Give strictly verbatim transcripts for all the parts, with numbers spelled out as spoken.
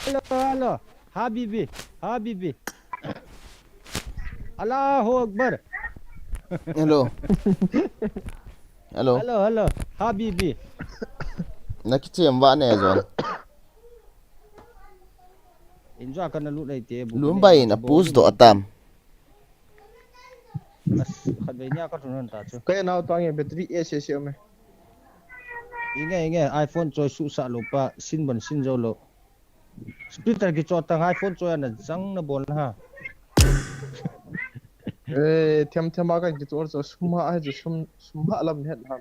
Hello, hello. Habibi, Habibi. Allahu Akbar. Hello. Hello. Hello, hello. Habibi. Nakichem vah ne John. Injo kana lut lai te bu. Lum bai na push do atam. Khatvei nia ka thun ta chu. Kei nau tang ye battery e se se me. Inge inge iPhone choi su sa lo pa sin ban sin jo lo. Splitter kicho tang iPhone choi ana jang na bol ha. Eh, thiam thiam a kan kichor cho sum ha ai chu sum sum ha lam het ha.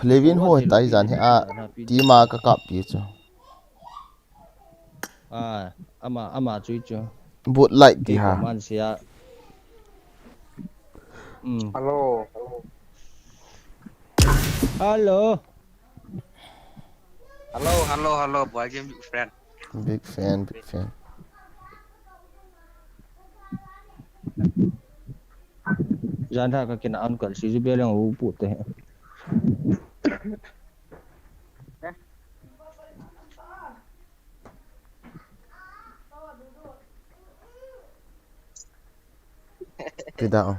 Levin ho tai jan he a tima ka kap pi chu. Ah, ama ama chu chu. Boot light ti ha. Man sia. Mm. Hello. Hello. Hello, hello, hello, boy game big friend. Big fan, big fan. Jan ha ka kina an kan si ju be lang u pu te. Pida.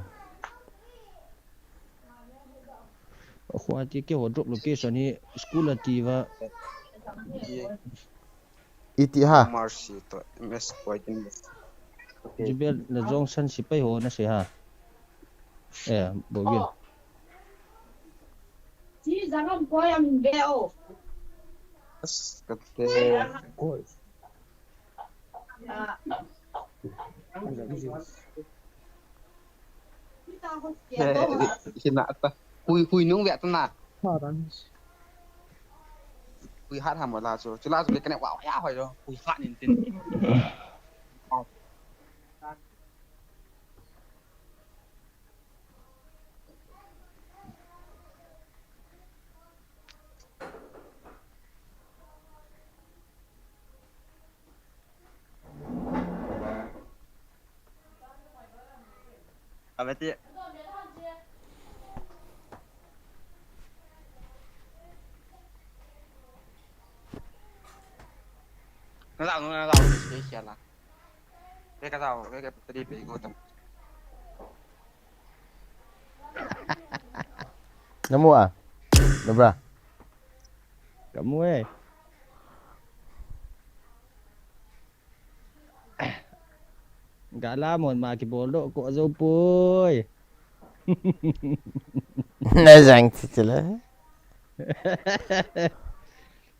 Khua ti ke ho drop location hi school a ti va. Iti ha. Mercy to M S Poitin. Jubel na jong san si pai ho na se ha. Eh, bogin. Chi janom koi am ve o. As kate. Hina ta. Hui hui nung ve ta na. Hui hat ham la chu. Chu la chu le kane wa ya hoi lo. Hui hat nin tin. Abeti. Nalak nung nalak special la. Kei ka tao kei ka tadi pe ko tam. Namu a. Nabra. Kamu eh. Gala mon ma ki bol do ko zo poi. Na jang ti chila.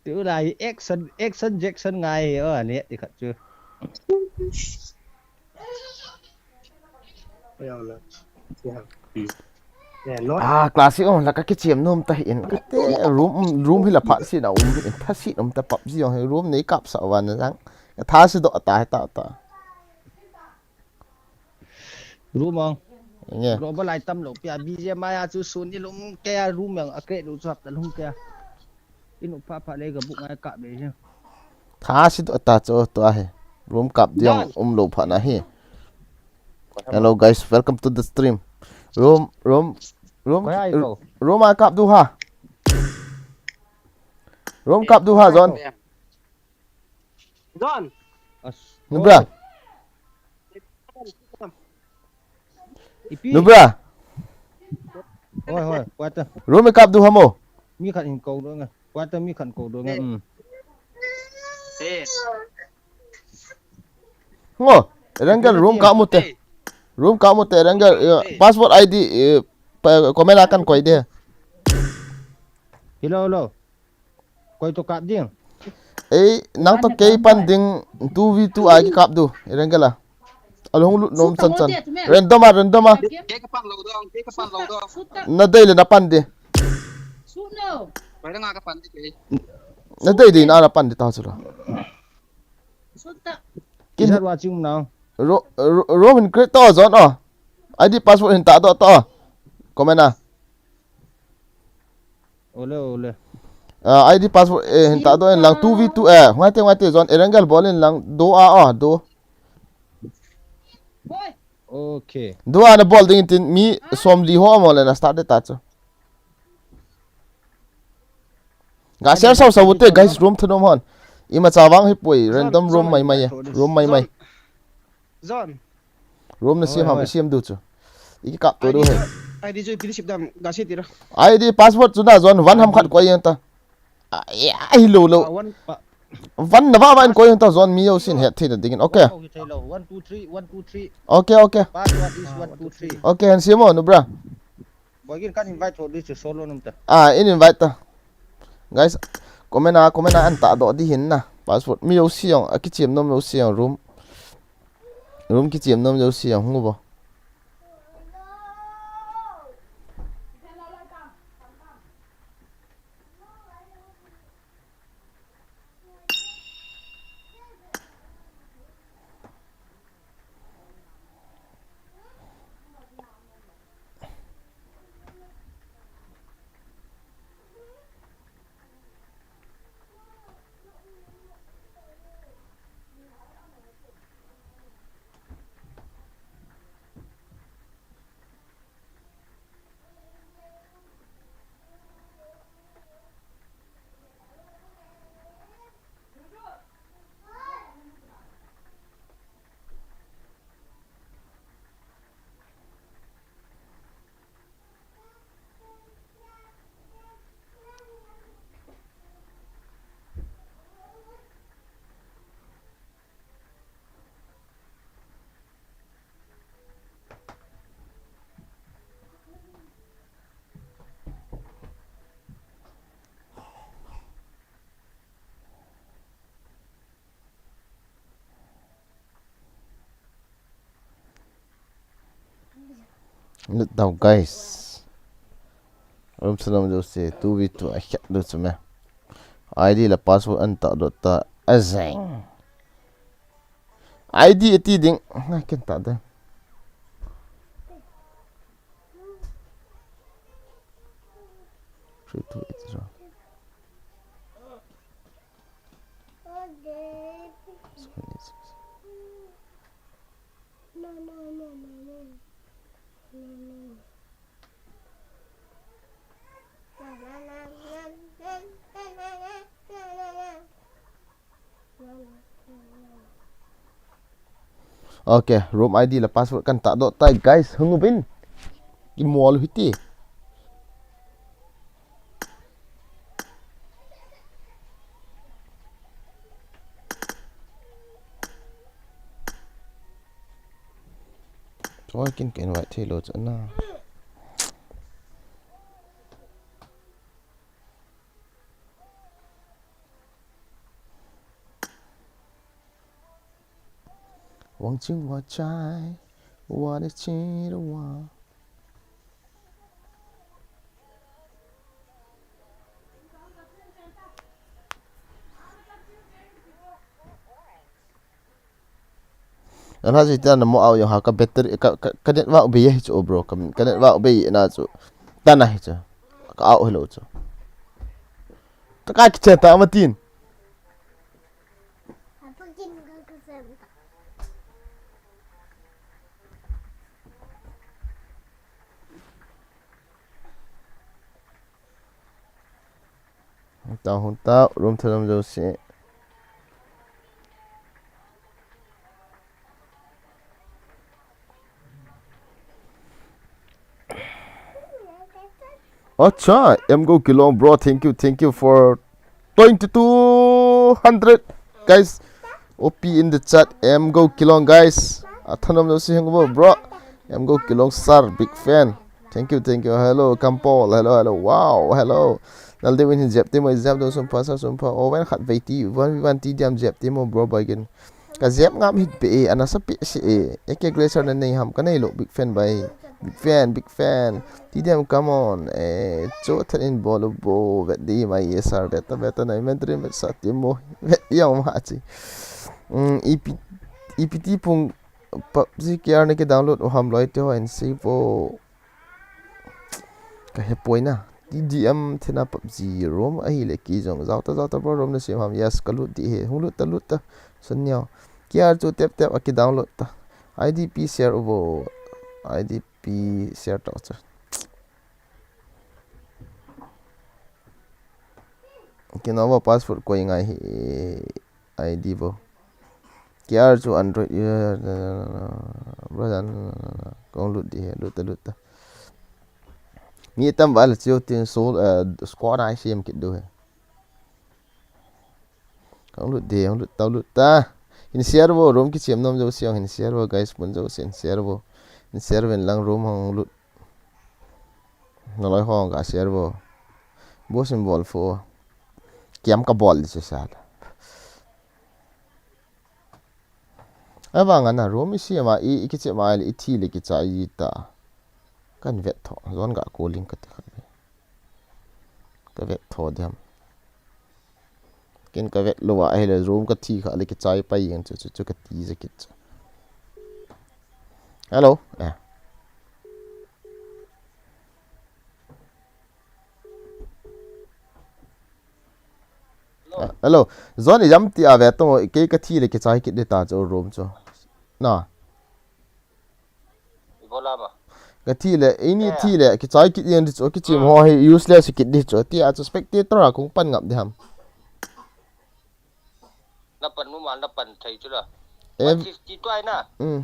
Tu lai action action Jackson ngai o ne ti khat chu. Ah, classic ong la ka kichem nom ta hi in. Kate room room hi la phat si na um in tha si um ta pap ji ong room nei kap sa wa na jang. Ka tha si do ta ta ta. Room ong. Nge. Global item lo pia B G M I a chu sun ni lum ke a room yang a kre lu chu hap ta lum ke a. Inu pha pha le ka buk ngai kap le hi. Tha si to ta cho to a he. Room kap diang um lo pha na hi. Hello guys, welcome to the stream. Room room room Koi ai ko. Room a kap du ha. Room kap du ha John. John. As. Nubra. Ipi. Nubra. Hoi hoi. Kwata. Room kap du ha mo. Mi khat in ko do nga. Kwata mi khat ko do nga. Mm. Eh. Ngo. Rengel room kap mo te. Room kap mo te Rengel password I D comment a kan koi de. Hello hello. Koi to kap ding. Ei nang to kei pan ding two v two a ki kap du Rengel a. Alung lut nom chan chan. Random a random a. Kei ka pan lo dong, kei ka pan lo dong. Na dei le na pan de. Sut no. Koi nga ka pan de kei. Na dei de na na pan de ta chu la. Sut ta. Kin hat wa chung nang. Ro ro ro hin create to John o. I D password hin ta do to. Comment a. Ole ole. Ah, I D password eh hin ta do in lang two v two eh. Ngai te ngai te John Erangel bol in lang do a o do. Boy. Okay. Do a na bol ding tin mi som li ho mo le na start de ta chu. Ga share sau sau te, guys, room thanom hon. Imacha vang hipoi, random room mai mai e. Room mai mai. John. Room na siam ham, siam diu chu. I kikap to diu he. I D chu, I D chu ipi ti sep dam, ga sei tira. I D password chu na John, one ham khat koi jeng ta. Ai, ai, lo, lo. Ah, one, ah. One na va va in koi jeng ta John, mi jousen het thei na dingin. Okay. One, two, three, one, two, three. Okay, okay. Password is one, two, three. Okay, hin siam o, nu bra. Boigin kan invite tho di chu solo nom ta. Ah, in invite ta. Guys, comment a, comment a an tahdoh di hin na. Password mi jouse jong, akichim nom jouse jong room. Room kichim nom jouse jong hung uvo. Lut tau, guys. Room thanom jouse, two v two a khet diu chu me. I D le password an tahdoh ta, a jeng. I D ati ding. Na ken ta de. Three, two, eight, zero. Okay, room I D le password kan tahdoh tai, guys. Hung uvin. Kimol hiti. Choi kin ka invite thei lou chu na. Wang ching wa chai, wa ni chi wa. Ana ji ta na mo au yo ha ka battery ka, ka, ka net wa be ye chu bro, ka, ka net wa be na chu. Ta na hi chu. Ka au hello chu. Ta ka ki che ta ma tin. Hung tau, hung tau, room thanom jouse. Acha, M Go Kilong, bro, thank you, thank you for twenty-two hundred, guys. O P in the chat, M Go Kilong, guys. Athanom jouse hung uvo, bro. M Go Kilong, sir, big fan. Thank you, thank you. Hello, Kampol. Hello, hello. Wow, hello. Nal de win hin jep te mo, jep do sum pha, sa sum pha. O wen khat vei ti, one v one ti diam jep te mo, bro, Boigin. Ka jep ngam hih pe e, ana sa pe si e. A K Glacier na nei ham, ka nei lou, big fan bai. Big fan, big fan. Ti diam, come on. Eh, cho than in bol u bo, vet di mai e sir, vet ta, vet ta na, inventory vet sa ti mo. Vet yang ma chi. Mm, E P, E P T pung PUBG K R na ki download u ham loi te ho in si bo. Ka hepoi na. T D M thina PUBG room ahile kei jong. Jao ta, jao ta bro, room na siam ham. Yes, ka lut di he. Hung lut ta, lut ta. Sun niao. K R chu tep tep a ki download ta. I D P share uvo. I D P share ta chu. Kinova password koi ngai hi I D bo. K R chu Android user. Brother, kong lut di he, lut ta, lut ta. Mi tam ba la chiu tin sol, eh, squad ai siam kit du he. Kong lut di, kong lut ta, lut ta. Hin share bo, room kichiam nom jo siang, hin share bo, guys, pun jo sin share bo. Hin share ven lang room hong lut. Naloi hong ka share bo. Bo sim bol fo. Kiam ka bol di se sal. Avang ana room i siam a, i, i kichiam a, i thi le kichai ta. Kan vet tho, zon ga calling ka ti khat. Ka vet tho diam. Ken ka vet lou a, ahile room ka thi kha le kichai pai jeng chu, chu, chu ka ti ja kit chu. Hello? Eh. Ah, hello. Zon i jam ti a ve tong, kei ka thi le kichai kit de ta chu room chu. Na. Ibola ba. Ka thi le, ini thi le, kichai kit jeng di chu, kichim ho hi useless kit di chu. Ti a chu spectator a kong pan ngap di ham. Na pan mu ma, na pan thei chu la. Em. One fifty tu ai na. Mm.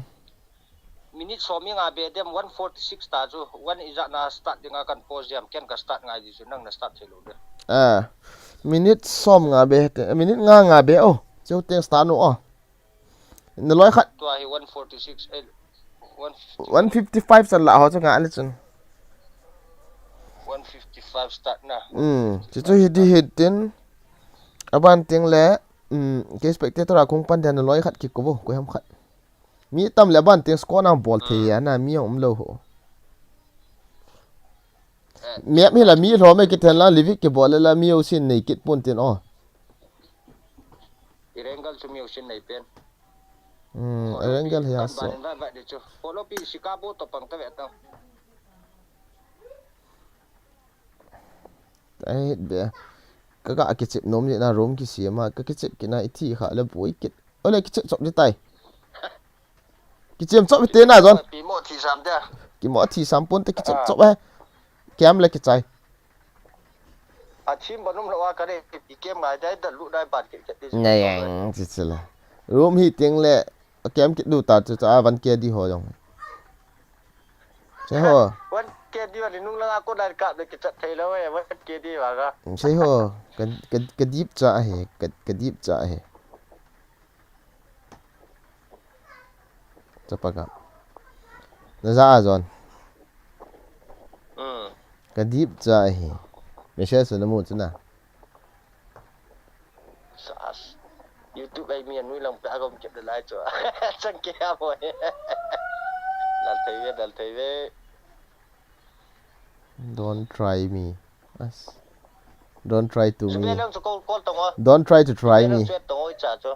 Minute som nga be dem, one forty-six ta chu. One ija na start ding a kan pause jam, ken ka start ngai di chu, nang na start thei lou de. Ah. Minute som nga be, te, minute nga nga be, oh. Cheu teng start nu, oh. Na loi khat. Tua hi one forty-six, eh, one fifty. One fifty-five san la ho chu nga le chun. One fifty-five start na. Hmm, chu chu hi di hi tin. Aban ting le, hmm, ke spectator a kong pan den na loi khat ki ko bo, ko ham khat. Mi tam le aban ting score na bol thei ya na mi um lou ho. Map hi la mi lhom e kithei la, livik kibol le la mi usin nei kit pon tin o. Erangel chu mi usin nei pen. Hmm, Erangel hi a so. Kan ban in vai vai di chu. Polo pi Chicago to pang ta ve ta. Ai be. Ka ga kichep nom ni na room kisiam a, ka kichep kit na i thi kha le boi kit. Ole kichep chop di tai. Kichep chop te na zon. Pi mo thi sam te. Ki mo thi sam pon te kichep chop he. Kiam le kichai. A thim banum lo a ka re pi kem ngai dai da lu dai ban kit kit di. Ngai ang chi chi la. Room hi ting le kiam kit du ta chu cha van ke di ho jong. Sei ho. One K D wa ni nung langa ko dan kap le kichat thei lou e, one K D wa ga. Sei ho. Ka, ka, ka dip cha he, ka, ka dip cha he. Chapa ka. Na za a zon. Hmm. Ka dip cha he. Message na mu chu na. Sas. YouTube ai mi anui lang pe agom kep de lai chu. Chang ke a mo. Dal thei ve, dal thei ve. Don't try me. As. Don't try to me. Sube lang chu call, call tong o. Don't try to try me. Sube lang chu tong o i cha chu.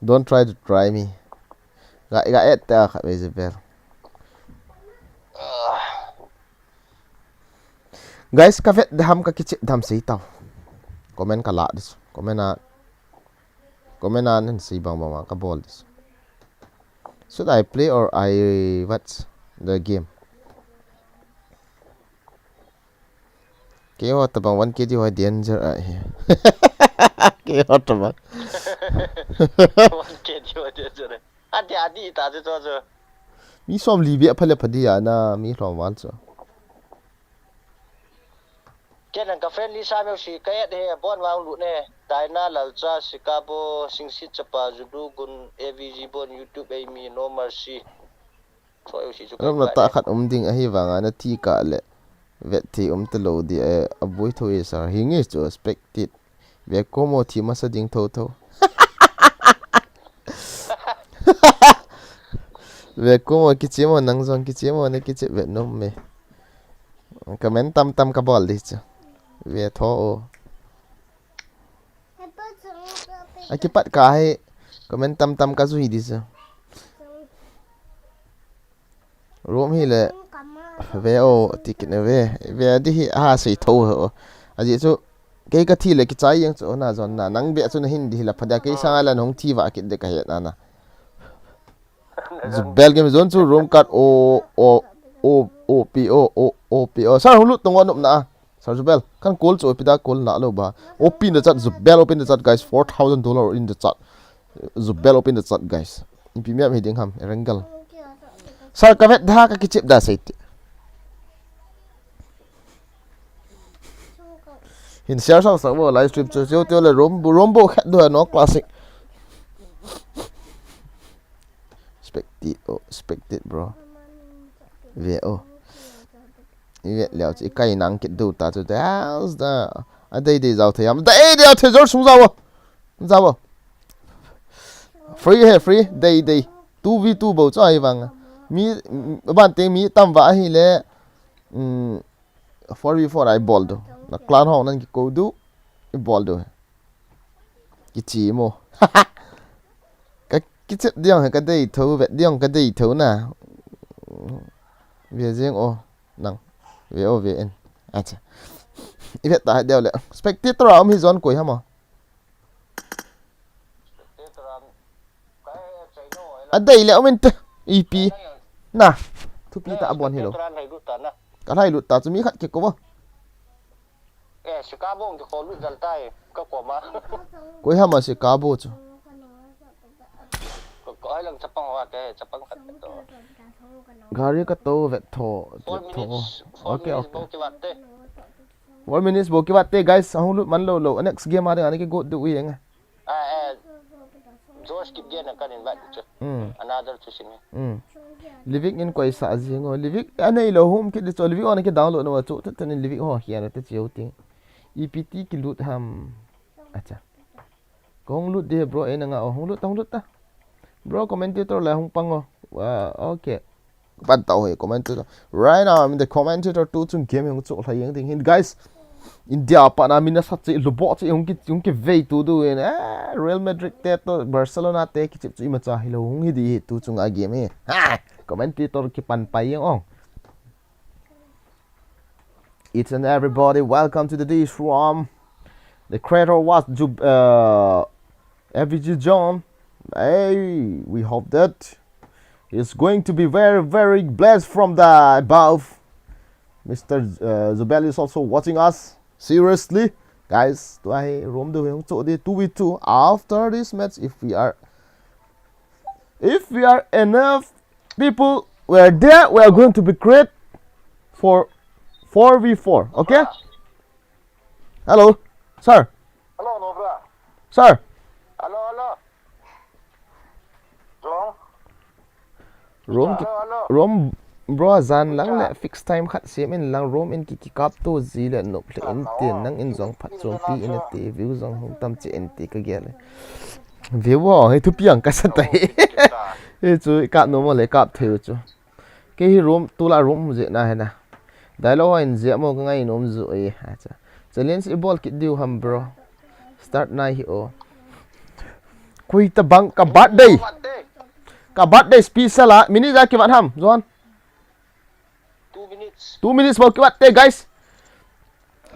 Don't try to try me. Ga, ga et ta kha ve Isabel. Ah. Guys, ka vet dam, ka kichep dam sei tau. Comment ka la dis. Comment a, comment a nan sei bang bang ka bol dis. Should I play or I watch the game? Keiho tabang one K D ho danger ahi. Keiho tabang. One K D ho danger. Ati adi ta chu chu. Mi som li bia phale phadi ana mi lhom wan chu. Ken ang ka friend Lisa meu si ka et he bon wang lut ne. Daina Lalcha, Sikabo, Singsit Chapa, Judu Gun, A V G Bon, YouTube Amy, No Mercy. Thoi u si chu. Ram na ta khat um ding ahi vanga na ti ka le. Vet thi um te lo di, eh, a bui tho e sir. Hi nge chu expected. Ve ko mo thi masa ding tho tho. Ve ko mo kichep mo nang jong kichep mo ne kichep ve nom me. Comment tam tam ka bol di chu. Ve tho o. A kipat ka hi comment tam tam ka jui di chu. Room hi le ve o ti kit na ve. Ve di hi a sei tho o. A ji chu kei ka thi le kichai jeng chu na jon na. Nang be chu na hin di hi la phadia kei sanga la nong thi va kit de ka he na na. Zu bel game zone chu room kat o, o, o, o, P O, o, o, P O. Sa hulu tong o nop na. Sir Zubel, kan call chu, ipi dia call nalou ba. Open the chat, Zubel, open the chat, guys. Four thousand dollar in the chat. Zubel, open the chat, guys. Ipi mi am hi ding ham, Erangel. Sir, ka vet da, ka kichep da, sei ti. Hin share sang sang bo, live stream chu, chu, chu le Rom, Rombo khat do no classic. Spectate, oh, spectate, bro. Ve, oh. I vet leh chu, i kai nang kit diu ta chu. That's the. A dei dei jao thei ham. Dei dei jao thei jol sung jao. Jao. Free he, free. Dei dei. Two v two bou chu ahi vang. Mi, ban teng mi tam va ahi le. Um, four v four a i bol diu. Na clan ho nan kikou diu. I bol diu. Kichi mo. Ka kichep diang he ka dei tho, vet diang ka dei tho na. Ve jeng o, nang. Ve o, ve in. Acha. I vet ta deu le. Spectator a um hi jon koi ham o. A dei le um inte. Ipi. Na. Thupi ta abon hi lo. Ka lhai lut ta chu mi khat kikou a. Eh, Chicago ki ko lut jal tai, ka ko ma. Koi ham a Chicago chu. Ko, ko ai lang chapang wa te, chapang khat to. Gari ka to vet tho, Four vet tho. Minutes, four Okay, minutes okay. Bo ki vat te. Four minutes bo ki vat te, guys. Ahung lut man lou lou. Next game a ding ani ki go diu i eng. Ah, eh, Josh Kipgen kan invite chu. Mm. Another chu simi. Mm. Livik in koi sa jing o. Livik anei lou hum kit di chu. Livik on ki download no chu. Tut tun in Livik ho hian te chiu ti. E P T ki lut ham. Acha. Kong lut di bro, e na nga o. Hung lut ta, hung lut ta. Bro, commentator la hung pang o. Wa, okay. Ban tau he commentator. Right now, I'm in the commentator two chung game hung chu lha yang ding hin, guys. India pa na mina sa chi lubo chi hung ki, hung ki vei tu du in. Eh, Real Madrid te to Barcelona te ki chip chu ima cha hi lo hung hi di hi tu chung a game hi. Ha! Commentator ki pan pai yang ong. Each and everybody, welcome to the dish from the creator was Jub, uh, F V G John. Hey, we hope that he's going to be very, very blessed from the above. Mister Z-, uh, Zubel is also watching us. Seriously, guys, to I room the hung to the two v two. After this match, if we are, if we are enough people were there, we are going to be great for four v four. Okay? Hello, sir. Hello, no, bro. Sir. Hello, hello. John. Room ki, hello, hello. Room, bro, jan lang le fix time khat siam in lang room in ki, ki kap to ji le nop le in tin nang in jong phat chom pi in te view jong hung tam che in te ka gel le. View ho, he thu piang ka sa tai. He chu i kap no mo le kap theu chu. Kei hi room, tu la room je na he na. Dialogue in je mo ka ngai nom ju e. Acha. Challenge i bol kit diu ham, bro. Start nai hi o. Koi tabang ka birthday. Ka birthday special a. Minute ja ki vat ham, John. Two minutes. Two minutes bou ki vat te, guys.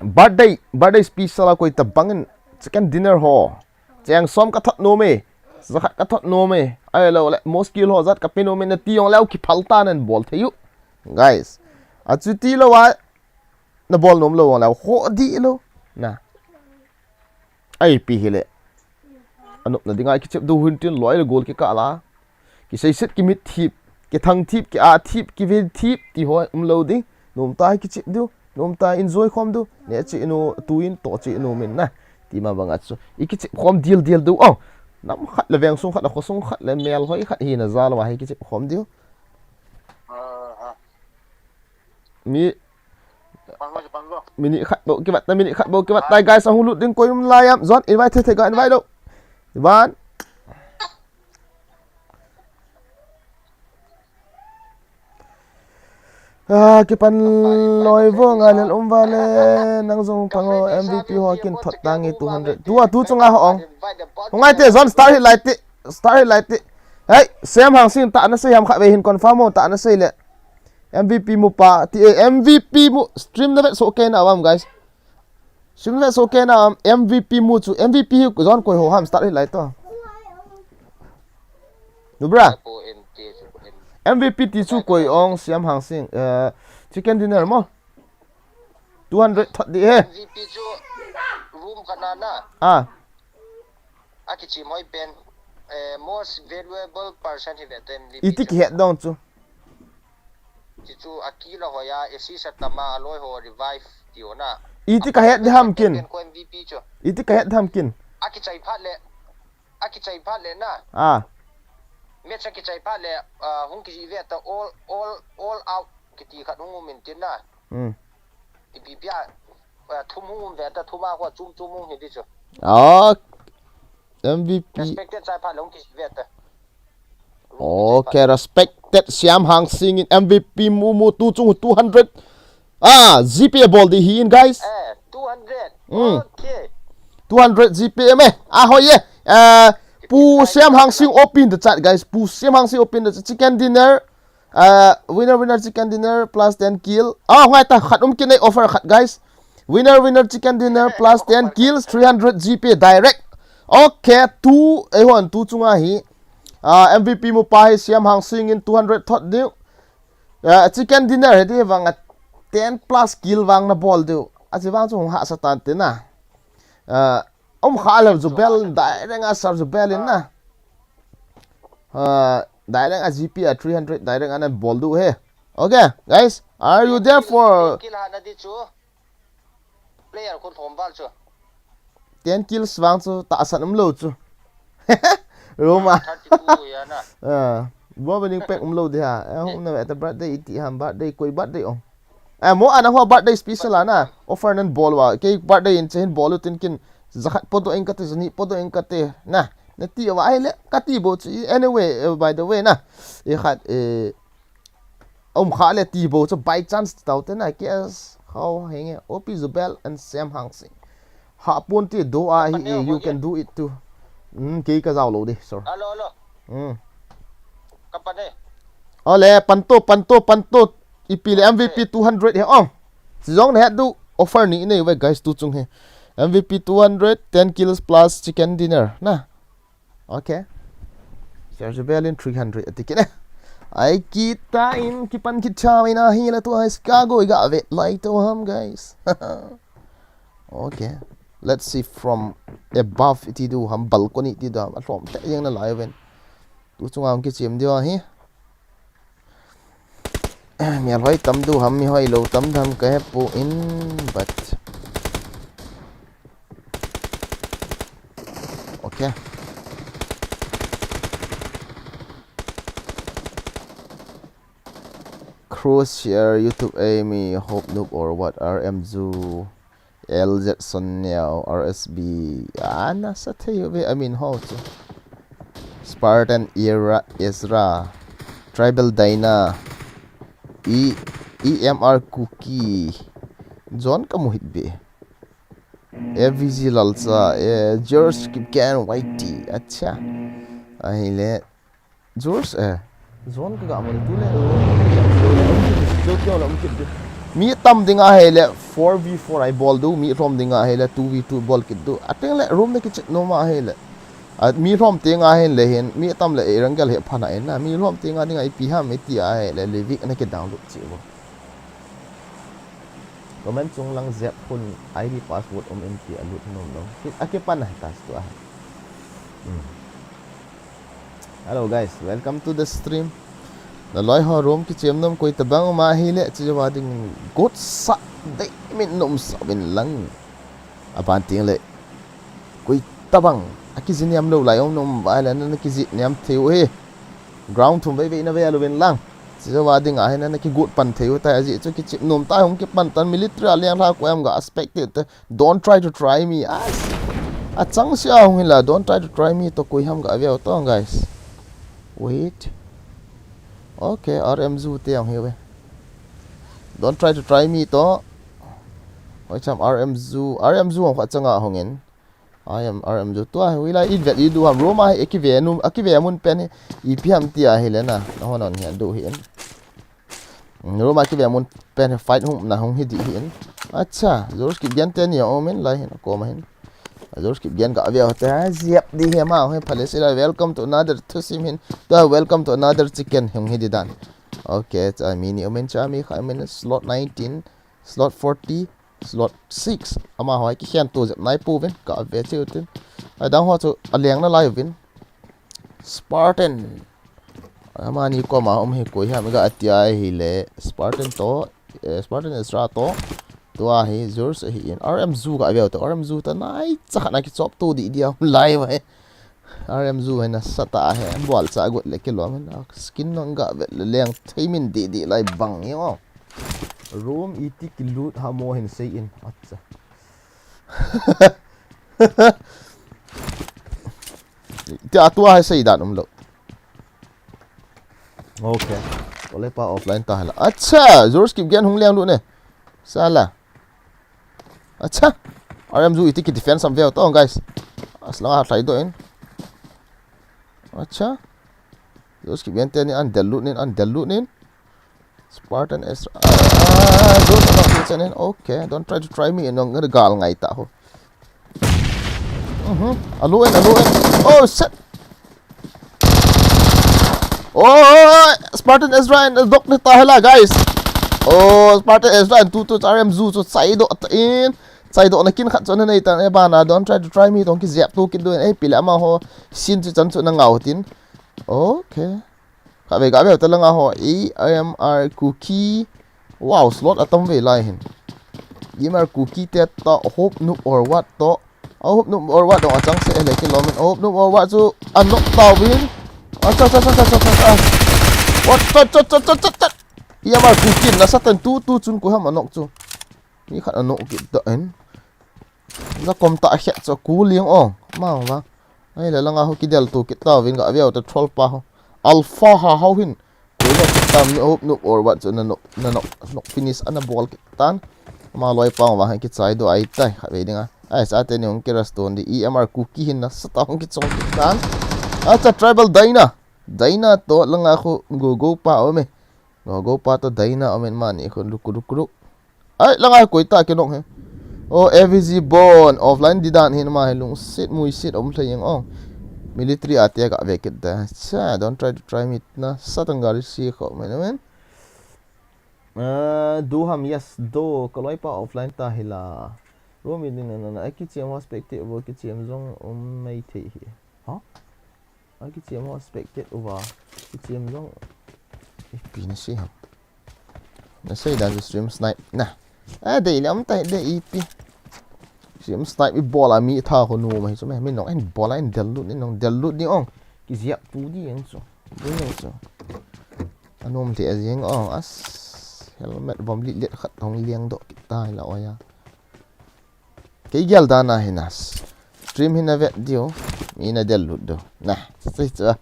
Birthday, birthday special a koi tabang in chicken dinner ho. Cheng som ka thot nom e. Jakhat ka thot nom e. Ai lo le, moskil ho jat ka pe nom e na ti jong leu ki phal ta nan bol thei u. Guys. A chu ti lo a. Na bol nom lo leu ho di lo. Na. Ai pi hi le. Anop na dinga ki chep du hun tin loi le gol ki ka la. Ki sei set ki mit thip, ki thang thip, ki a thip, ki ve thip, ti ho um lo ding. Nom ta hi ki chep du, nom ta enjoy khom du. Ne chi inu tu in to chi inu min na. Ti ma bang a chu. I ki chep khom dil dil du. Oh. Nam khat le veng sung khat le kho sung khat le mel hoi khat hi na ja lo hi ki chep khom diu. Mi, minute khat bou ki vat ta, minute khat bou ki vat ta, guys, ahung lut ding koi um lai am. John, invite the, the, ga invite lo. Ivan. Ah, ki pan loi vo nga len um va le, nang jong pang o M V P ho kin thot ta nge two hundred. Tu a, tu chunga ho ong. Hung ngai te, John, start hit lai te, start hit lai te. Hey, Siam Hang Sing ta na sei ham kha ve hin confirm o ta na sei le. M V P mu pa, ti, eh, M V P mu stream na vet so ke na vam, guys. Stream na vet so ke na, um, M V P mu chu, M V P hi John koi ho ham start hi lai to. Nu bra. M V P ti chu koi ong Siam Hang Sing, eh, chicken dinner mo. Two hundred thot di he. M V P chu room khat na na. Ah. Akichim hoi pen. Eh, most valuable person hi ve to M V P. Iti chu kihet dong chu. Chi chu akila hoya, assist atama, aloi ho revive ti ho na. Iti kahet di ham kin. Pen ko M V P chu. Iti kahet di ham kin. Akichai phat le. Akichai phat le na. Ah. Match akichai phat le, ah, hung kiji ve ta all, all, all out kiti khat hung um in tin na. Hmm. Ipi pia, ah, thum hung um ve ta, thum a ko chum chum hung hi di chu. Ah. M V P. Respected chai phat le hung kiji ve ta. Okay, respected Siam Hangsing in M V P mu mu tu chung two hundred. Ah, G P A bol di hi in, guys. Eh, two hundred. Hmm. Okay. Two hundred G P A me. Ah, hoi ye. Eh, Pu Siam Hangsing open the chat, guys. Pu Siam Hangsing open the chat. Chicken dinner. Uh, winner, winner, chicken dinner plus ten kill. Ah, ngai ta, khat um kin nei offer khat, guys. Winner, winner, chicken dinner plus ten kills, three hundred G P A direct. Okay, tu, eh, hon, tu chunga hi. Ah, M V P mu pa hi Siam Hangsing in two hundred thot diu. Ah, chicken dinner hi di vang a ten plus kill vang na bol diu. A chi vang chu hung hahsa tan te na. Ah, um kha le Zubel, direct a sar Zubel in na. Ah, direct a G P a three hundred direct ana bol diu he. Okay, guys, are you there for Kill hana di chu. Player kon thom val chu. Ten kills vang chu tahsan um lou chu. Roma. Thirty-two ya na. Ah, bo bening pek um lou di ha. Eh, hung na ve ta birthday iti ham birthday koi birthday ong. Eh, mo ana ho birthday special ana. Offer nan bol va. Kei birthday in chen bol u tin kin. Zakhat podo eng kate, zani podo eng kate. Na, na ti va ai le, kati bo chu. Anyway, eh, by the way na. E khat, eh, Um kha le ti bo chu by chance tau te na K S how henge O P Zubel and Sam Hangsing. Ha pon ti do a hi e, you can do it too. Hmm, kei ka zau lou di, sir. Alo, alo. Hmm. Ka pan e. Ale, panto, panto, panto. Ipi le M V P two hundred he ong. Si zong ne du offer ni nei ve guys tu chung he. M V P two hundred, ten kills plus chicken dinner. Na. Okay. Sergio Berlin three hundred ati kit e. Ai kita in kipan kit cha mai na hi la tu ai Chicago i ga ve lai to ham guys. Okay. Let's see from above iti du ham balcony iti du ham. A hlom te yang na lai ven. Tu chunga hung kichim diu ahi. Mi alhoi tam du ham, mi hoi lou tam du ham ka he poi, but okay. Crosshair, YouTube, Amy, Hope Noob or what, R M Zu. L Z Son Neo, R S B. Ah, nasa thei ve amin ho chu. Spartan Era, Ezra. Tribal Dyna. E, E M R Cookie. John ka mu hit be. A V G Lalcha, eh, George Kipgen Y T. Acha. Ahile. George, eh. Zone ka ga mun tu le. Zo kyo la um kit de. Mi tam ding a he le four v four ai bol du, mi hlom ding a he le two v two bol kit du. A teng le room ne kichit nom a he le. A mi hlom teng a he le hin, mi tam le e rang gel he pha na en na. Mi hlom teng a ding a ipi ham iti a he le, le vik na ki download chi bo. Comment chung lang zep hun I D password um in ti a lut nom nom. Ki, a kipan a he tas tu a he. Hmm. Hello guys, welcome to the stream. Na loi ho room kichim nom koi tabang um a hi le chi wa ding got sa dei min nom sa bin lang. A ban ting le koi tabang a kizi niam lo lai um nom ba le na kizi niam theu he. Ground thum vei vei na ve a lo vin lang. Chi wa ding a hi na na kigot pan theu ta a ji chu kichim nom ta hung kipan tan military a liang hla ko em ga aspect te. Don't try to try me. As. A chang sia hung hila. Don't try to try me to koi ham ga veo to guys. Wait. Okay, R M Zu te ang hiwe. Don't try to try me to. Oi cham R M Zu. R M Zu ang kha changa hung in. I am R M Zu. Tua hi wila i vet i du ham room a hi e kive nu, a kive mun pen hi. Ipi ham ti a hi le na. Na hon on hi a du hi in. Room a kive mun pen fight hung na hung hi di hin. Acha, George Kipgen te ni a um in lai hin, a kom a hin. George Kipgen ka ve te, a ziap di hi ma, hi palace la, welcome to another thusim hin. To welcome to another chicken hung hi di dan. Okay, cha mi ni um in cha mi kha um in slot nineteen, slot forty. Slot six. Amaho hi kikhen to jep nai pouvin, ka ve cheu tin. Adang ho chu aleng nalai uvin. Spartan. Amani koma um hi koi ham ga tia hile Spartan to, eh, Spartan Ezra to. Tua hi Zurs ahi in. R M Zu ga ve to, R M Zu ta nai cha na kichop to di dia lai vai. R M Zu hi nasatah hi, bual cha got le kilom hin. Skin nong ga ve le leng thei min di di lai bang hi o. Room iti kilut ha mo hin sei in. Acha. Tia tua hi sei dan um lo. Okay. Tole pa offline ta hala. Acha, Zurs kip gen hung leng lu ne. Sala. Acha. R M Zu iti ki defense am veo to, guys. Aslang a tlai do in. Acha. Zurs kip gen te ni an del lut nin, an del lut nin. Spartan S. Ah, Zurs a tlai nin. Okay, don't try to try me. Nong gal ngai ta ho. Mhm. Alu in, alu in. Oh, shit. Oh, Spartan Ezra in dok ni ta hela, guys. Oh, Spartan Ezra in tu tu R M Zu chu chai do ta in. Chai do na kin khat chu na nei ta e bana, don't try to try me tong ki zep tu kit do in. Ei pile ama ho sin chu chan chu na ngau tin. Okay. Ka ve, ka ve ta langa ho. E M R Kuki. Wow, slot atam ve lai hin. E M R Kuki te to, hope noob or what to. A hope noob or what dong achang se le kilom in. Hope noob or what chu a knock down win. Acha, acha, acha, acha, acha, acha. What, cha, cha, cha, cha, cha, cha. E M R Kuki nasatah in tu, tu chun koi ham a knock chu. Mi khat a knock kit ta in. Za kom ta a khet chu ku liang o. Ma va. Ai le langa ho kidel tu kit ta vin ga ve ta troll pa ho. Alpha ha hau hin. Koi na kit tam ni hope noob or what chu na knock, na knock, knock finish ana bol kit tan. Ma loi pa va hin kichai do ai tai kha ve dinga. Ai sa te ni hung ki rest don di E M R Kuki hin nasatah hung kichong kit tan. Acha tribal Dyna. Dyna to langa khu go go pa o me. Go go pa to Dyna o men mani khu luk luk luk. Ai, langa koi ta ki knock he. O, A V G Bond, offline di dan hin ma he lungset, muiset, um thleng o. Military a te ka ve kit da. Cha, don't try to try me na. Satan gari si kho, men, men. Ah, do ham, yes, do. Ka loi pa offline ta hila. Room in na, na, na. Ai, kichiam ho spectate, vo kichiam jong, um, mai thei hi. Ha? A kichiam ho spectate uva. Kichiam jong. Ipi na sei ham. Na sei dan chu stream snipe na. A dei le um tai de ipi. Stream snipe i bol a mi tha ho nu ma hi chu me. Mi nong en bol a en del lut ni nong del lut ni ong. Ki ziap tu di eng chu. Di eng chu. Anom le a ziang ong as. Helmet vom li let khat hong liang do kit tai la oya. Kei gel dan a hi na. Stream hi na vet diu. Mi na del lut do. Na, sei chu.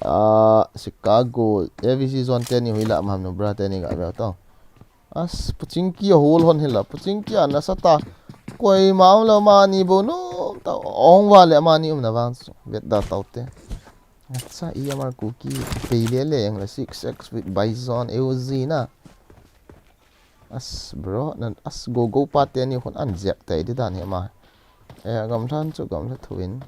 Ah, Chicago, A V C zone te ni hui la maham nu bra te ni ga ve to. As, puching ki a hol hon hila, puching ki a nasatah. Koi ma um lo mani bo no, ta ong va le mani um na vang chu. Vet da tau te. Acha, E M R Kuki, pei le le eng la six X with Bison, A U Z na. As, bro, nan as go go pa te ni hun an zep te di dan he ma. E, gam than chu, gam tha thuin.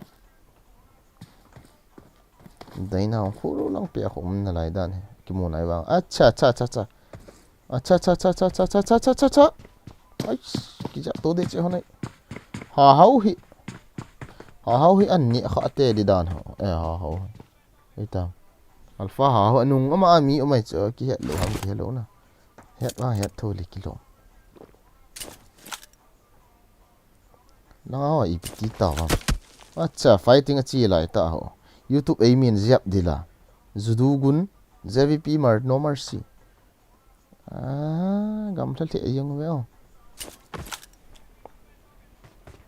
Dai na khu ro lang pia khu um na lai dan he. Ki mu nai vang. Acha, acha, acha, acha. Acha, acha, acha. Ai, ki ja to de che ho nai. Ha hau hi. Ha hau hi an ni kha te di dan ho. E, ha hau. Ei ta. Alpha ha hau nung ama ami umai chu ki het lo ham ki het lo na. Het ma het tho le ki lo. Nang a ho ipi ti ta ho. Acha, fighting a chi lai ta ho. YouTube ei min ziap dila. Zudugun, Z V P mar, no mercy. Ah, gam thla the jong ve o.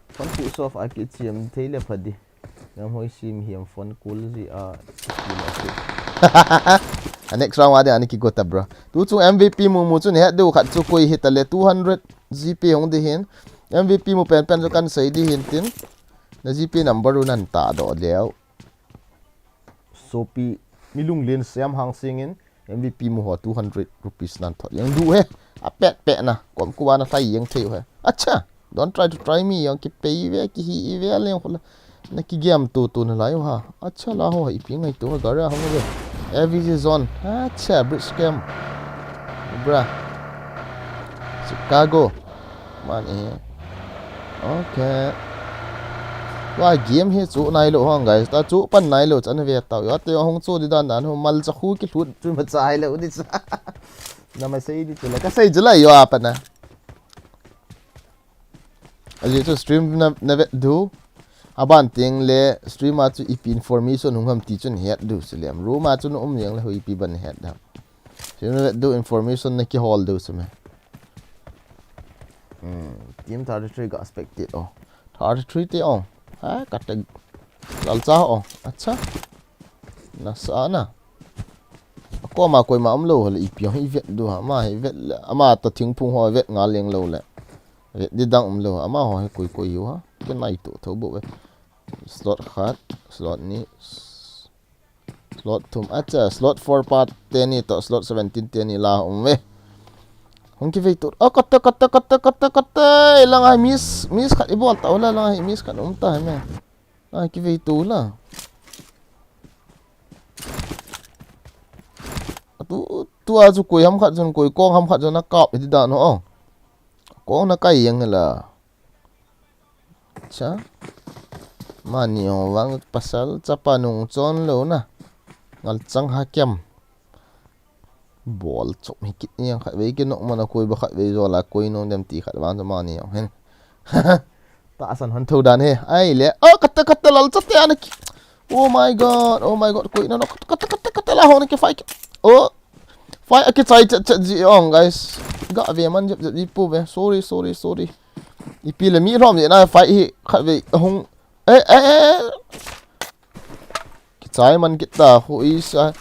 Phone switch off a kichiam thei le pha di. Gam hoi sim hiam phone call ji a. A next round a de ani ki go ta bro. Tu chung M V P mu mu chu ni het deu khat chu koi hi ta le two hundred G P hong di hin. M V P mu pen pen chu kan sei di hin tin. Na G P number u nan ta do leo. Sopi mi lunglen siam hang singin M V P mu ho two hundred rupees nan thot yang du he. A pet pet na. Kom kuwa na thai yang thei he. Acha. Don't try to try me. Yang ki pei ve ki hi ve leng khola. Na ki game tu tu na lai ha. Acha la ho ipi ngai tu ha gara ha ve. A V G zone. Acha bridge camp. Bra. Chicago. Mani. Okay. Tua game hi chu nai lo hang guys. Ta chu pan nai lo chan ve tau. Yo te hung chu di dan dan ho mal cha khu ki thut chu ma chai lo di cha. Na ma sei di chu la. Ka sei chu la yo apa na. Aji chu stream na na ve du. Aban ting le stream a chu ipi information hung ham ti chun het du chu lem. Room a chu no um yang le ho ipi ban het da. Stream na ve du information na ki hol du chu me. Hmm, team thirty-three ga spectate oh. Thirty-three te oh. Ha, ka te lal cha oh. Acha. Na sa na. Ko ma koi ma um lo le ipi hi vet du ha ma hi vet le. Ama ta thing phung ho vet nga leng lo le. Vet di dang um lo. Ama ho hi koi koi yu ha. Ke nai to tho bo ve. Slot khat, slot ni. Slot thum, acha, slot four pa teni to, slot seventeen teni la um ve. Hung ki vei tu. Oh, kata, kata, kata, kata, kata. Lang ai miss, miss khat i bol ta, la, lang ai miss khat um ta, me. Ai, ki vei tu la. Tu, tu a chu koi ham khat chun, koi kong ham khat chun, na kap, i ti dan ho, oh. Kong na kai yang la. Cha. Mani ho vang pasal chapa nung chon lo na. Ngal chang ha kiam. Bol chop hi kit niang khat vei ki nok mana koi ba khat vei zo la koi nung dem ti khat vang mani ho hen. Ta san han tho dan he. Ai le. Oh, kata kata lal chate ana ki. Oh my god. Oh my god. Koi na no kata kata kata la ho na ki fight. Oh. Fight a ki chai chat chat ji ong guys. Ga ve man jep jep ji pu ve. Sorry, sorry, sorry. Ipi le mi rom je na fight hi khat ve hung. Eh, eh, eh. Ki chai man kita hu i sa.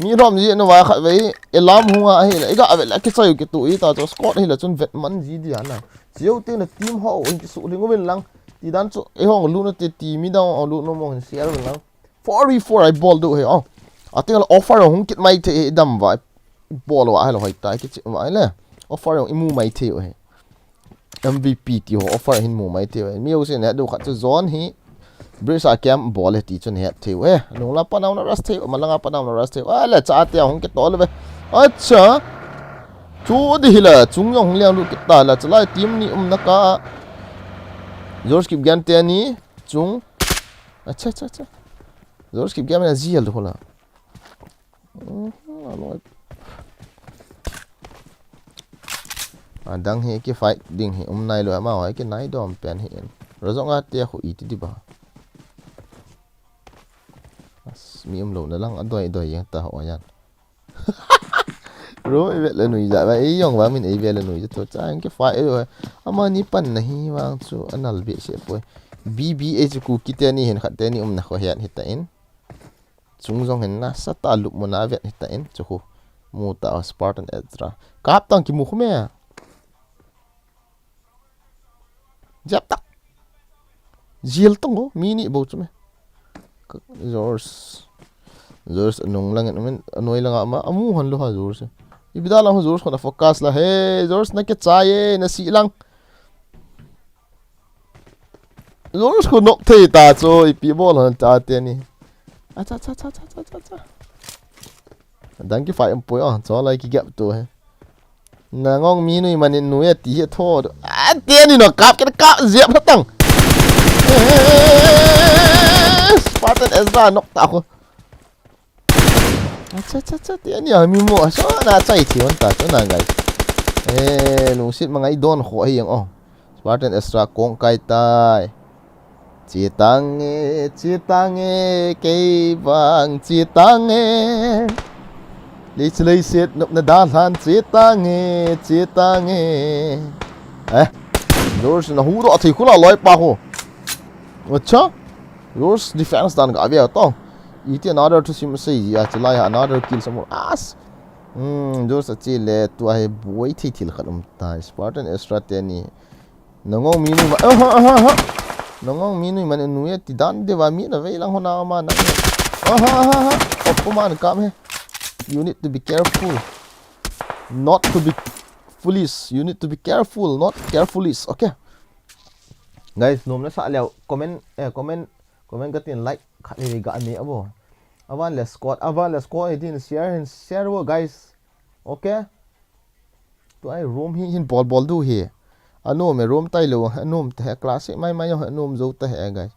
Mi rom je na wa khat ve. E lam hung a hi le. I ga ve le ki chai ki tu i ta cho squad hi le chun vet man ji dia na. Chiu te na team ho in ki su ling uvin lang. Ti dan chu e hong lu na te ti mi dang o lu no mo hin share uvin lang. Four v four ai bol du he, oh. Ating la offer hung kit mai the dam vai. Bol wa helo hoi tai kit mai le. Offer hung imu mai the he. M V P ti ho offer hin mu mai the he. Mi ho sin he du khat chu zone hi. Bridge a camp bol he ti chun he the he. Nung la pa nau na rush the, ma langa pa nau na rush the. A le cha te hung kit tol ve. Acha. Chu di hi la chung yong hung liang lu kit ta la cha lai team ni um na ka. George Kipgen te ni chung. Acha, acha, acha. Zor skip game na zial du hola. Aloi. Adang hi ki fight ding hi um nai lo ama hoi ki nai dom pen hi in. Rozong a te khu i ti di ba. As mi um lo na lang adoi doi yang ta ho yan. Ro i vet le nui ja ba i yong ba min i vet le nui ja to cha ki fight e. Ama ni pan na hi wang chu anal be se poi. B B A chu ku ki te ni hin khat te ni um na kho hian hi ta in. Chung zong hin na sa ta lup mu na vet hi ta in chu khu. Mu ta Spartan Ezra. Kap tang ki mu khu me. Jap tak. Zil tong o, mi ni bo chu me. George. George anung lang in, anoi lang ama, amu han lo ha George. Ibida lang George khona focus la. Hey, George na ke chai e, na si lang. George khu nok thei ta chu, ipi bol han ta te ni. Acha, cha, cha. Dang ki fight um poi o, cho lai ki gap tu he. Na ngong mi nui manin nui a ti hi tho. A te ni no kap ke kap ziap na tang. Spartan Ezra nok ta khu. Acha cha cha te ni a mi mo so na chai thi on ta cho na guys. Eh, lungsit mangai don kho hi yang o. Spartan Ezra kong kai tai. Chi tang e, chi tang e, kei vang chi tang e. Lei chi lei set nop na da hlan chi tang e, chi tang e. Eh, George na hu do thei khula loi pa ho. Acha, George defense dan ga ve to. Iti another to sim sei ya chi lai another kill some more. As. Hmm, George a chi le tu a he boi thei thil khat um ta. Spartan Ezra te ni. Nangong mi nui ma, aha, aha, aha. Nangong mi nui man nui ti dan de va mi na vei lang hona ma na. Aha, aha, aha. Op ko man kam he. You need to be careful. Not to be foolish. You need to be careful, not carefulish. Okay. Guys, nom na sa leo comment, eh, comment, comment ka tin like khat ni ga ni abo. Avan le squad, avan le squad ni tin share hin share wo guys. Okay. Tu ai room hi hin bol bol du hi. Anom e, room tailou, anom ta he, classic mai mai jong anom jou ta he, guys.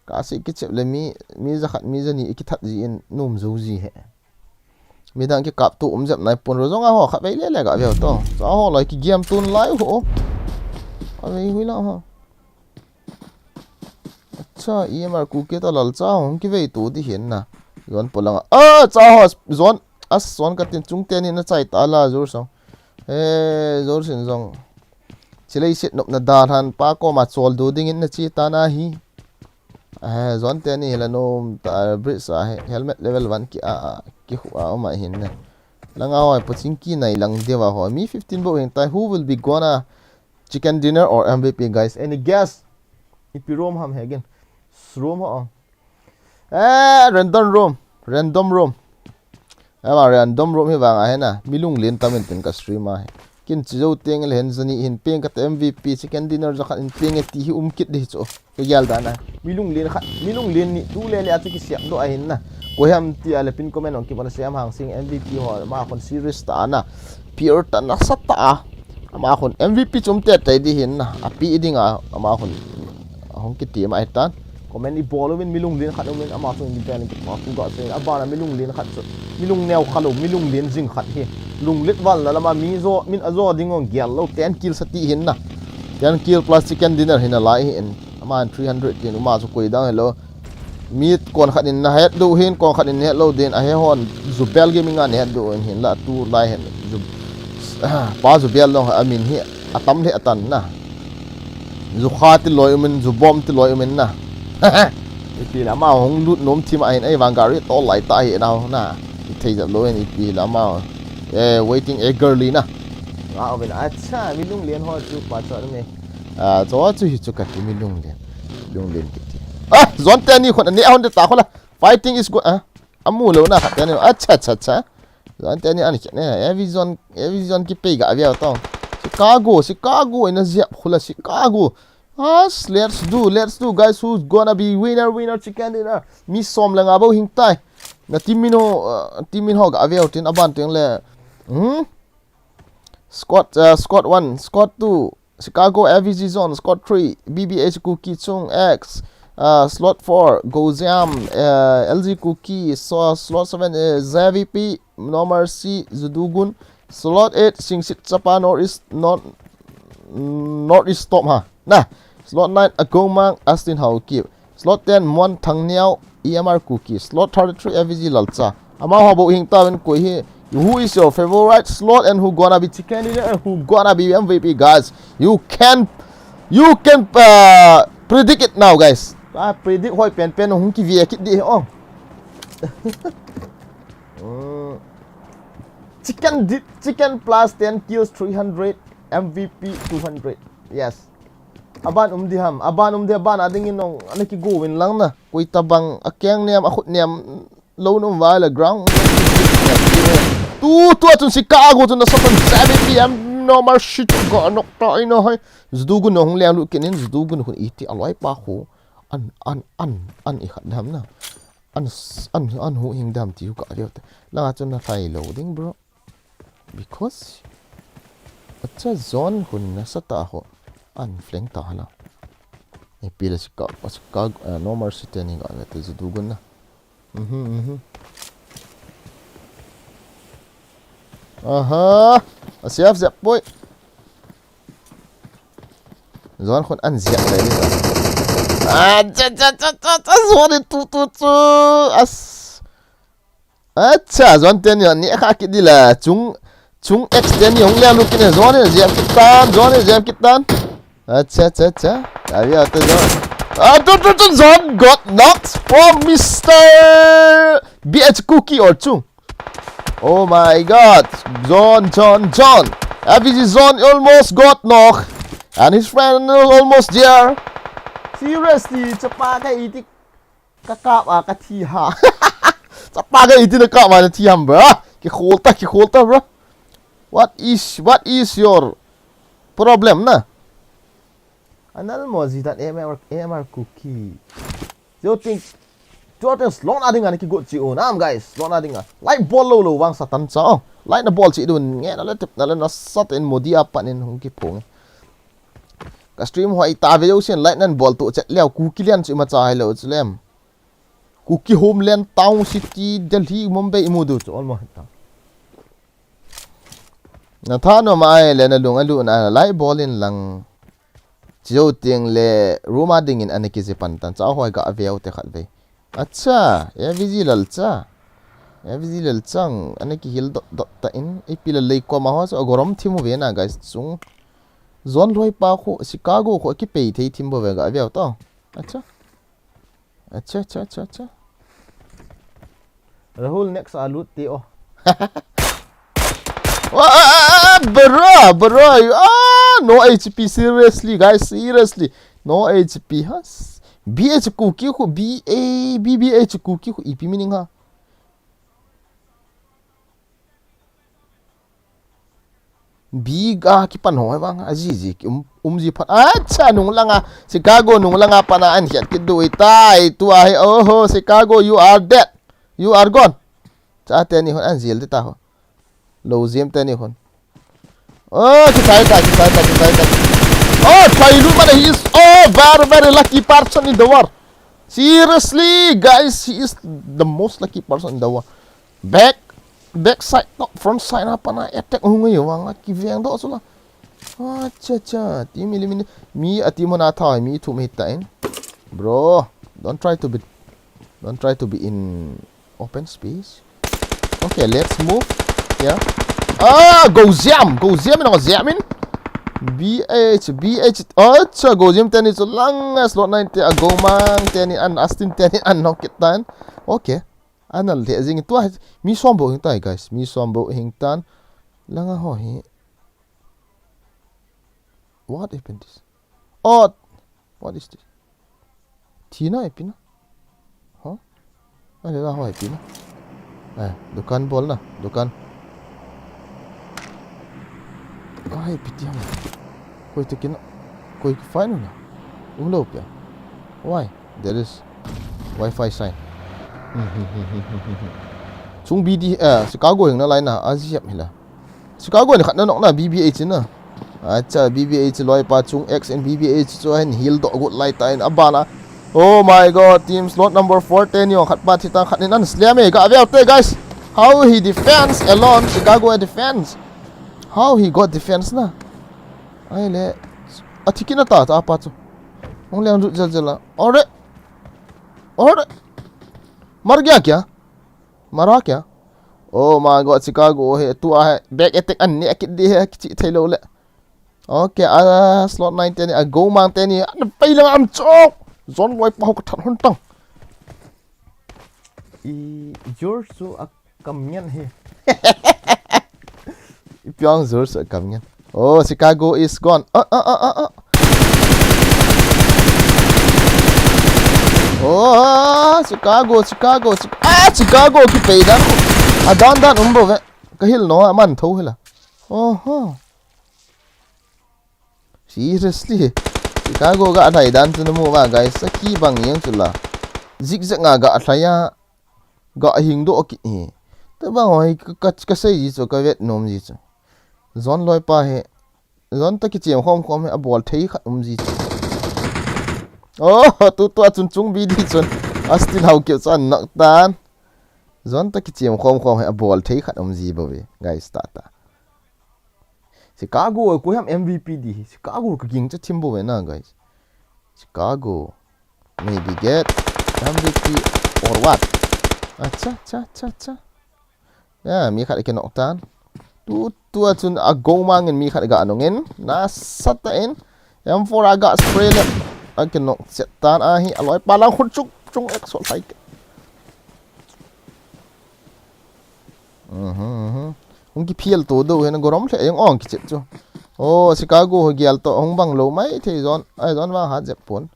Classic kichep le mi, mi jakhat, mi jani ikithat ji in nom jou ji he. Midang kikap tu um jep nai pon ro jong a ho khat vei le le ga veu to. Cha ho lai kigem tun lai ho. A vei hui la ho. Acha, E M R Kuki ta lal cha hong kivei tu di hin na. Zon polanga. A, cha ho, zon. As, zon ka tin chung te ni na chai ta la zur song. He, zur sin zong. Chilei sit nop na dan han pa ko ma chol du ding in na chi ta na hi. Eh, zon te ni la nom ta bridge a he, helmet level one ki a, a, ki hu a, o ma hin na. Langa hoi, pochin ki nai lang deva ho. Mi fifteen bo hin tai, who will be gonna chicken dinner or M V P, guys? Any guess? Ipi room ham he again. Room ho. Eh, random room. Random room. Ama random room hi vang a hena. Mi lunglen tam in tin ka stream a hi. Kin chi jou teng le hen jani hin peng ka te M V P chicken dinner jakhat in peng e ti hi um kit di chu. Ka gel dan a. Mi lunglen khat. Mi lunglen ni tu le le a chu kisiam do a hin na. Ko hem ti a le pin comment ong ki bana siam hang sing M V P ho ma kon serious ta na. Pure ta na sa ta a. Ama khun M V P chum te tai di hin na. A pi ding a ama khun hong kiti ma ai tan. Comment i bol uvin mi lunglen khat umin ama chun mi pen ki pa ku ga se. A bana mi lunglen khat chu. Mi lungneo kha lo, mi lunglen jing khat hi. Lunglet val na lama mi zo, min a zo ding ong gel lo ten kill sa ti hin na. Ten kill plus chicken dinner hin a lai hin. Ama three hundred tin uma chu koi dang hello. Mi kon khat in na het do hin, kon khat in het lo din, a he hon, Zubel Gaming a het do in hin la tu lai hen, Zu-, pa Zubel long a min hi, a tam le a tan na. Zu kha ti loi umin, zu bom ti loi umin na. Ipi la ma hong lut nom thi ma hin, ei vang gari to lai ta hi na ho na. I thei jap lo in ipi la ma. Eh, waiting eagerly na. Nga uvin, acha, mi lunglen ho chu pa chon me. Ah, chu chu hi chu ka ti mi lunglen. Lunglen kiti. Ah, zon te ni khon, ni a hon te ta khola. Fighting is good. Ah, amu lo na khat te ni. Acha, acha, acha. Zon te ni an khat ne. Every zone, every zone ki pe ga via tong. Chicago, Chicago, ina ziap khola Chicago. As, let's do, let's do, guys. Who's gonna be winner, winner, chicken dinner? Mi som le nga bo hing tai. Na team min ho, uh, team min ho ga via tin aban teng le. Hmm? Squad, uh, squad one, squad two, Chicago F V G Zone, squad three, B B H Kuki Chung X, uh, slot four, Gojam, uh, L G Kuki, so, slot seven, uh, Z V P, No Mercy, Zudugun, slot eight, Singsit Chapa, North East, North, North East Top, ha, na, slot nine, Agongmang, Astin Haokip, slot ten, Mon Thangniao, E M R Kuki, slot thirty-three, F V G Lalcha, Ama ho bo hing ta ven koi hi. Who is your favorite slot and who gonna be chicken dinner and who gonna be M V P, guys? You can, you can, uh, predict it now, guys. Ah, predict hoi pen pen hung ki via kit di oh. Uh, chicken di, chicken plus ten kills three hundred, M V P two hundred. Yes. Aban um di ham, aban um di aban ading in nong, ana ki go win lang na. Koi tabang, akeng niam, akhut niam, lo nung vai le ground. Tu, tu, chun Chicago chun na sa pan seven P M No Mercy chu ga nok ta ina hai. Zudugun no hung leng lut kinin, Zudugun hun iti aloi pa khu. An, an, an, an i khat dam na. An, an, an hu hing dam ti hu ka leo te. Langa chun na thai lo ding, bro. Because acha zone hun na sa ta ho. An flank ta hala. E pila Chicago, Chicago, uh, No Mercy te ni ga le te Zudugun na. Mhm, mhm. Aha. A safe zep boy. Zone khun an ziak le ni. Ah, cha, cha, cha, cha, cha, zone tu, tu, tu. As. Acha, zone te ni, ni kha kit di la. Chung, chung X te ni hung le lu kine zone ziak kit tan, zone ziak kit tan. Acha, acha, acha. Avi ate zone. Ah, tu, tu, tu, zone got knocked from Mister B H Kuki or chung. Oh my God. Zone, zone, zone. F V G zone almost got knocked. And his friend almost there. Seriously, chapa ka iti ka kap a ka thi ha. Chapa ka iti na kap a na thi ham bro. Ki khol ta, ki khol ta bro. What is, what is your problem na? Anal mo zi dan M R, M R Kuki. Yo ting. Yo ting slot na ding ani ki got chi un am guys. Slot na ding a. Like bol lo lo vang satan cha. Oh. Like na bol chi dun nge na le tip na le na sat in modi apan in hung ki phong. Ka stream hoi ta ve jousen like nan bol to chet leu, Kuki lian chu ima cha hai lou chu lem. Kuki homeland, town, city, Delhi, Mumbai imu diu chu almost ta. Na tha nom a ahile na lung a lut na lai bol in lang. Chi jou teng le room a dingin ana kiji pan tan, cha hoi ga ve u te khat ve. Acha, A V G lal cha. A V G lal chang, ana kihil dot dot ta in, ipi la lei koma ho chu agorom thim u ve na, guys, chung. Zone loi pa khu, Chicago khu akipei thei thim bo ve ga ve u to. Acha. Acha, acha, acha, acha. Rahul next a lut te o. Ah, bro, bro, ah, no H P, seriously, guys, seriously. No H P, ha? B H Kuki khu, B A, B B H Kuki khu, ipi meaning ha? B ga kipan ho vang, a ji ji ki um, um ji phat. Acha, nung langa, Chicago nung langa pana an hiat kit du itai, tu ahi, oho, Chicago, you are dead. You are gone. Cha teni hon an jil ta ho. Lou jiem teni hon. Oh, kisai ta, kisai ta, kisai ta. Oh, Thailu mana, he is, oh, very, very lucky person in the world. Seriously, guys, he is the most lucky person in the world. Back, back side, not front side, na pana attack hung ngai vang, kiveng do sula. Acha, acha, team eliminate. Mi a team na tha, mi thum hita in. Bro, don't try to be, don't try to be in open space. Okay, let's move. Yeah. Ah, go jam, go jam in, go jam in. B H, B H. Acha, go jam teni chu lang, slot nine te, a go mang teni an, Astin teni an knock kit tan. Okay. Anal le jing tua mi som bo hing tai, guys. Mi som bo hing tan. Langa ho hi. What happened this? Oh, what is this? Thina ipi na? Huh? Ale la ho ipi na? Eh, dukan bol na, dukan. Ai, piti ham. Koi te kina. Koi fine na. Umlo pia. Why? There is Wi-Fi sign. Chung B D, eh, Chicago hing na lai na, a ji yap hila. Chicago ni khat na nok na, B B H na. Acha, B B H loi pa chung X and B B H chu hin heal do gut lai ta in abana. Oh my God, team slot number four teni khat pa thi ta khat in an slam e, ga ve te, guys. How he defends alone, Chicago defense. How he got defense na. Ai le, a thi kina ta, ta pa chu. Hung leng lut jel jel a. Ore. Ore. Mar gaya kya? Mara kya? Oh my God, Chicago he, tu a he, back attack an ne kit di he, kichi thei lo le. Okay, a slot nine teni, a go mang teni, an pai lang am chok. Zone loi pa ho ka that hon tang. I, George chu a kam ngen he. I piang George chu a kam ngen. Oh, Chicago is gone. Ah, ah, ah, ah, ah. Oh, Chicago, Chicago, Chi-, ah, Chicago kipei dan. A dan dan um bo ve. Ka hil no, a man tho hila. Oh, ho. Seriously. Chicago ga athai dan chu namu va, guys. Saki bang yang chu la. Zigzag nga ga athai a. Ga hing do ki. Te bang hoi ka, ka, ka sei ji chu, ka vet nom ji chu. Zone loi pa he. Zone ta kichem khom khom he, a bol thei khat um ji chu. Oh, tu tu a chun chung B D chun. A still hau keu chan nak tan. Zone ta kichem khom khom he, a bol thei khat um ji bo ve. Guys, ta ta. Chicago, ko ham M V P di. Chicago ka ging cha thim bo ve na, guys. Chicago. Maybe get M V P or what? Acha, cha, cha, cha. Ya, mi khat a kinok tan. Tu, tu a chun a go mang in mi khat ga nung in. Na sat ta in. M four a ga spray le. A kinok chet tan a hi. A loi pa lang khun chuk, chung ek so lai. Mhm, mhm. Hung kiphial to do hen gorom hle jong ong kichep chu. Oh, Chicago ho gial to hung bang lo mai thei zone. Ai zone vang hat jep pon.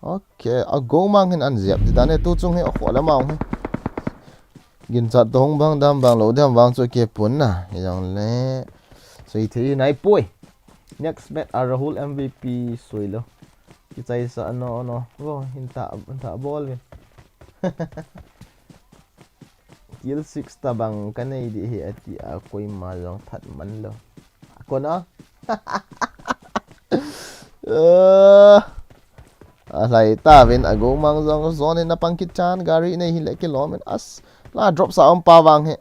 Okay, a go mang hin an jep di dan e tu chung hi a khol a mang hi. Ginchat to hung bang dam bang lo dam vang chu ke pon na. Hi jong le. Sui thei nai poi. Next match a Rahul M V P sui lo. Kichai sa no no. Go hin ta, hin ta bol vin. Kill six tabang ka nei di hi ati a koima jong that man lo. Kona? Uh, alai ta vin a go mang zong zon in a pang kit chan gari nei hi le kilom in as la drop sa um pa vang he.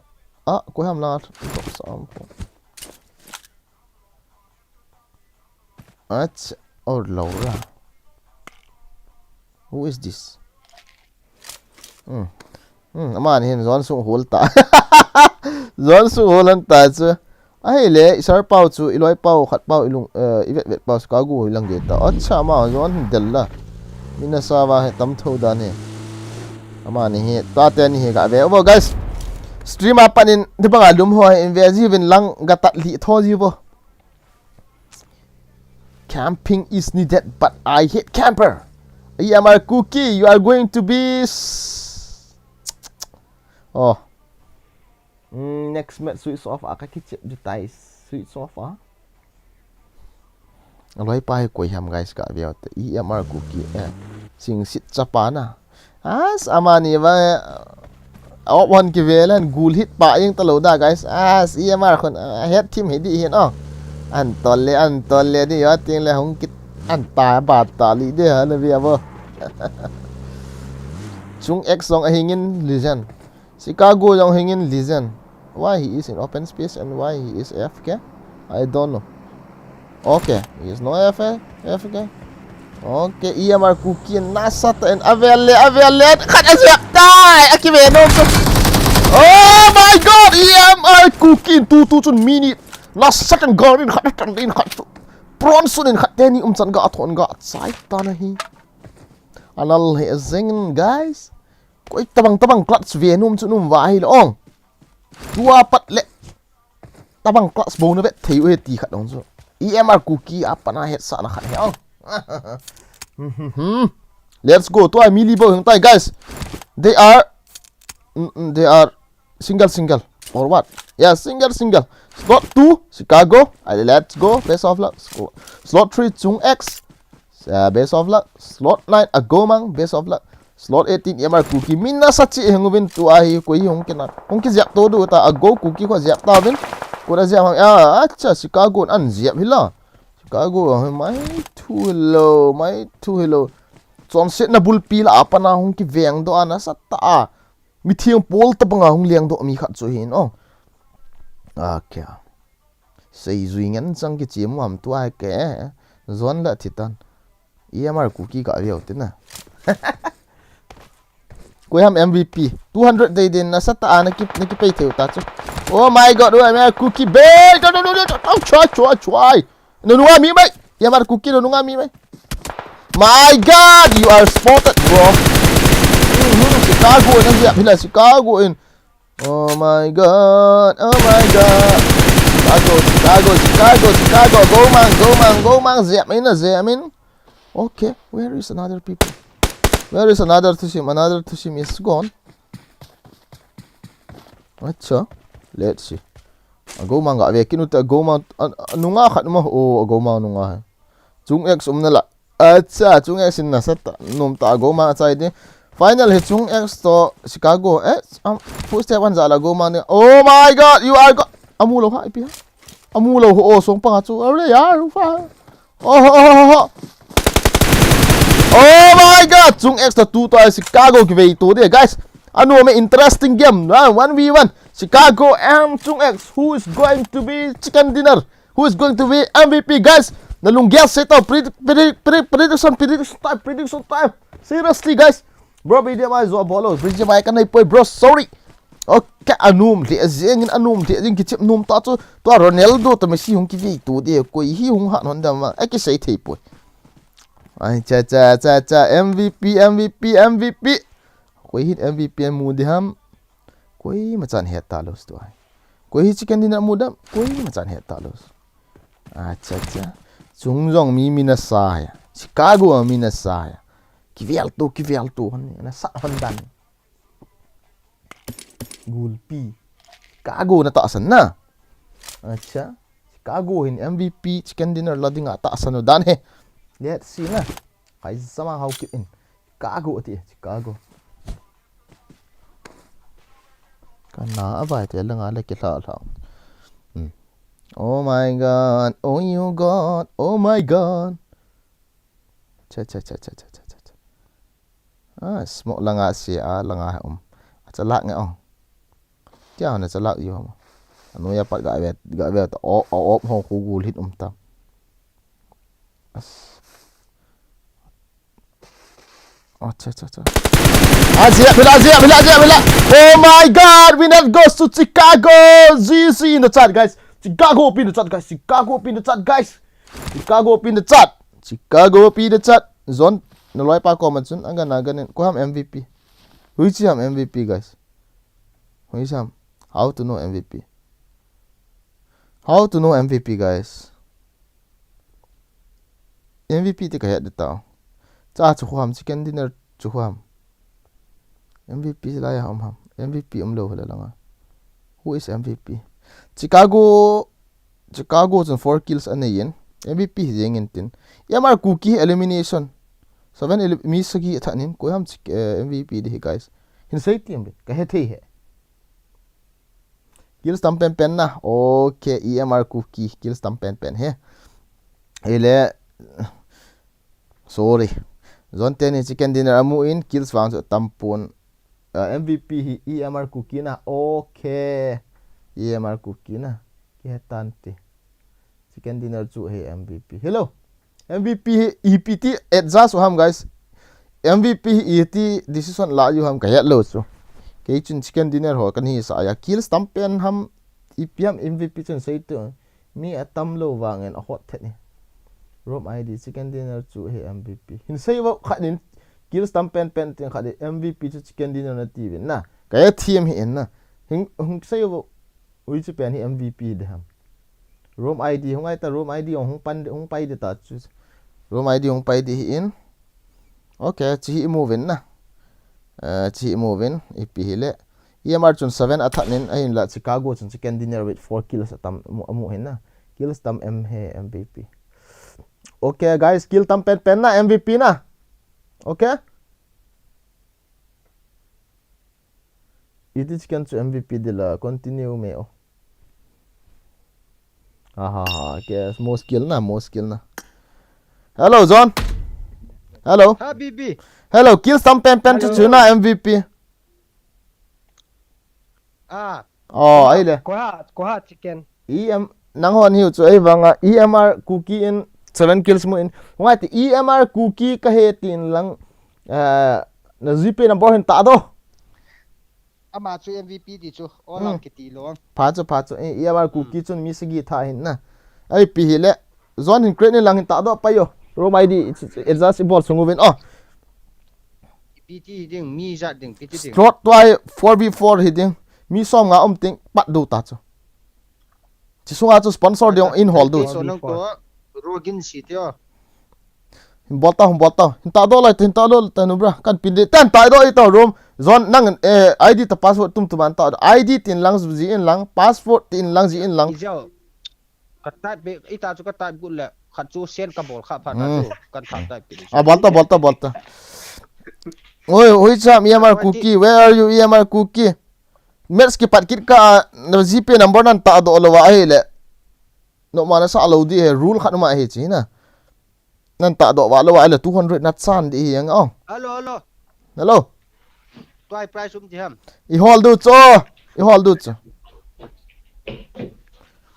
Ah, koi ham la drop sa um po. Ach, or Laura. Who is this? Hmm. Hmm, amani hin zon sung hol ta. Zon sung hol an ta chu. Ahile, i sar pau chu, i loi pau, khat pau, i lung, eh, i vet vet pau, Chicago hi lang ge ta. Acha, ama zon hin del la. Mina sa va he tam tho dan he. Amani hi, ta te ni hi ga ve. Oh, guys. Stream a panin, di banga lum ho he, in ve ji vin lang ga tat li tho ji vo. Camping is needed, but I hate camper. E M R Cookie, you are going to be s-, oh. Mm, next match switch off a ka kichep di tai switch off a. Aloi pa hi koi ham guys ka veo te E M R Cookie eh. Sing sit chapa na. As amani va. Awp hon kivel an gul hit pa ing talo da guys. As E M R khun, ah, het thim hi di hin oh. An tol le, an tol le di yo ting le hung kit an ta ba ta li de ha na via bo. Chung X zong a hingin legend. Chicago zong hingin legend. Why he is in open space and why he is A F K? I don't know. Okay, he is no F A, F K. Okay, E M R Cookie nasa ta in avel le, avel le, khat a zep tai, a kive nom chu. Oh my God, E M R Cookie tu tu chun minute. Nasa tan gol in khat, tan in khat chu. Bronze sun in khat teni um chan ga thon ga chai ta na hi. Anal he zeng guys. Koi tabang tabang clutch ve nom chu nom va hi le ong. Tua pat le. Tabang clutch bo na vet thei u he ti khat ong chu. E M R Cookie a pana het sa na khat he ong. Let's go. Tua mi li bo hung tai guys. They are, mm, mm, they are single single or what? Yeah, single single. Slot two, Chicago. Let's go. Best of luck. Slot three, Chung X. Uh, best of luck. Slot nine, Agomang. Best of luck. Slot eighteen, E M R Cookie. Min nasa chi heng uvin tua hi koi hi hung kina. Hung kiziap to du ta Ago Cookie ko ziap ta uvin. Ko da ziap hang. Ah, acha Chicago an ziap hi la. Chicago ah mai thu hello, mai thu hello. Chonset na bulpi la apana hung kiveng do ana sa ta a. Mi thiang pol ta banga hung leng do mi khat chu hin oh. Ah, kya. Seijui ngen chang kichim ham tua ke. Zon la thitan. E M R Cookie ka veo tina. Koi ham M V P. Two hundred dei din nasa ta na ki, na kipei theu ta chu. Oh my God, oh, E M R Cookie be. Chua, chua, chua. Na nunga mi mai. E M R Cookie na nunga mi mai. My God, you are spotted, bro. Mhm, Chicago in, Chicago in. Oh my God, oh my God. Chicago, Chicago, Chicago, Chicago. Go man, go man, go man. Ziap in, ziap in. Okay, where is another people? Where is another Tusim? Another Tusim is gone. Acha, let's see. Agomang ga ve kinu te Agomang, a, a, nunga khat ma. Oh, Agomang nunga hai. Chung X um na la. Acha, Chung X in nasa ta, nom ta Agomang chai di. Final hi Chung X to Chicago. Eh, um, footstep an za la Agomang ni. Oh my God, you are go-, amu lo ha, ipi ha. Amu lo ho, oh, song pa chu. Are yaar, ufa. Oh, oh, oh, oh. Oh my God, Chung X to two to Chicago kivei to de, guys. Anu me interesting game, ah, one v one. Chicago and Chung X, who is going to be chicken dinner? Who is going to be M V P, guys? Na lunggel se tau predict, predict, predict, prediction, prediction time, prediction time. Seriously, guys. Bro, B D M I zo bolo, B D M I ka nei poi, bro, sorry. Okay, anum le jing in anum le jing kichep nom ta chu. Tua Ronaldo to Messi hung kivei to de koi hi hung han hon dam ma. Aki sei thei poi. Ai cha cha cha cha M V P, M V P, M V P. Koi hi M V P mu di ham. Koima chan het ta lou tua. Koi hi chicken dinner mu dam, koima chan het ta lou. Acha, acha. Chung jong mi, mi nasa ya. Chicago mi nasa ya. Kivel to, kivel to. Hon, nasa hon dan. Gulpi. Chicago na tahsan na. Acha. Chicago hin M V P chicken dinner la dinga tahsan u dan he. Let's see na. Kai zama hau kit in. Chicago ati, Chicago. Kana avai te langa le kilha lha. Hmm. Oh my God, oh you God, oh my God. Cha, cha, cha, cha, cha, cha, cha, cha. Ah, smoke langa si, ah, langa um. Acha lak nge ong. Tia na cha lak yo ma. Anu ya pat ga ve, ga ve ta, o, o, op hong khu gul hit um ta. As. Acha, cha, cha. Azia, bila, azia, bila, azia, bila. Oh my God, Winner goes to Chicago. G C in the chat, guys. Chicago up in the chat, guys. Chicago up in the chat, guys. Chicago up in the chat. Chicago up in the chat. Zone, na loi pa comment sun, anga na ganin. Ko ham M V P. Hui chi ham M V P, guys. Hui chi ham. How to know M V P? How to know M V P, guys? M V P ti ka het de tao. Cha chu khuam, chicken dinner chu khuam. M V P lai ya um ham. M V P um lo hala langa. Who is M V P? Chicago, Chicago chun four kills anei in. M V P hi jeng in tin. E M R Kuki elimination. Seven eli-, mi sagi thatnin. Koi ham chik, eh, M V P di hi, guys. Hin sei ti em be. Ka he thei he. Kills tam pen pen na. Okay, E M R Kuki. Kills tam pen pen he. Ele. Sorry. Zone teni chicken dinner amu in. Kills vang chu tam pon. Uh, M V P hi E M R Kuki na. Okay. E M R Kuki na. Ki he tan ti. Chicken dinner chu he M V P. Hello. M V P hi ipi ti adjust u ham, guys. M V P hi iti decision la u ham ka het lo chu. Kei chun chicken dinner ho kan hi sa ya. Kills tam pen ham ipi ham M V P chun sei tu. Mi atam lo vangin a hot thet ni. Room I D chicken dinner chu he M V P. Hin sei vo khat nin kills tam pen pen tin khat ni M V P chu chicken dinner na ti vin na. Ka ya team hi in na. Hin, hin sei vo Ui chu pen hi M V P de ham. Room I D hung ai ta, room I D hung pan, hung pai de ta chu. Room I D hung pai de hi in. Okay, chi hi i mu vin na. Eh, chi hi i mu vin, ipi hi le. E M R chun seven a that nin, ahin la Chicago chun chicken dinner with four kills atam mu, amu hin na. Kills tam em he M V P. Okay, guys, kill tam pen pen na M V P na. Okay? Iti chicken chu M V P dila continue me o. Aha, ke mo skill na, mo skill na. Hello, John. Hello. Ha, B B. Hello, kill tam pen pen chu Hello. chu na M V P. Ah. Oh, ai le. Koha, koha chicken. E M, nang hon hiu chu ei vanga E M R Kuki in seven kills mu in. Ngai ti E M R Kuki ka he tin lang, eh, na G P number hin ta do. Ama chu M V P ti chu, o Hmm. lang kiti lo. Pha chu, pha chu, eh, E M R Kuki Hmm. chun mi sagi tha hin na. Ai pi hi le, John hin crate ni lang hin ta do pa yo. Room I D, it's, it's, it's just i bol sungu vin. Oh. P T ding, mi jat ding, P T ding. Slot tuai four v four hi ding. Mi som nga um ting, pat do ta chu. Chi sunga chu sponsor ding in hol do. Ti so nang to, Rogin si tio. Hin bol ta, hin bol ta. Hin ta do lai, hin ta do lai, ta nu bra. Kan pin de, tan ta do i ta room. John nang, eh, I D ta password tum tum an ta. I D tin lang ji in lang, password tin lang ji in lang. Ijao. Ka type be, ita chu ka type gut le. Khat chu send ka bol kha pha ta Hmm. chu. Kan kha type be. Ah, bol ta, bol ta, bol ta. Oi, oi, cham, E M R Kuki. Where are you, E M R Kuki? Match kipat kit ka, na G P number nan ta do lo wa ahi le. No ma na sa lo di he, rule khat ma hi chi na. Nan ta do wa lo wa le two hundred na chan di hi yang, oh. Hello, hello. Hello. Tuai price um ti ham. I hol du cho. I hol du cho.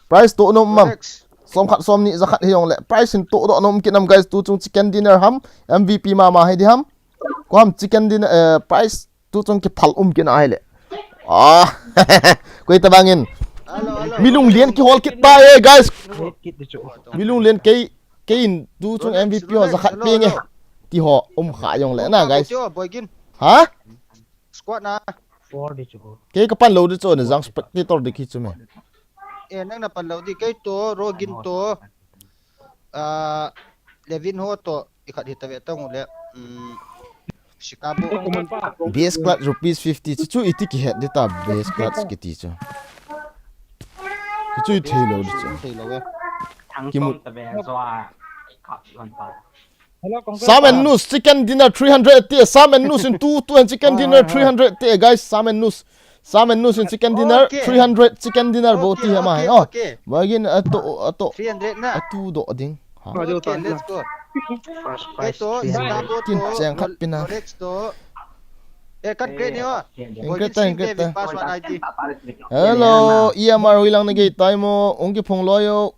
Price to nom mam. Correct. Som khat som ni za khat hi yong le. Price hin to do nom kit nam, guys, tu chung chicken dinner ham. M V P ma ma hi di ham. Ko ham chicken dinner, eh, price tu chung kiphal um kit na hi le. Ah. Koi ta bangin. Hello, hello. Mi lunglen kihol kit ta e, guys. Kit di chu. Mi lunglen kei Kei in tu chung Rolex, M V P ho Rolex, za khat hello, pe nge. Hello. Ti ho um kha yong le na, Squad guys. Tio, Boy Gin. Ha? Squad na. Four di chu. Kei ka pan lo di chu ne, jang spectator di ki chu me. Eh, nang na pan lo di, kei to, Rogin to. Ah, Levin ho to, i khat hi ta ve tong le. Mm. Chicago. Base clutch rupees fifty chu, chu iti kihet di ta base clutch kiti chu. Chu i thei lo di chu. Thei lo e. Kimu. Hello, congrats. Sam and Noose chicken dinner three hundred te. Sam and Noose in two, two and chicken dinner three hundred te, guys. Sam and Noose. Sam and Noose in chicken dinner Okay. three hundred chicken dinner bo Okay, ti ha ma okay, hai. Oh. Okay. Magin ato, ato. Three hundred na. Atu do ding. Okay, let's go. First prize. Ito, Singapore to, Kin cheng khat pina. Knowledge to. Eh, kan create ni, oh. Ingkret ta, ingkret ta. Password I D. Hello, E M R hoilang na gei tai mo, ong kiphong loi o.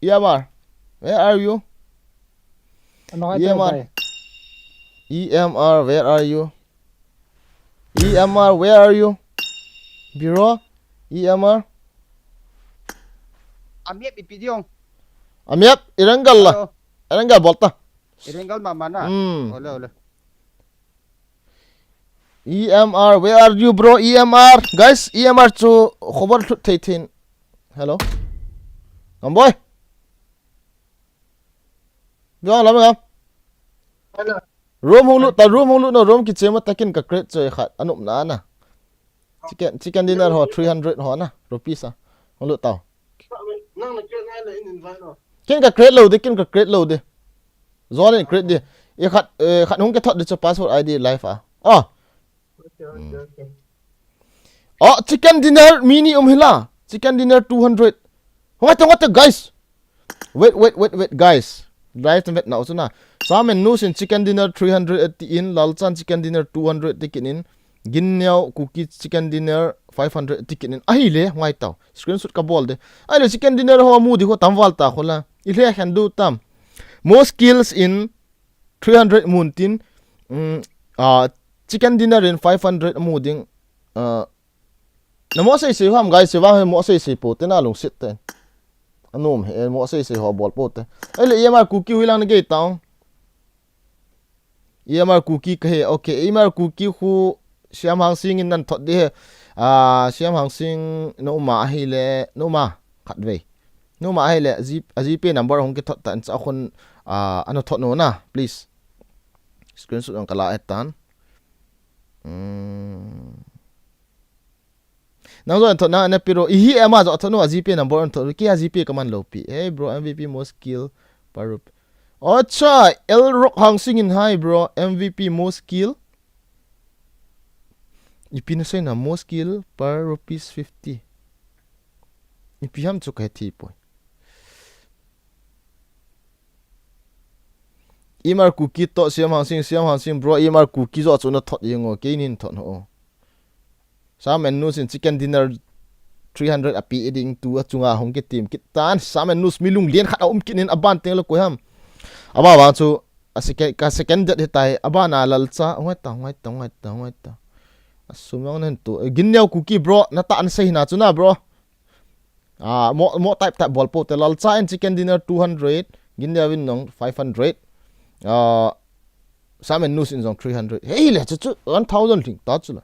E M R, where are you? E M R. E M R, where are you? E M R, where are you? Bro, E M R. Amiap ipi diong. Amiap, irangal la. Irangal bolta. Irangal mama na. Hmm. Ole, ole. E M R, where are you, bro? E M R. Guys, E M R chu khobor thut thei thin. Hello. Ngam boy. Jong lam ngam. Hello. Room hung lut ta, room hung lut no, room kichema takin ka create choi khat. Anup na na. Chicken, chicken dinner ho, three hundred ho na. Rupees a. Hung lut tau. Nang na create na le in invite no. Ken ka create lo de, ken ka create lo de. Zon in create de. E khat, e khat hung ke thot de chu password I D live a. Oh. Okay, okay, okay. Oh, chicken dinner mini um hila. Chicken dinner two hundred. Ngata, ngata, guys. Wait, wait, wait, wait, guys. Live na vet na usuna. Sam and Nus in chicken dinner three hundred eighty in, Lalchan chicken dinner two hundred ticket in, Ginniao Kuki chicken dinner five hundred ticket in. Ahile, ngai tau. Screenshot ka bol de. Ahile chicken dinner ho mu di ho tamval ta khola. Ile khan du tam. Most kills in three hundred mun tin, um, uh, chicken dinner in five hundred mu ding, uh, na mo sei sei ham guys, sei vang he mo sei sei po te na lungsit te. Anom he mo sei sei ho bol po te. Ele E M R Kuki hui lang na gei tau. E M R Kuki ka he, okay, E M R Kuki khu Siam Hang Sing in nan thot de he. Ah, Siam Hang Sing no ma ahile, no ma khat vei. No ma ahile, G-, a GPay number hung ke thot ta in cha khun, ah, ano thot no na, please. Screenshot ang kala etan. Hmm. Nang zon thot na, na piro. Ihi ema zon thot no, a GPay number an thot. Ki a GPay kaman lo pi. Hey bro, M V P most kill per rup-, Acha, L Rock Hang Sing in hi bro, M V P most kill. Ipi na sei na most kill per rupees fifty. Ipi ham chu ka he thei poi. E M R Kuki to Siam Hang Sing, Siam Hang Sing bro, E M R Kuki zo chu na thot yeng o, kei nin thot ho. Sam and Nus in chicken dinner three hundred a pi ding tu a chunga hung ke tim kit tan. Sam and Nus mi lung lian khat a um kit in a ban teng lo koi ham. Aba bang chu a second, ka second det hitai, a ban a Lalcha, ngai ta, ngai ta, ngai ta, ngai ta. A sum ang nen tu. Ginniao Kuki bro, na ta an sei na chu na bro. Ah, mo, mo type type bol po te Lalcha and chicken dinner two hundred, Ginniao in nong five hundred. Ah, Sam and Nus in zong three hundred. Hey, le chu chu one thousand thing ta chu la.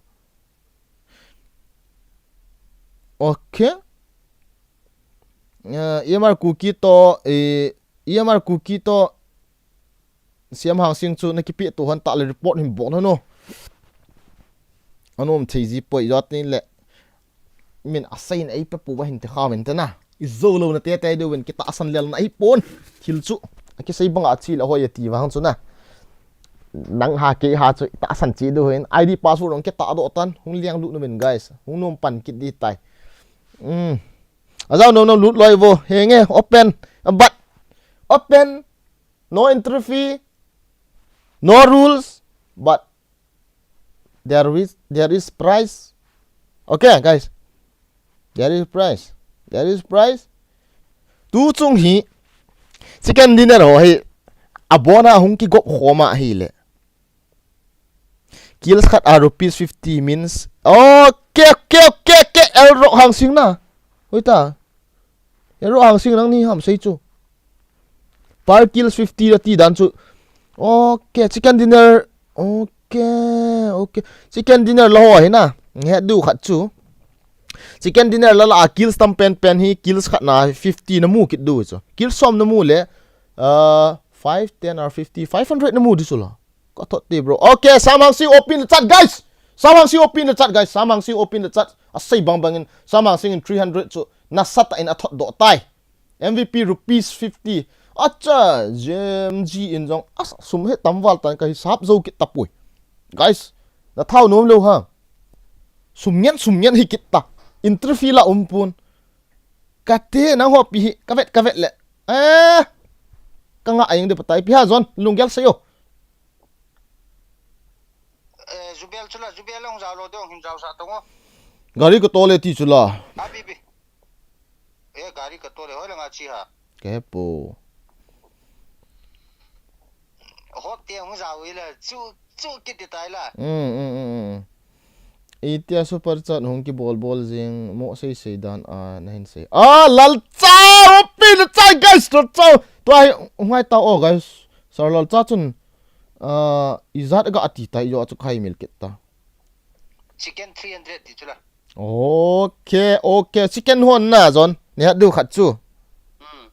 Okay. Ah, E M R Kuki to, eh, E M R Kuki to, Siam Hang Sing chu na kipi tu han ta le report him bon no. Anom thei ji poi jot ni le. Min a sei na ei pe pu ba hin te kha ven te na. I zo lo na te te deu ven kita san lel na ei pon. Thil chu. A ki sei bang a chi la hoi a ti vang chu na. Nang ha ke ha chu ta san chi deu hin. I D password ong kita do tan. Hung liang lu no ven guys. Hung nom pan kit di tai. Hmm. A zau no no lut loi vo. Henge open. But open. No entry fee, no rules, but there is, there is price. Okay, guys. There is price. There is price. Tu chung hi chicken dinner ho hi abona hung ki gop khoma hi le. Kills khat a rupees fifty means. Okay, okay, okay, okay. L Rock Hang Sing na. Hoi ta. L Rock Hang Sing nang ni ham sei chu. Per kills fifty la ti dan chu. Okay, chicken dinner. Okay, okay. Chicken dinner la ho hi na. Nge du khat chu. Chicken dinner la la kills tam pen pen hi kills khat na fifty na mu kit du chu. Kills som na mu le. Uh, five, ten or fifty, five hundred na mu di chu la. Ka thot te, bro. Okay, Sam Hang Sing open the chat, guys. Sam Hang Sing open the chat, guys. Sam Hang Sing open the chat. A sei bang bang in. Sam Hang Sing in three hundred chu. Na sat in a thot do tai. M V P rupees fifty. Acha, J M G in jong. As sum he tamval tan ka hisap zo kit tapui. Guys, na thau nom lo ha. Sum ngen, sum ngen hi kit ta. Entry fee la um pun. Ka te na ho pi hi. Ka vet, ka vet le. Eh. Ka nga a eng de patai pi ha John, lunggel sei o. Eh, Jubel chula, Jubel long jao lo de, hung hin jao sa tong o. Gari ka tole ti chula. Abi bi. Eh, gari ka tole, hoi la nga chi ha. Ke po. Hot te hung jao ila, chu, chu kiti tai la. Mm, mm, mm, mm. Itia super chat hung kibol bol jing mo sei sei dan a na hin sei. Ah, Lalcha, opi Lalcha, guys, Lalcha. Tua hi hung hai ta o, guys. Sir Lalcha chun, ah, ijat ga ati ta, yo chu khai mil kit ta. Chicken three hundred ti chula. Okay, okay. Chicken hon na, John. Ni hat du khat chu. Hmm.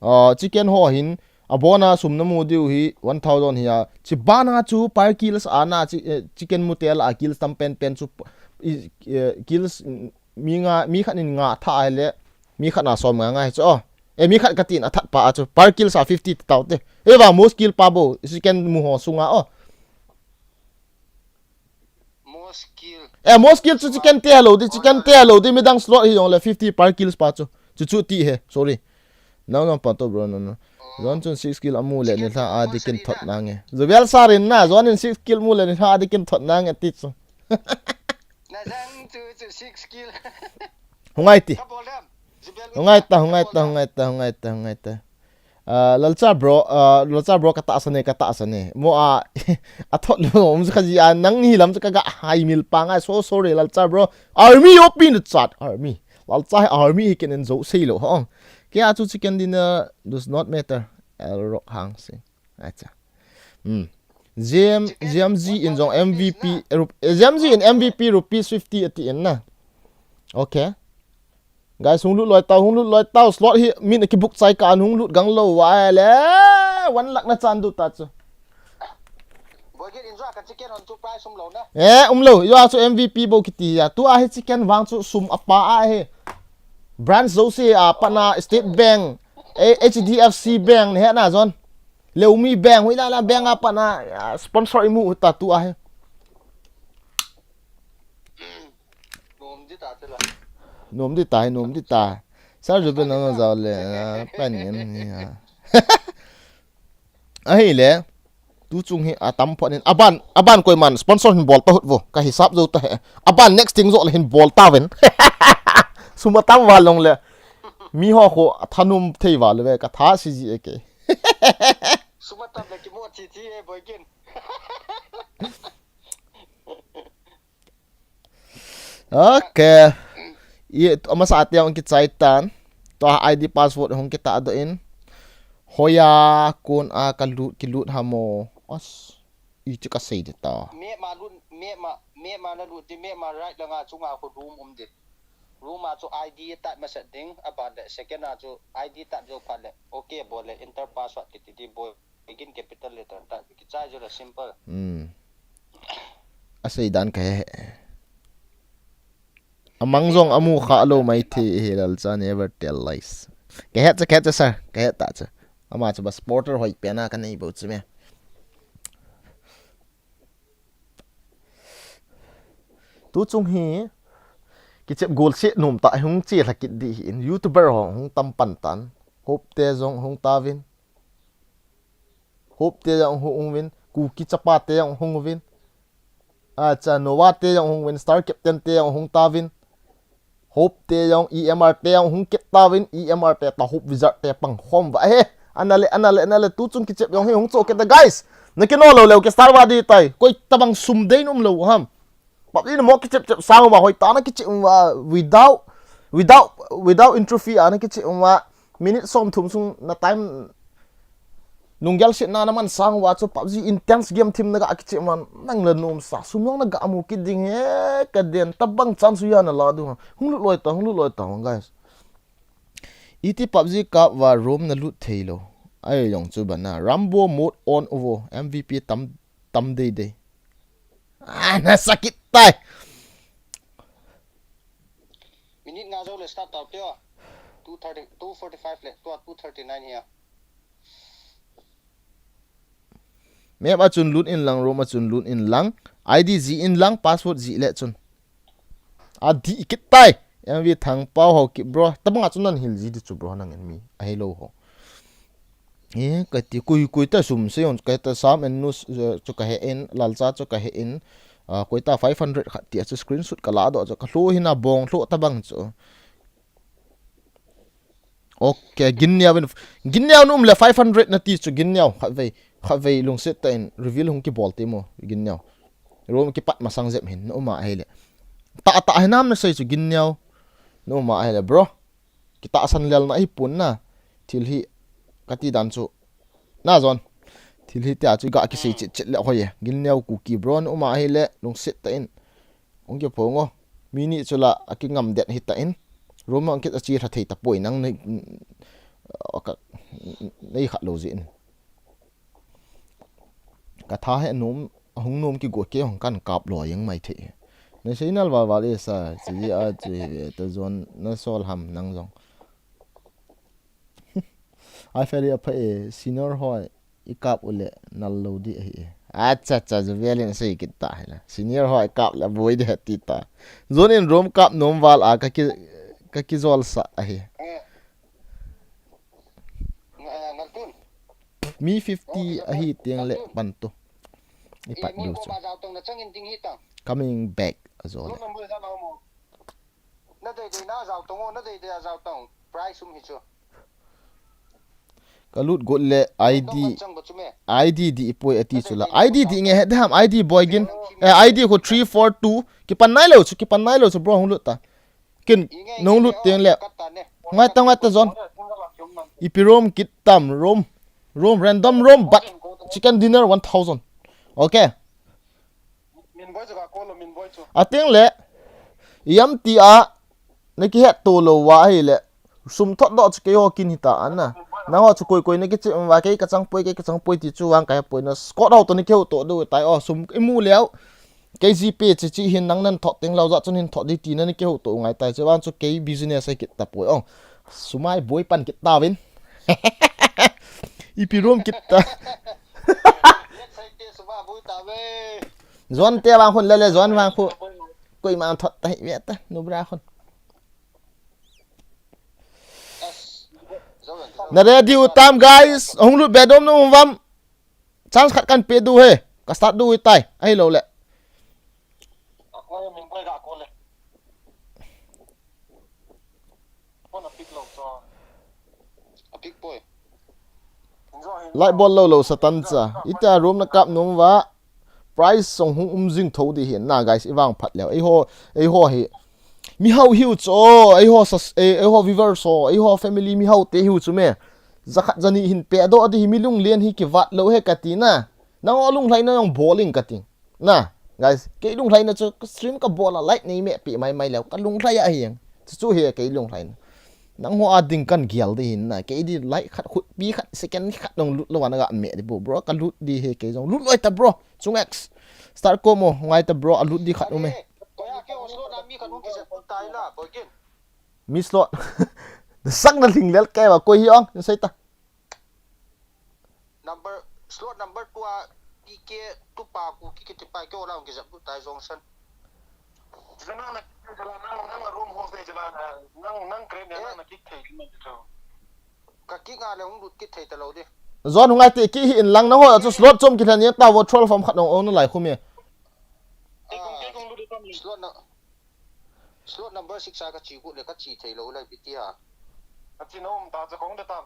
Ah, chicken ho hin, abona sum na mu diu hi one thousand hi a. Chi bana chu per kills a na, chi, eh, chicken mu tel a kills tam pen pen chu, i, eh, kills, mm, mi nga, mi khat in nga tha a le, mi khat na som nga nga hi chu. Oh. Eh, mi khat ka tin a that pa a chu. Per kills a fifty tau te. Eh, va most kill pa bo, chicken mu ho sunga, oh. Most kill. Eh, most kill chu chicken te lo di, chicken te lo di, midang slot hi jong le fifty per kills pa chu. Chu chu ti he, sorry. Nang nang pa to bro, no, no. John chun six kill amu le ni hla a di kin thot na nge. Jubel sarin na, John in six kill mu le ni hla a di kin thot na nge ti chu. Na jang chu, chu six kill. Hungai ti. Ka bol dem. Jubel hungai ta, hungai ta, hungai ta, hungai ta, hungai ta. Ah, Lalcha bro, ah, Lalcha bro, ka tahsan e, ka tahsan e. Mo a, a thot lo, um, kha ji a, nang ni lam ka ga hai mil pa ngai, so sorry, Lalcha bro. Army open the chat, army. Lalcha hi army hi ken en zo sei lo, ho. Ke a chu chicken dinner does not matter. El Rock Hang Sing. Acha. Hmm. J M, J M Z in jong M V P, rup-, eh, J M Z in M V P rupees fifty ati in na. Okay. Guys, hung lut loi tau, hung lut loi tau. Slot hi min a kibook chai ka an hung lut gang lo wa le. One lakh na chan du ta chu. Boy, get in ka chicken hon chu price um lo na. Eh, um lo. Yo a chu M V P bo kiti ya. Tu a hi chicken vang chu sum a pa a hi. Branch zo si a pa na State Bank, eh, H D F C Bank ni he na John. Leumi Bank, hui la la bank a pa na, ah, sponsor imu ta tu a hi. Nom di ta te la. Nom di ta, nom di ta. Sir Jubel nang na jao le, ah, pan yan ni ha. Ahile, tu chung hi atam phot in, aban, aban koiman sponsor hin bol ta hut vo, ka hisap zo ta he. Aban next thing zo le hin bol ta ven. Sum atam val long le. Mi ho kho athanum thei val ve, ka tha si ji e ke. Sum atam le kimo thi thi e boy kin. Okay. I, amasa ati ang kichai tan. Tua I D password hung kita do in. Hoya kun a ka lut, ki lut hamo. Os. I chu ka sei de ta. Me ma lut, me ma, me ma na lut di, me ma right la nga chu nga ko room um di. Room a chu I D tat ma set ding, aban le second a chu I D tat jo phat le. Okay, bol le enter password kiti di boy. Begin capital letter ta, kichai jo le simple. Hmm. Asei dan ka he. Amang jong amu kha lo mai thi hi Lalcha never tell lies. Ka he cha, ka he cha sir, ka he ta cha. Ama cha ba supporter hoi pe na ka nei bo chu me. Tu chung hi, kichep gol se nom ta hung che lha kit di hi in YouTuber ho hung tam pan tan. Hope te jong hung ta vin. Hope te jong hung vin. Kuki chapa te jong hung vin. Acha Nova te jong hung vin. Star Captain te jong hung ta vin. Hope te jong, E M R te jong hung kit ta vin, E M R te ta Hope Wizard te pang khom va he. Ana le, ana le, ana le, tu chung kichep jong hi hung cho kit ta, guys. Na kino lo le, ke star va di tai. Koi tabang sum dei num lo ham. Pap ni mo kichep chep sang va hoi ta na kichep va without, without, without entry fee ana kichep va. Minute som thum sung na time nunggel sit na na man sang va chu PUBG intense game thim na ga kichep man nang le nom sa sum jong na ga mu kit ding he ka den tabang chance ya na la du hung lut loi ta hung lut loi ta guys. Iti PUBG kap va room na lut thei lo. Ai jong chu bana Rambo mode on uvo M V P tam tam dei dei. Ah, na sakit tai. Minute nga jo le start tau teo. Two thirty, two forty-five le, tua two thirty-nine hi a. Map a chun lut in lang, room a chun lut in lang. I D ji in lang, password ji le chun. A di kit tai. M V Thangpao ho ki bro. Tabang a chun nan hil ji di chu bro nang en mi. A hei lo ho. Eh, kati kui kui ta sum se yon, kata Sam and Nus, eh, chu kahe in, Lalcha chu kahe in, ah, koi ta five hundred khat tia chu screenshot kala doh chu, kalhu hina bong lhu ta bang chu. Okay, Ginniau in, Ginniau na um le five hundred nati chu Ginniau, khatvei, khatvei lungset tah in reveal hung kibol te mo, Ginniau. Room kipat masang jep hin, na um ahile. Tah, tah hinam nasei chu Ginniau, na um ahile, bro. Kitahsan lelna ahipon na, thil hi, kati dan chu, na John. Thil hi tia chu ga kisei chet chet le hoi e. Ginniau Kuki bro, na um ahile, lungset tah in. Hung kiphong o. Mi ni chu la, akingam det hita in. Room a kit achi lha thei tapoi nang nei, ka, nei khat lou jeh in. Ka tha he nom, ahung nom kigo kei hung kan kap lo jeng mai thei. Nasei nal val val e sa, chi a chi ve ta John na sol ham nang jong. Ai feli apha e, senior hoi, i kap u le nal lo di ahi e. Acha, acha, Jovel in sei kit ta hi la. Senior hoi kap le boi di he ti ta. John in room kap nom val a ka ki, ka kijol sa ahi. Eh. Nga-, eh, Ngaltun. Mi fifty ahi teng le pan to. I pat du chu. Coming back a jo le. Na dei dei na jao tong o, na dei dei a jao tong. Price um hi chu. Ka lut got le I D, I D di ipoi ati chu la. I D di nge he de ham, I D boi gin. Eh, I D ko three four two. Kipan nai lo chu, kipan nai lo chu bro hung lut ta. Kin, nung lut teng le. Ngai ta, ngai ta John. Ipi room kit tam, room. Room, random room, but chicken dinner one thousand. Okay. Ateng le. Iam ti a. Na kihet to lo wa ahi le. Sum thot doh chu keiho kin hita ana. Nangho chu koi koi na kichim va kei kachang poi, kei kachang poi ti chu vang kahe poi na. Scott ho to na kihou to diu tai o, sum imu leu. Kei GPay chi chi hin nang nan thot teng lou jat chun hin thot di ti na na kihou to ngai tai chu vang chu kei business ahi kit tapoi o. Sum a iboi pan kit tauvin. Ipi room kit ta. John te vang khun le le John vang khu. Koima thot ta hi ve ta, nubra khun. Na ready u tam, guys? Hung lut be dom na um vam. Chance khat kan pe diu he. Ka start diu tai. Ahilou le. Light bol lou lou satan cha. Itia room na kap nom va. Price song hung um jing tho di hin na, guys, i vang phat leu. Eiho, eiho hi. Mi hau hiu chu, eiho sas, ei, eiho viewers ho, eiho family mi hau te hiu chu me. Jakhat jani hin pe do di hi mi lunglen hi kivat lou he kati na. Nangho lunglhaina nang bol in kati. Na, guys, kei lunglhaina chu ka stream ka bol a like nei me pe mai mai leu. Ka lunglhai ahi ang. Chu chu hi kei lunglhaina. Nangho a ding kan gial di hin na. Kei di like khat khut pi khat second khat nong lut lou ana ga me di bro. Bro, ka lut di he kei jong. Lut loi ta bro. Chung X. Start ko mo. Ngai ta bro. A lut di khat um e. Koya ke o slot na mi khat hung kisa tai la. Boy kin. Mi slot. Na sak na hling lel ke ba. Koi hi ong. Na sei ta. Number, slot number two a P K tu pa ku ki ki ti pa ke o la hung kisa tu tai jong san. Jala nang na, jala nang, nang room host ne jala, nang, nang kren ne, nang na kick thei, nang kick thei. Ka kick nga le hung lut kit thei ta lou di. Zon hung ai te kick hi in lang na ho, chu slot chom ki thlan yang ta vo twelve form khat nong on lai khum e. Kei kong, kei kong lut tam ni. Slot na, slot number six a ka chi ku le ka chi thei lou lai biti ha. Ka chi na um ta cha kong de tam.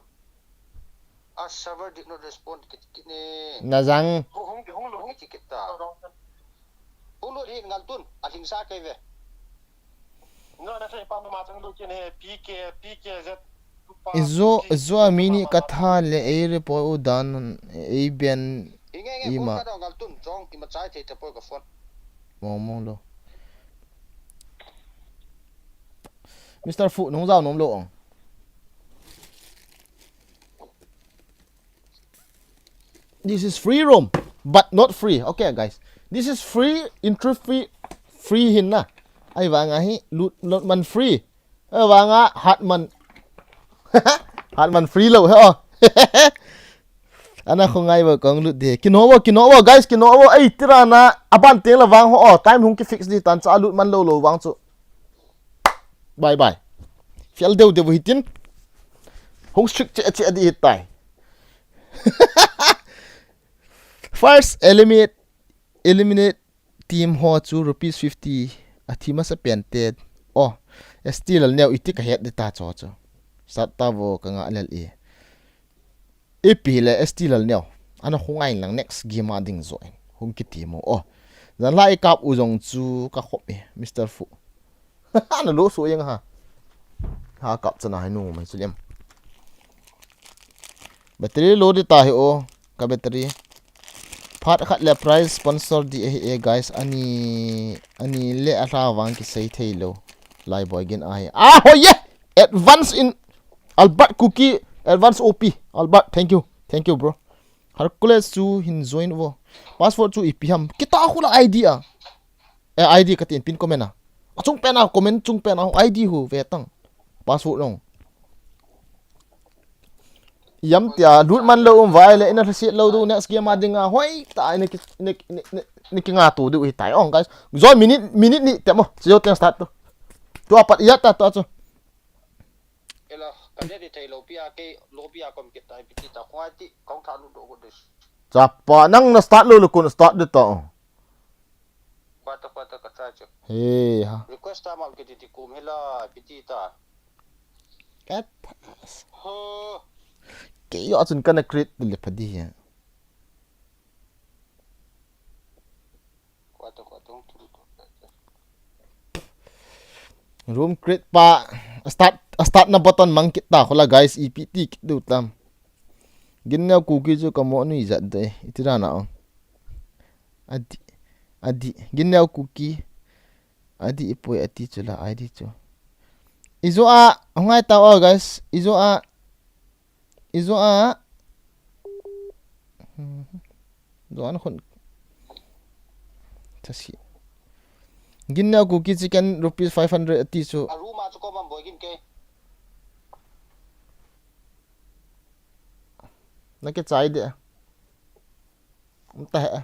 A server did not respond kit kit ne. Na jang. Hung, hung, hung, hung kit kit ta. Hung lut hin ngal tun, a hing sa kai ve. Izo, izo a mini ka tha le ei report u dan, ei ben ima. Mong mong lo. Mister Fu, nung zau nom lo ong. This is free room, but not free. Okay, guys. This is free, entry fee, free hin na. Ahivang a hi, lut, lut man free. Ahivang a, hat man. Hat man free lo, he, oh. Ana khongai bo kong lut de. Kino bo, kino bo, guys, kino bo. Ei, tirana, aban teng la vang ho, oh. Time hung ki fix di tan cha lut man lo lo vang chu. Bye bye. Fiel deu deu hitin. Hung strict che che di hitai. First eliminate, eliminate team ho chu rupees fifty. Athi masa pen te. Oh, S T Lalneo iti ka het di ta cho cho. Sat ta vo ka nga lel e. Ipi le S T Lalneo. Ana hung ngai lang next game a ding zo in. Hung kiti mo. Oh. Zan lai kap u jong chu ka khop e, Mister Fu. Ana lo so yang ha. Ha kap chana hai nu mai chu lem. Battery low di ta hi o, ka battery. Phat khat le prize sponsor di ahi e, guys. Ani, ani le a hla vang kisei thei lo. Lai boy gin ahi. Ah, ho ye! Advance in Albert Kuki, advance O P. Albert, thank you. Thank you, bro. Hercules chu hin join vo. Password chu ipi ham. Kita khula I D a. Eh, I D ka tin pin comment a. A chung pen a, comment chung pen a, I D hu ve tang. Password long. Yam tia, lut man lo um vai le, ina thase lo du, next game a ding a, hoi, ta, ina ki, ina, ina, ina, ina ki nga tu du, hi tai, ong, guys. Zon minute, minute ni, temo, si yo tiang start tu. Tu apat, iya ta, tu achu. Ela, ka ne di thei lo pia, ke, lo pia, kom kit tai, piti ta, khwai ti, kong tha lu do go dis. Chapa, nang na start lo, lo kun start di ta, oh. Kwata, kwata, ka try chu. He ha. Request ta ma kiti ti kum hela, piti ta. Kat. Ho. Ke yo achun kana create le phadi ya. Kwata, kwata, tu, tu, tu. Room create pa. Start, start na button mang kit ta khola, guys, ipi ti kit du tam. Ginneo Kuki chu ka mo nui jat de. Iti ra na ong. Adi, adi, Ginneo Kuki. Adi ipoi ati chu la, adi chu. Izo a, hungai ta o, guys. Izo a, izo a. Zo an khun. Tasi. Ginneo Kuki chicken rupees five hundred ati chu. A room a chu ko man boi gin ke. Na ke chai de. Um ta he.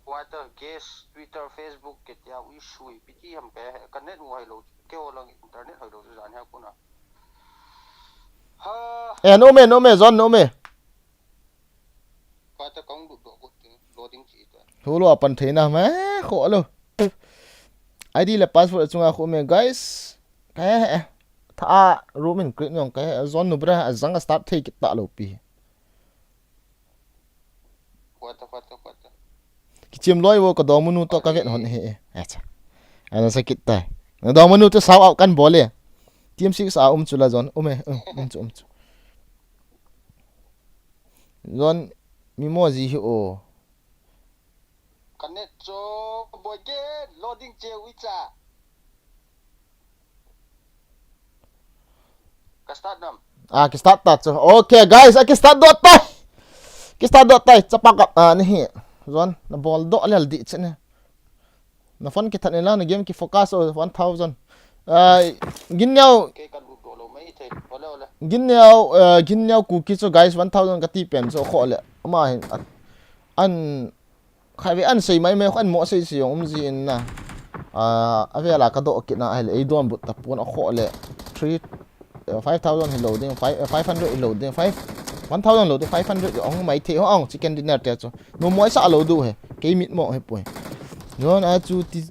Kwata, guest, Twitter, Facebook, ke tia ui sui, piti ham ke, ka net u hai lo, ke o lang internet hai lo, chu jan he kuna. Ha. Eh, no me, no me, John, no me. Kwata kong du do go ti, loading chi ta. Holo apan theina me, kho lo. I D le password chunga kho me, guys. Ka he he. Tha a room in create nong ka he, John nu bra, a jang a start thei kit ta lo pi. Kwata, kwata, kwata. Kichim loi vo ka dongmanu to ka vet hon he e. Acha. Ana sa kit tai. Na dongmanu to sao au kan bol e. Team six a um chu la John. Um e, um, um chu, um chu. John, mi mo ji hi o. Ka net cho boy ke loading che ui cha. Ka start nam. Ah, ki start ta chu. Okay, guys, ah, ki start dot tai. Ki start dot tai. Chapa kap, ah, ni hi. Zon, na bol do lel di chene. Na phone ki that ni la, na game ki focus o one thousand. Ah, Ginneo. Ke ka lut do lo mai thei. Ole, ole. Ginneo, ah, Ginneo Kuki chu, guys, one thousand ka ti pen chu kho le. Ama hin, ah, an Khai ve an sei mai mai, an mo sei sei jong um ji in na. Ah, a vela ka do kit na, ahile ei don but ta pon a kho le three, eh, five thousand hi lo ding, five, eh, five hundred hi lo ding, five, one thousand lo ding, five hundred ong mai thei ho ang chicken dinner te chu. No moi sa lo du he, kei mit mo he poi. Zon a chu ti,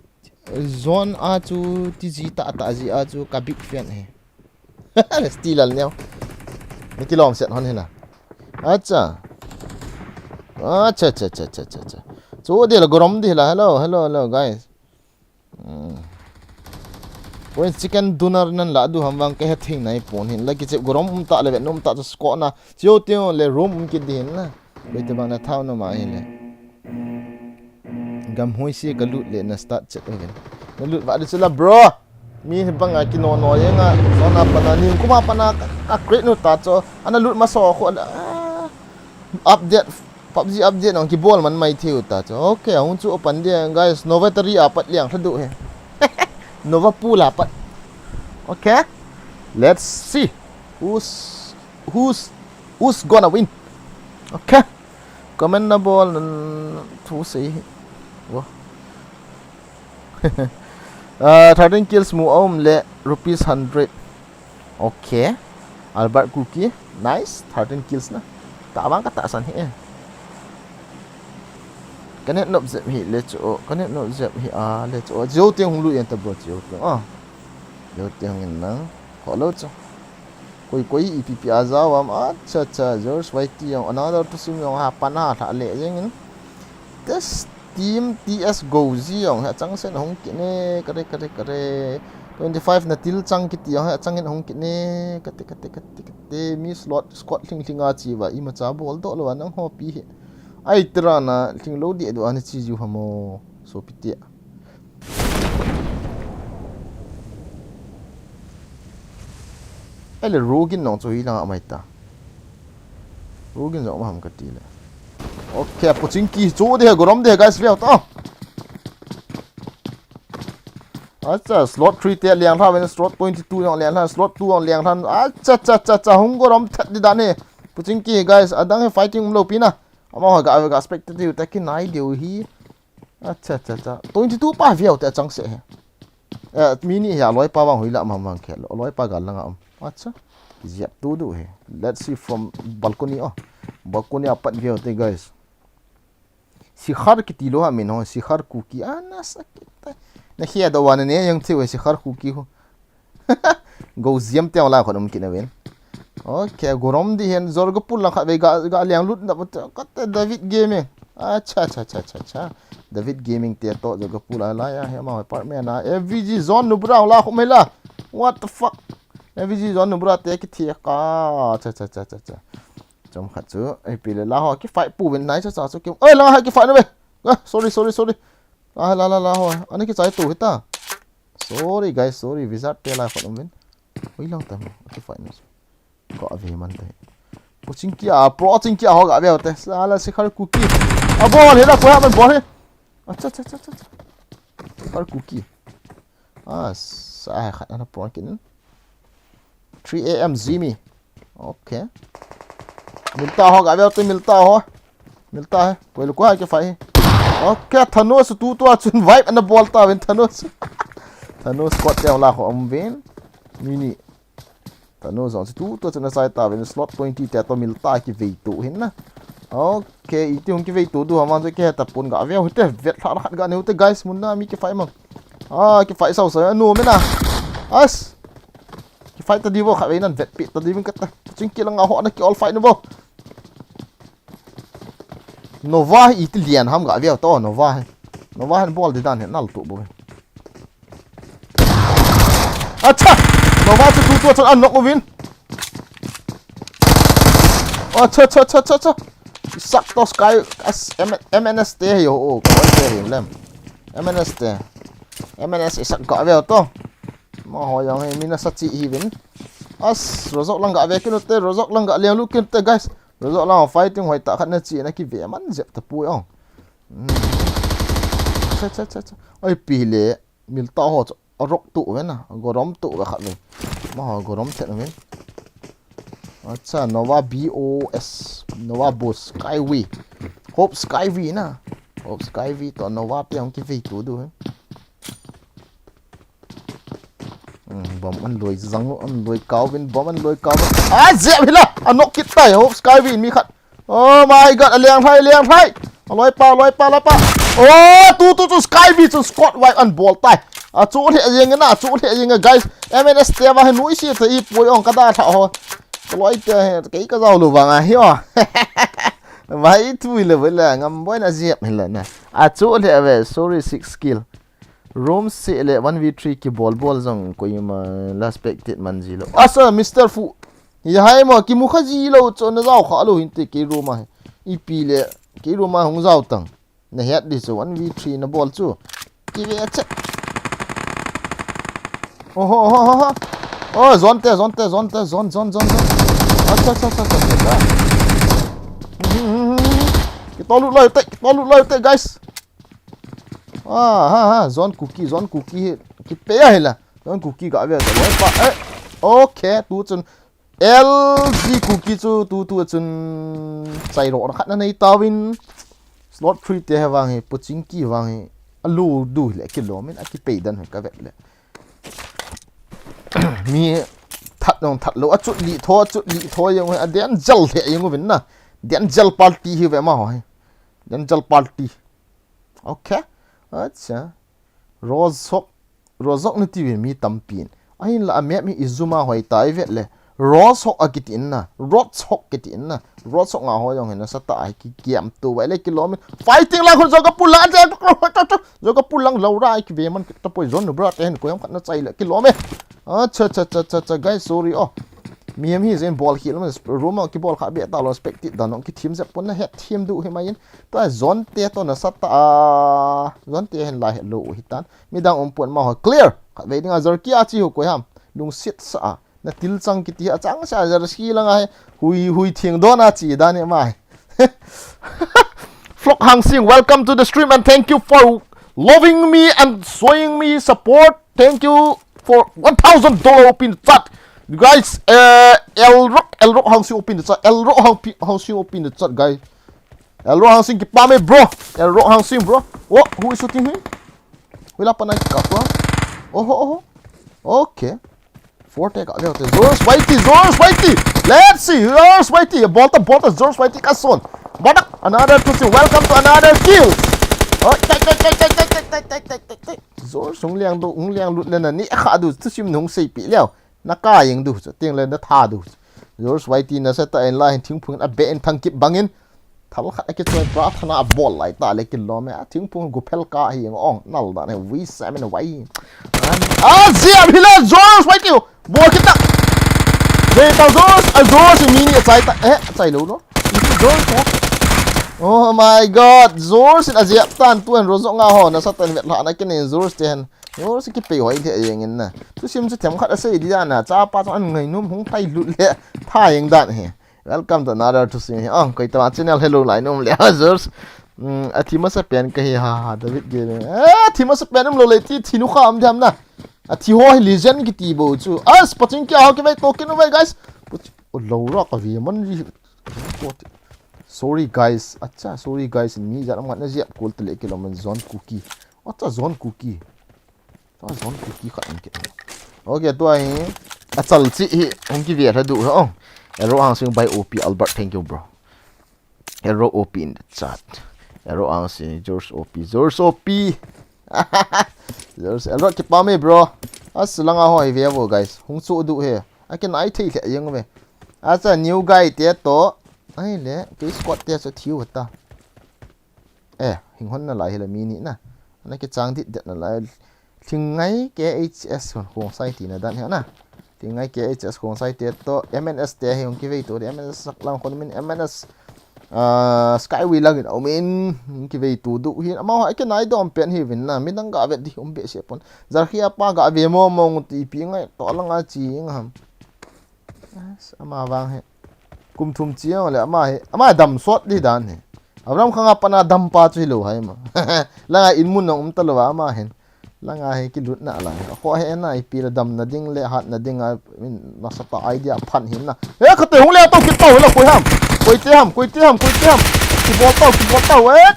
Zon a chu ti ji ta ta ji a chu ka big fan he. Still al neo. Ni kilom set hon hina. Acha. Acha, acha, acha, acha, acha, acha. Chu de la gorom de la. Hello, hello, hello, guys. Hmm. Poi chicken dinner nan la du ham vang ka he thing nai pon hin. La ki che gorom um ta le ve num ta chu sko na. Chiu tiu le room um ki din na. Koi te bang na thau na ma hi le. Gam hoi si ka lut le na start chet oven. Na lut va di chu la, bro. Mi hi bang a ki no no ye nga. So na pa na ni kuma pa na ka, ka create nu ta cho. Ana lut ma so kho la. Ah. Update. PUBG update nong ki bol man mai thiu ta cho. Okay, hung chu open dia, guys. Nova tari a pat liang thadu he. Nova pool a pat. Okay. Let's see. Who's, who's, who's gonna win? Okay. Comment na bol nan thu sei hi. Wo. Ah, thirteen kills mu a um le rupees hundred. Okay. Albert Kuki. Nice. Thirteen kills na. Tah vang ka tahsan hi e. Ka net nop jep hi le chu, ka net nop jep hi a le chu. Jio teng hung lut yen ta bro, Jio teng. Ah. Jio teng in nang. Kho lo chu. Koi koi ipi pi a jao am. Acha cha, George Whitey jong, another to sum jong ha pan ha lha le jeng in. This team T S Gozi jong ha chang sen hung kit ne, kare, kare, kare. Twenty five na til chang kiti jong ha chang in hung kit ne, kate, kate, kate, kate. Mi slot squad hling hling a chi va, imacha bol doh lo a nang ho pi hi. Ai tira na hling lo di do ani chi ju ha mo, sopi te. Ai le Rogin nong chu hi lang a mai ta. Rogin jong ma ham ka ti le. Okay, Pochinki chu de, Gorom de, guys, veo ta. Acha, slot three te liang lha ven, slot twenty two jong liang lha, slot two jong liang lha. Acha, cha, cha, cha, hung Gorom that di dan he. Pochinki, guys, adang he fighting um lo pi na. Ama ho ga, ga spectative ta ki nai diu hi. Acha, cha, cha. Twenty two pa veo te chang se he. Eh, mi ni hi a loi pa vang hui la ma vang khel. Loi pa gal langa um. Acha. Jep tu du he. Let's see from balcony, oh. Balcony a pat veo te, guys. Sikhar kiti lo ha min ho, Sikhar Kuki. Ah, na sakit. Na hia da wana ne yang thiu he Sikhar Kuki ho. Go ziam te la khon um kit na ven. Okay, Gorom di hen, Jorgapul lang khat ve ga, ga liang lut na, kate David Gaming. Acha, cha, cha, cha, cha. David Gaming te to Jorgapul a la ya, he ma apartment a. F V G zone nu bra la khum he la. What the fuck? F V G zone nu bra te ki thi ka. Cha, cha, cha, cha, cha. Chom khat chu, ai pi le la ho ki fight pu ven nai cha cha chu ki. Oi, la ha ki fight na ve. Ah, sorry, sorry, sorry. Ah, la, la, la ho. Ani ki chai tu hita. Sorry, guys, sorry. Wizard te la khon um ven. Ui lang tam. Ki fight na. Ko ave man te. Pochinki a, Pochinki a ho ga ve te. Sala Sikhar Kuki. A bol he la ko ha man bol he. Acha, cha, cha, cha, cha. Sikhar Kuki. Ah, sa hai khat ana pon kin. Three A M Zimi. Okay. Milta ho ga ve te, milta ho. Milta hai. Koi lu ko hai ki fight hi. Okay, Thanos tu tu a chun vibe ana bol ta ven Thanos. Thanos squad te la ho um ven. Mi ni. Thanos jong tu tu a chun a sai ta ven slot twenty te to milta ki vei tu hin na. Okay, iti hung ki vei tu du ha man chu ki he ta pon ga ve u te vet lha khat ga neu te guys mun na mi ki fight mang. Ah, ki fight sau sau anu me na. As. Ki fight ta di vo kha ve nan vet pi ta di vin ka ta. Ching ki la nga ho na ki all fight na vo. Nova hi iti lian ham ga ve to Nova hi. Nova han bol di dan he nal tu bo. Acha! Nova chu tu tu chu an knock uvin. Acha, acha, acha, acha, acha. Isak to Sky as M-, M N S te hi ho, o, ko te hi lem. M N S te. M N S isak ga ve to. Ma ho yang hi mina sa chi hi vin. As, Rozok lang ga ve kin te, Rozok lang ga liang lu kin te, guys. Rozok lang fighting hoi ta khat na chi na ki ve man jep ta pui ong. Hmm. Cha, cha, cha, cha. Oi, pi le. Milta ho chu a rok tu ve na, Gorom tu ve khat ve. Ma ho Gorom chet ve. Acha, Nova B O S, Nova Boss, Skyway. Hope Skyway na. Hope Skyway to Nova pe hung ki ve tu du ve. Hmm, bom an loi zang, an loi kau vin, bom an loi kau vin. Ah, jep hila, a knock kit tai, Hope Skyway mi khat. Oh my God, a liang thai, liang thai. A loi pa, loi pa, loi pa. Oh, tu, tu, tu, Skyway, tu, Scott White an bol tai. A chu le jeng na, chu le jeng, guys. M N S te va he nui si te i poi ong ka da tha ho. Ka loi te he, kei ka zau lu vang a hi o. Vai tu le ve le, ngam boi na jep hi le na. A chu le ve, sorry, six kill. Room se le one v three ki bol bol jong koima la spectate man ji lo. Asa, Mister Fu. Hi hai mo, ki mu kha ji lo, chu na zau kha lo hin te kei room a he. Ipi le, kei room a hung zau tang. Na het di chu, one v three na bol chu. Ki ve che. Oho, oho, oho, oho. Oh, zone te, zone te, zone te, zone, zone, zone, zone. Acha, acha, acha, acha, acha. Hmm, hmm, hmm, hmm. Ki to lut lai te, ki to lut lai te, guys. Ah, ha, ha, zone Kuki, zone Kuki hi. Ki pe a hi la. Zone Kuki ga ve ta, pa. Eh, okay, tu chun. L G Kuki chu tu tu chun chai ro khat na nei tawin slot three te he vang hi, Pochinki vang hi, a lu du le ki lo min a ki pei dan he ka vet le. Mi that nong that lo, a chut li tho, a chut li tho yang a den jal he yang uvin na. Danger party hi ve ma ho hi. Danger party. Okay. Acha. Rozhok. Rozhok nati ve mi tampin. Ahinla a map hi Izuma hoi tai vet le. Rozhok a kiti in na. Rozhok kiti in na. Rozhok nga ho jong hi nasatah a hi kikiam tu vai le kilom in. Fighting la khun Zogapur lang. Zogapur lang lo ra ki ve man ki tapoi zone bra te hin koyam khat na chai le kilom e. Acha, cha, cha, cha, cha, guys, sorry, oh. Mi hem hi zen bol khel man, room a kibol kha be ta lo, spec ti dan ong kithim jep pon na het thim du hi mai in. Tua zone te to nasatah a, zone te hen la het lo u hi tan. Midang um pon ma ho clear. Khat ve ding a zor ki a chi hu koi ham. Lungset sa a. Na til chang kiti a chang sa zar si lang a he. Hui, hui thing don a chi dan e mai. Flock Hangsing, welcome to the stream and thank you for loving me and showing me support. Thank you for one thousand dollar open the chat. You guys, uh, Elrock, Elrock Hangsing open the chat. Elrock Hang-, Hangsing open the chat, guys. Elrock Hangsing, keep me, bro. Elrock Hangsing, bro. Oh, who is shooting here? Wala pa na kapa. Oho, oho. Okay. Four take out. George Whitey, George Whitey. Let's see, George Whitey. Bolta, bolta, George Whitey kason. Badak, another two, welcome to another kill. Oh, take, take, take, take, take, take, take, take, take, take. George, hung liang du, hung liang lut le na ni kha du, thusim nung sei pi leo. Na ka yeng du, ting le na tha du. George Whitey nasatah in la hin thingphung a be in thang kip bangin. Thal khat a kichoi pra thana a bol lai ta le kilom e. A thingphung gu phel ka hi ong nal dan he wi seven wai. A ziam hi le George Whitey. Bol kit ta. Zeta George, a George mi ni a chai ta. Eh, a chai lo no. George he. Oh my God, George in a ziap tan tu an Rozhok nga ho nasatah in vet la na ken George te hen. George ki pei hoi the yeng in na. Thusim chu them khat a sei di dan na. Chapa chu an ngai num hung tai lut le. Tha yeng dan he. Welcome to another thusim hi. Ah, koi tama channel hello lai nom le George. Hmm, a thi masa pen ka hi ha ha David Gaming. Eh, thi masa pen um lo le ti thi nu kha um jam na. A thi ho hi legend kiti bo chu. As paching kya ho ki vai to kin vai guys. Paching o lo ra ka vi man ri. Sorry guys. Acha sorry guys. Mi jat am na jep kol te le kilom in zone cookie. Acha zone cookie. Tua zone cookie khat in ke. Okay, tua hi. A chal chi hi. Hung ki ve tha du ha ong. Ero Hangsing by O P Albert, thank you, bro. Ero O P in the chat. Ero Hangsing, George O P, George O P. George, Ero kipa me, bro. As langa ho hi ve vo, guys. Hung chu du he. A ken ai thei le yeng ve. As a new guy te to. Ai le, ke squad te so thiu ta. Eh, hing hon na lai hi la mi ni na. Na ke chang dit det na lai. Thingngai K H S hon khong sai ti na dan hi na. Thingngai K H S khong sai te to M N S te hi hung ki vei to de M N S sak lang khon min M N S, ah, Skyway lang in um in hung ki vei to du hi. Ama ho ke nai dom pen hi vin na. Mi dang ga vet di um be se pon. Zar hi apa ga ve mo mo ti pi ngai to lang a chi ngam. As, ama vang he. Kum thum chiang le ama he. Ama dam sot di dan he. Abraham khanga pana dam pa chu hi lo hai ma. Langa in mun nong um ta lo ama hen. Langa he ki lut na lai. Ko he na ipi la dam na ding le hat na ding a min nasatah idea phan hin na. He khate hung le to kit to la koi ham. Koi te ham, koi te ham, koi te ham. Ki bol to, ki bol to, eh.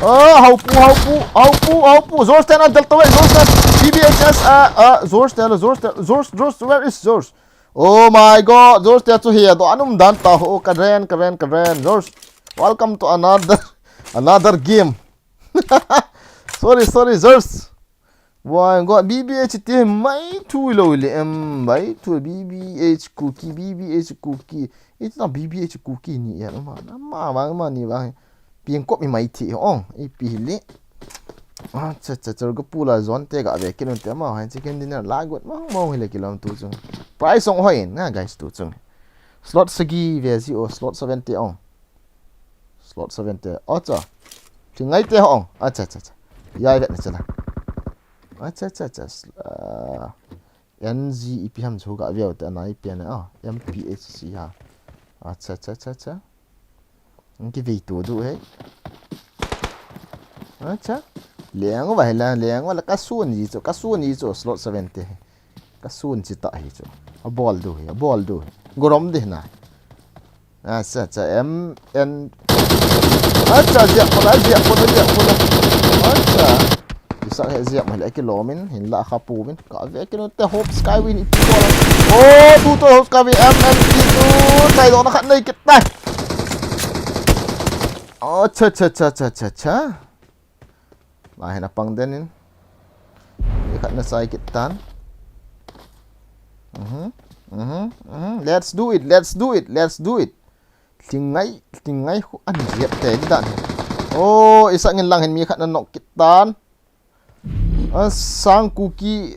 Ah, haupu, haupu, haupu, haupu. Zor stand a del to, eh, Zor stand. B B H S, ah, ah, Zor stand, Zor stand, Zor, Zor, where is Zor? Oh my God, Zor stand chu hi a do anum dan ta ho, ka ren, ka ren, ka ren. Zor, welcome to another, another game. Sorry, sorry, Zor. Why God, B B H te mai thu lo le em, mai thu B B H cookie, B B H cookie. It's not B B H cookie ni ya ma, ma, ma, ma ni ba. Piang kop mi mai thi ong, ipi hi le. Ah, cha, cha, cha, ga pula zone te ga ve kin te ma, hai chicken dinner la got ma, mo hi le kilom tu chung. Price ong hoi na, guys, tu chung. Slot sagi ve ji o, slot seven te ong. Slot seven te. Oh, cha. Thingngai te ong. Ah, cha, cha, cha. Ya ve na cha la. Ah, cha, cha, cha. Ah, N G ipi ham chu ga ve te na ipi na. Ah, M P H C ha. Ah, cha, cha, cha, cha. Ang ki vei tu du he. Acha. Leng va la, leng va la ka sun ji chu, ka sun ji chu slot seven te. Ka sun chi ta hi chu. A bol du hi, a bol du hi. Gorom de na. Acha, cha, M N. Acha, jia ko la, jia ko la, jia ko la. Acha. Isa he jia ma le kilom in, hin la kha pu min. Ka ve kin te Hope Skyway ni pu ko la. Oh, tu to Hope Skyway M N P tu. Chai do na khat nei kit tai. Acha, cha, cha, cha, cha, cha. Lai hin apang den in. Ikhat na chai kit tan. Mhm, mhm, mhm. Let's do it, let's do it, let's do it. Tling ngai, tling ngai khu an jep te di dan. Oh, isang in lang hin mi khat na knock kit tan. A sang Kuki,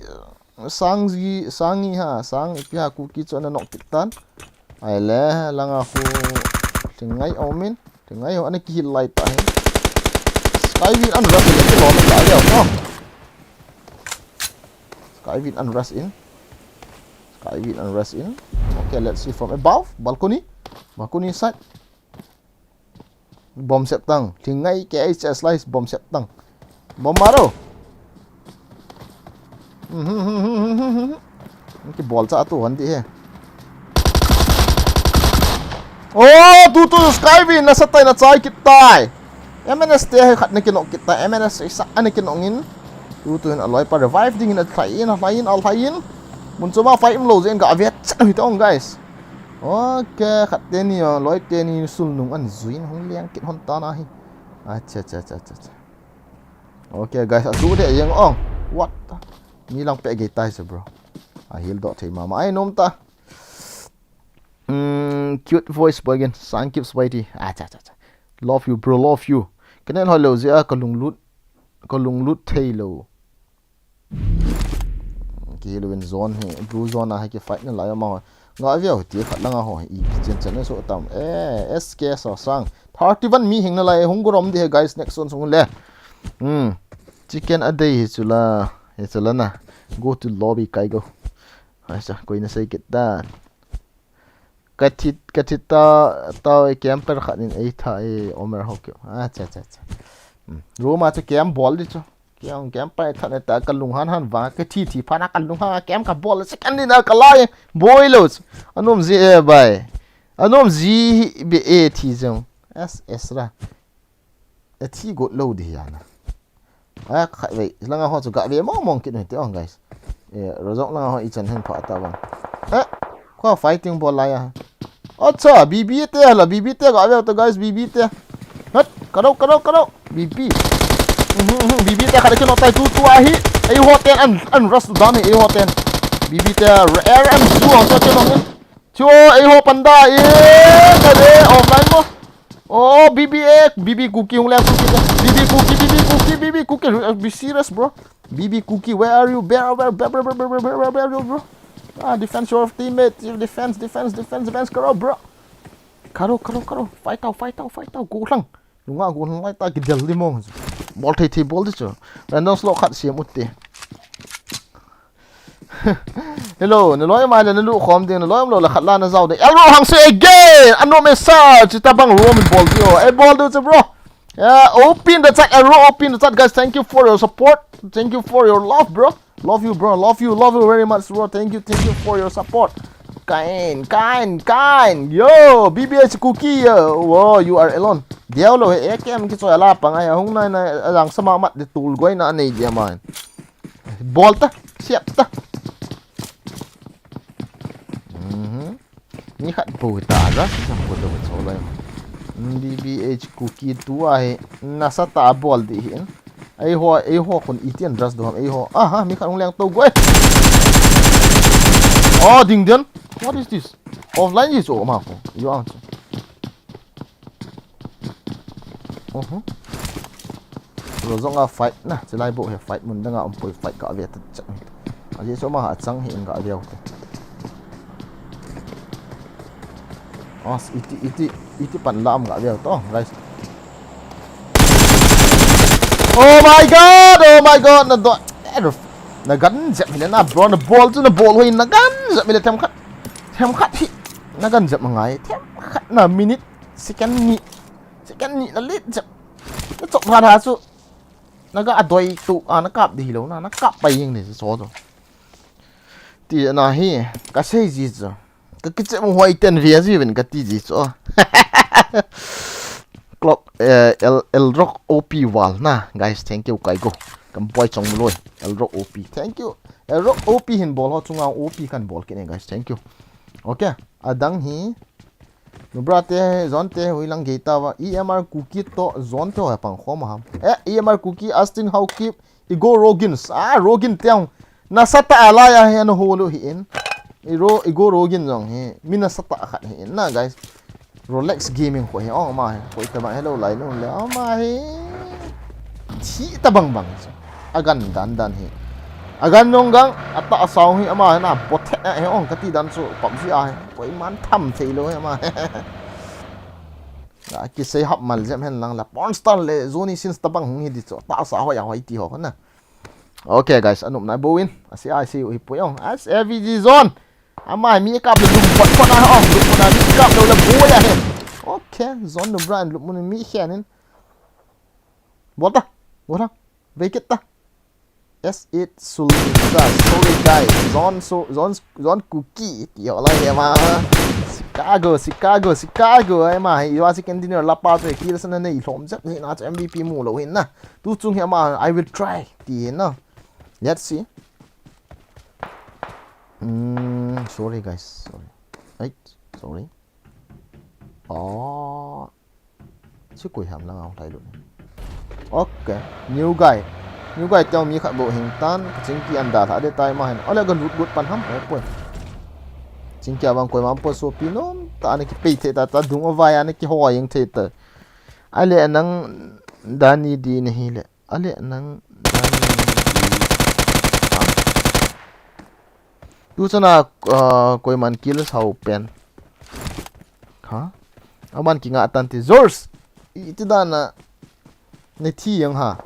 sang ji, sang ngi ha, sang ipi ha Kuki chu ana knock kit tan. Ai le, langa khu tling ngai aumin, tling ngai ho ana kihil lai ta hin. Skywind an rush in, kilom ta leo, no? Skywind an rush in. Skywind an rush in. Okay, let's see from above, balcony. Balcony side. Bomb sep tang. Tling ngai K H S lai bomb sep tang. Bomb maro. Mhm. Kibol cha tu han di he. Oh, tu tu Skywind na sa tai na chai kit tai. M N S te he khat na kinok kit tai. M N S isa ana kinok in. Tu tu hin aloi pa revive ding in a thlai in, a thlai in, a thlai in. Mun chuma fight um lo jeng ga vet chat hi tong, guys. Okay, khat teni, oh, loi teni sulnung an juin hung liang kit hon ta na hi. Acha, cha, cha, cha, cha. Okay, guys, atu de yang ong. What? Ni lang pe gei tai se, bro. A heal do thei mama. Ai nom ta. Mm, cute voice boy again. Sang keeps waiting. Acha, cha, cha. Love you, bro. Love you. Kenen hoi lo jia ka lunglut, ka lunglut thei lo. Kihilou in zone hi, blue zone a hi kifight na lai ama ho. Nga veo ti khat langa ho, i chen chen na so tam. Eh, S K sa sang. Thirty-one mi hing na lai, hung gorom di he, guys, next zone sung le. Hmm. Chicken a day hi chula, hi chula na. Go to lobby kai go. Hai sa, koi na sei kit da. Ka thi, ka thi ta, ta e camper khat in ei tha e Omer ho keu. Acha, cha, cha. Hmm. Room a chu camp bol di chu. Camp, camper tha ne ta ka lung han han va, ka thi thi pha na ka lung ha, camp ka bol se kan ni na ka lai. Boi lo chu. Anom ji e bai. Anom ji hi be e thi jong. S S ra. E thi got lo di ya na. A, khat vei, langa ho chu ga ve mong mong kit ni te ong, guys. E, Rozok langa ho i chan hen pha ta bang. Eh, kho fighting bol lai a. Acha, B B te la, B B te ga ve ta, guys, B B te. Hat, karo, karo, karo. B B. Mhm, mhm, B B te khat ke no tai tu tu ahi. Ei ho ten an, an rush dan ei ho ten. B B te air an su ho ta ke no. Chu, ei ho panda, e, ka de, offline mo. Oh, B B A, B B Kuki hung le Kuki. B B Kuki, B B Kuki, B B Kuki, uh, be serious, bro. B B Kuki, where are you? Where, where, where, bro? Ah, defense your teammate. Defense, defense, defense, defense, karo, bro. Karo, karo, karo. Fight out, fight out, fight out. Go lang. Lunga go lang lai ta kidel di mong. Bol thei thei bol di chu. Random slot khat siam ut te. Hello, na loi mai le na lu khom ding, na loi um lo le khat la na zau ding. Elro hang se again. Ano me sa, chi ta bang ro min bol di o. E bol di chu, bro. Yeah, open the chat, Elro, open the chat, guys. Thank you for your support. Thank you for your love, bro. Love you, bro. Love you, love you very much, bro. Thank you, thank you for your support. Kain, kain, kain. Yo, B B H Kuki, yo. Whoa, you are alone. Diao lo he, A K M ki choi ala pang ai, hung nai nai, ajang sama mat de tul goi na nei dia mai. Bol ta, siap ta. Mhm. Ni khat bu ta, rush sam ko do so lai. B B H Kuki tu a hi, nasa ta bol di hin. Ei ho, ei ho khun itian rush do ham, ei ho. Aha, mi khat hung leng to goi. Oh, ding den. What is this? Offline is o ma ko. Yo ang. Oho. Rozong a fight na, chilai bo he fight mun dang a um poi fight ka ve ta chang. A je so ma ha chang hi in ka ve te. As iti, iti, iti pan lam ka ve to, guys. Oh my God, oh my God, na do. Na gan jep hi le na bro, na bol chu na bol hoi na gan jep hi le them khat. Them khat hi. Na gan jep ma ngai, them khat na minute, second ni. Second ni na lit jep. Na chop pha tha chu. Na ga adoi tu, a na kap di lo na, na kap pai jing ni so chu. Ti na hi, ka sei ji chu. Ka kiche mu hoi ten ve ji ven ka ti ji chu. Clock, eh, L, L Rock O P wall na. Guys, thank you kai go. Kam poi chong loi. L Rock O P. Thank you. L Rock O P hin bol ho chunga O P kan bol kit ne, guys. Thank you. Okay. Adang hi. Nubra te, Zone te, hui lang gei ta va. E M R Kuki to, Zone te ho pang khom ham. Eh, E M R Kuki, Austin Haokip, Igor Rogins. Ah, Rogin te ang. Nasatah a lai a hi ana hol u hi in. Iro, Igor Rogin jong hi. Mi nasatah khat hi in na, guys. Rolex Gaming ko hi. Oh, ama hi. Ko ita ma hello lai lo le. Ama hi. Thi ta bang bang. Agan dan dan hi. Agan nong gang. Ata asau hi. Ama hi na. Bothet na hi. Ong kati dan su. Pam si a hi. Ko iman tham thei lo hi. Ama hi. Nga kisei hap mal jem hen lang la. Porn star le Zone since tabang hung hi di chu. Ta sa hoi a hoi ti ho na. Okay, guys, anum na bo in. Asi asi u hi pui ong. As A V G Zone. Ama mi kap le lum pot pot na ong. Lum pot na mi kap lo la bo ya he. Okay, Zone no brand lum mun mi khen in. Bol ta. Bol ta. Vei kit ta. S eight Sulza. Sorry, guys. Zone so Zone Zone Kuki. Ti ho lai he ma. Chicago, Chicago, Chicago. Ai ma hi. Iwa si ken dinner la pa to. Kil sana nei lhom jep. Ni na M V P mu lo hin na. Tu chung hi ama. I will try. Ti hin na. Let's see. Mm, sorry, guys. Sorry. Right. Sorry. Oh. Chu koi ham lang a hung thai lut. Okay. New guy. New guy teng mi khat bou hing tan. Ka chingki an da tha de tai ma hin. Ole ga lut lut pan ham. Eh, poi. Chingki a bang koi ma poi so pi nom. Ta ana ki pei thei ta ta dung o vai ana ki ho yeng thei ta. Ale nang Dani di na hi le. Ale nang Dani di. Ha? Tu chana, ah, koi man kill sao pen. Ha? Aman ki nga tan ti. Zors! Iti dana ne thi yang ha.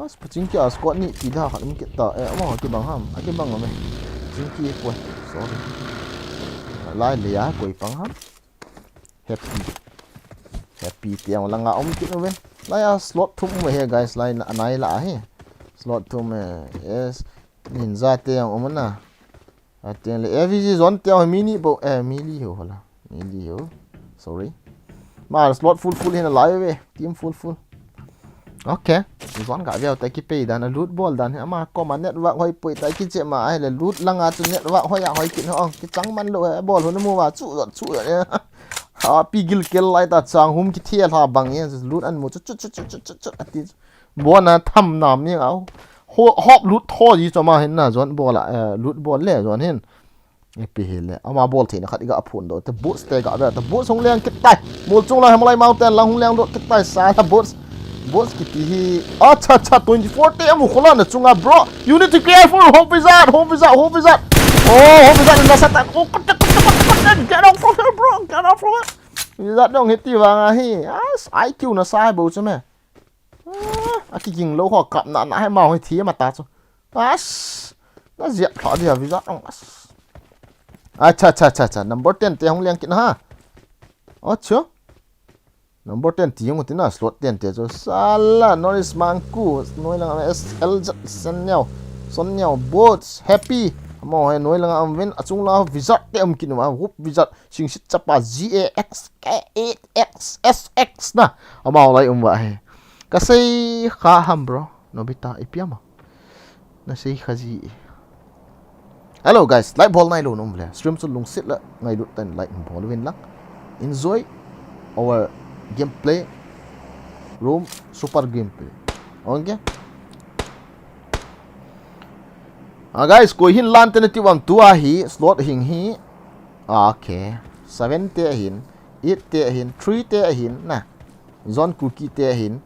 As paching ki a squad ni ti da khat um kit ta. Eh, ama ki bang ham. A ki bang ame. Paching ki poi. Sorry. Lai le ya koi pang ham. Happy. Happy ti ang langa um kit uve. Lai a slot thum uve he, guys. Lai na, nai la he. Slot thum, eh, yes. Ninja te ang um na. Ati le A V G Zone te ang mini bo, eh, mili ho hola. Mili ho. Sorry. Ma slot full full hin lai ve. Team full full. Okay. Zone ga veu ta ki pei dan a loot bol dan he ama koma network hoi poi ta ki che ma ai le loot langa chu network hoi a hoi kin ho ang ki chang man lo he bol hun mu wa chu chu chu. Ha pi gil kel lai ta chang hum ki thia hla bang ye loot an mu chu chu chu chu chu chu chu ati. Bona tham nam ni au. Ho hop loot tho ji chu ma hin na Zone bol a, eh, loot bol le Zone hin. Ipi hi le, ama bol theina khat i ga phun doh, te boots te ga ve, te boots hung leng kit tai. Mol chung la, Hemolai Mountain lang hung leng doh kit tai, sa la boots. Boots kiti hi, acha, acha, twenty-four te amu khola na chunga, bro. You need to careful, Hope Wizard, Hope Wizard, Hope Wizard. Oh, Hope Wizard, na sa ta, oh, kut, kut, kut, kut, kut, get off of her, bro, get off of her. Wizard dong hiti vang ahi, as, I Q na sa hai bo chu me. Ah, a kiging lo ho kap na na he ma hoi thi ma ta chu. As. Na zia pha dia Wizard ang as. Acha, acha, acha, acha. Number ten te hung leng kit na ha. Acha. Number ten ti hung ti na slot ten te chu. Sala, Norris Mangku. Noi lang S L Z, Sen Neo. Son Neo, Boats, Happy. Mo he noi lang am win. Achung la Wizard te um kit ma. Hope Wizard. Singsit chapa Z A X K eight X S X na. Amau lai um va he. Ka sei kha ham, bro. Nobita ipi ama. Na sei kha ji. Hello guys, like bol nai lo nom le. Stream chu lungsit la ngailut tan like bol win lang. Enjoy our gameplay. Room super gameplay. Okay. Ah, guys, koi hin lan te na ti vam tua hi, slot hing hi. Ah, okay. Seven te hin, eight te hin, three te hin, na. Zone Kuki te hin,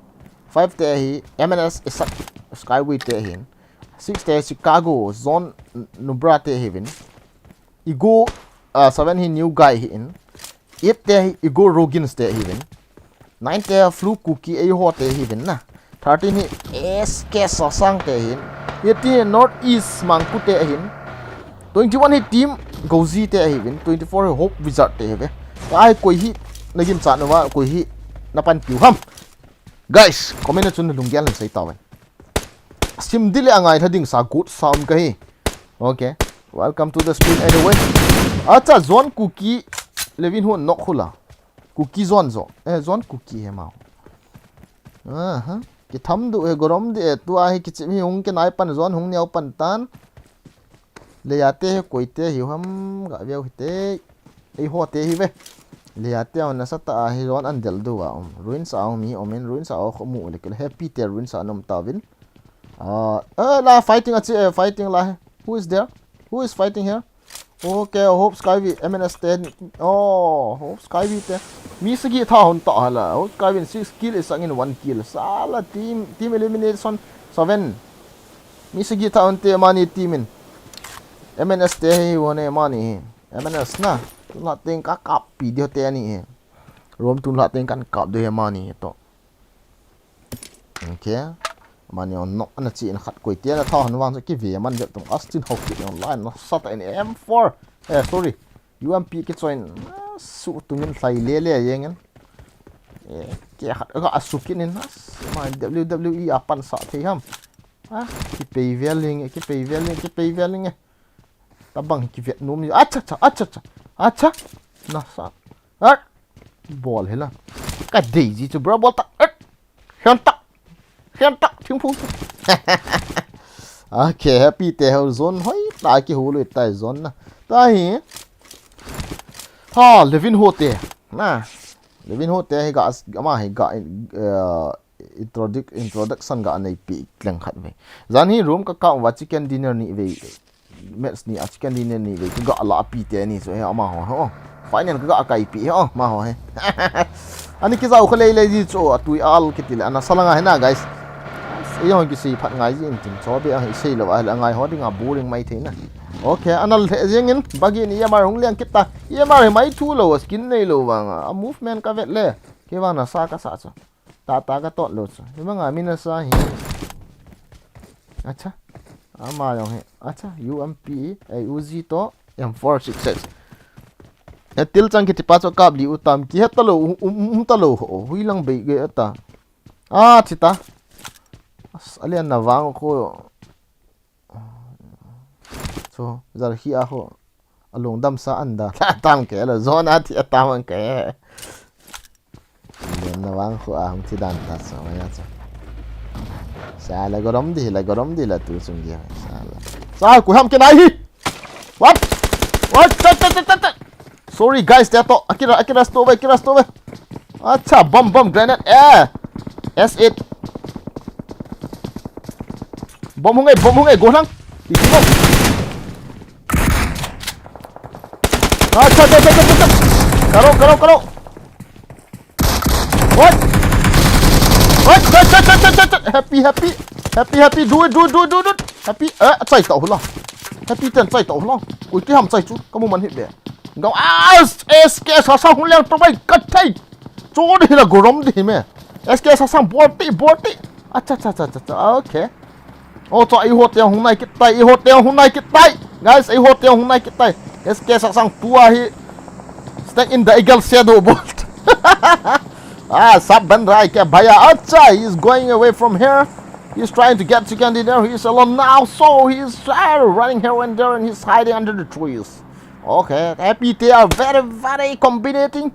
five te hi, M N S Isak Skyway te hin, six te Chicago, Zone Nubra te hi vin. Igo, ah, seven hi New Guy hi in. Eight te hi Igo Rogins te hi vin. Nine te Flu Kuki ei ho te hi vin na. Thirteen hi S K Sasang te hin. Eighteen North East Mangku te hin. Twenty-one hi Team Gozi te hi vin. Twenty-four hi Hope Wizard te hi ve. Ai koi hi na gim cha na va koi hi na pan piu ham. Guys, comment na chun lunggel na sei ta ven. Sim dile angai tha ding sa good sound ka hi. Okay. Welcome to the stream anyway. Acha Zone Kuki Levin hu nok hula. Kuki Zone zo. Eh, Zone Kuki he mau. Aha. Ki tham du he gorom de tu a hi ki chim hi hung ke nai pan Zone hung niau pan tan. Le ya te he koi te hi ham ga veu hi te. Eiho te hi ve. Lia te on nasa ta a hi zone an del du a um. Ruins a um mi um in ruins a o kho mu le kil happy te ruins a nom ta vin. Ah, eh, la fighting a chi, eh, fighting la. Who is there? Who is fighting here? Okay, Hope Skyview, M N S ten. Oh, Hope Skyview te. Mi sagi tha hon ta hala. Hope Skyview six kill, is in one kill. Sala team, team elimination seven. Mi sagi tha hon te mani team in. M N S te hi hon e mani. M N S na. Tun la teng ka kap pi dio te ni hi. Rom tun la teng kan kap dio he mani to. Okay. Mani on nok ana chi in khat koi te na tha hon vang so ki ve man jep tum Austin Hawk ki on line na sat in M four. Eh, sorry. U M P ki choi in, ah, su tung in hlai le le yeng in. Eh, ke khat ga asu kin in, ah, ma W W E a pan sa thei ham. Ah, ki pei vel ling, ki pei vel ling, ki pei vel ling. Tabang ki vet nom ni. Acha, cha, acha, cha. Acha. Na sa. Ah. Bol hela. Ka dei ji chu bro bol ta. Eh. Hian tak. Hian tak thingphung. Okay, happy te ho zone hoi ta ki hu lui tai zone na. Ta hi. Ha, Levin Ho te. Na. Levin Ho te hi ga as-, ama hi ga, eh, introduc-, introduction ga nei pi leng khat ve. Zan hi room ka ka wa chicken dinner ni ve. Match ni a chicken dinner ni ve ka ga la pi te ni so he ama ho ho. Final ka ga kai pi ho ma ho he. Ani ki zau kha lei lei ji chu a tui al ki ti le ana salanga he na guys. Ei hon ki sei phat ngai ji in tin cho be a sei lo a le ngai ho ding a boring mai thei na. Okay, ana le jing in bagi ni E M R hung liang kit ta. E M R he mai thu lo skin nei lo vang a movement ka vet le. Ke vang na sa ka sa chu. Ta ta ka tot lo chu. Hi banga mi na sa hi. Acha. Ama jong hi. Acha. U M P, eh, U Z to M four six six. E til chang ki tipa chu kap li u tam ki het ta lo, um, um, um ta lo ho. Hui lang bei ge ta. Ah, chi ta. As, alian na vang ko. Chu, zar hi a ho. A lungdam sa an da. La tam ke lo, zone a thi a tam an ke. Len na vang khu a hung thi dan ta sa, ma ya cha. Sa la gorom di, la gorom di la tu sung dia. Sa la. Sa ku ham ke nai hi. What? What? Chat, chat, chat, chat, chat. Sorry guys, te to. Akira, Akira stove, Akira stove. Acha, bomb, bomb, grenade. Eh. S eight. Bomb hung e, bomb hung e, go lang. Iti mo. Acha, acha, acha, acha, acha. Karo, karo, karo. What? What? What? What? What? What? What? Happy, happy. Happy, happy. Do it, do it, do it, do it, do it. Happy. Eh, chai tau hula. Happy ten chai tau hula. Kui ti ham chai chu. Kamu man hit be. Gao. Ah, S K sa sa hung leng to bai. Kat thai. Chu di la gorom di me. S K sa sa bol ti, bol ti. Acha, acha, acha, acha, acha. Okay. Oh, cho, eiho te hung nai kit tai, eiho te hung nai kit tai. Guys, eiho te hung nai kit tai. S K Saksang tua hi. Snake in the eagle shadow bolt. Ah, sab ban rai ke bhaiya. Acha, he is going away from here. He is trying to get chicken dinner. He is alone now, so he is, ah, running here and there, and he is hiding under the trees. Okay, happy they are very, very combinating.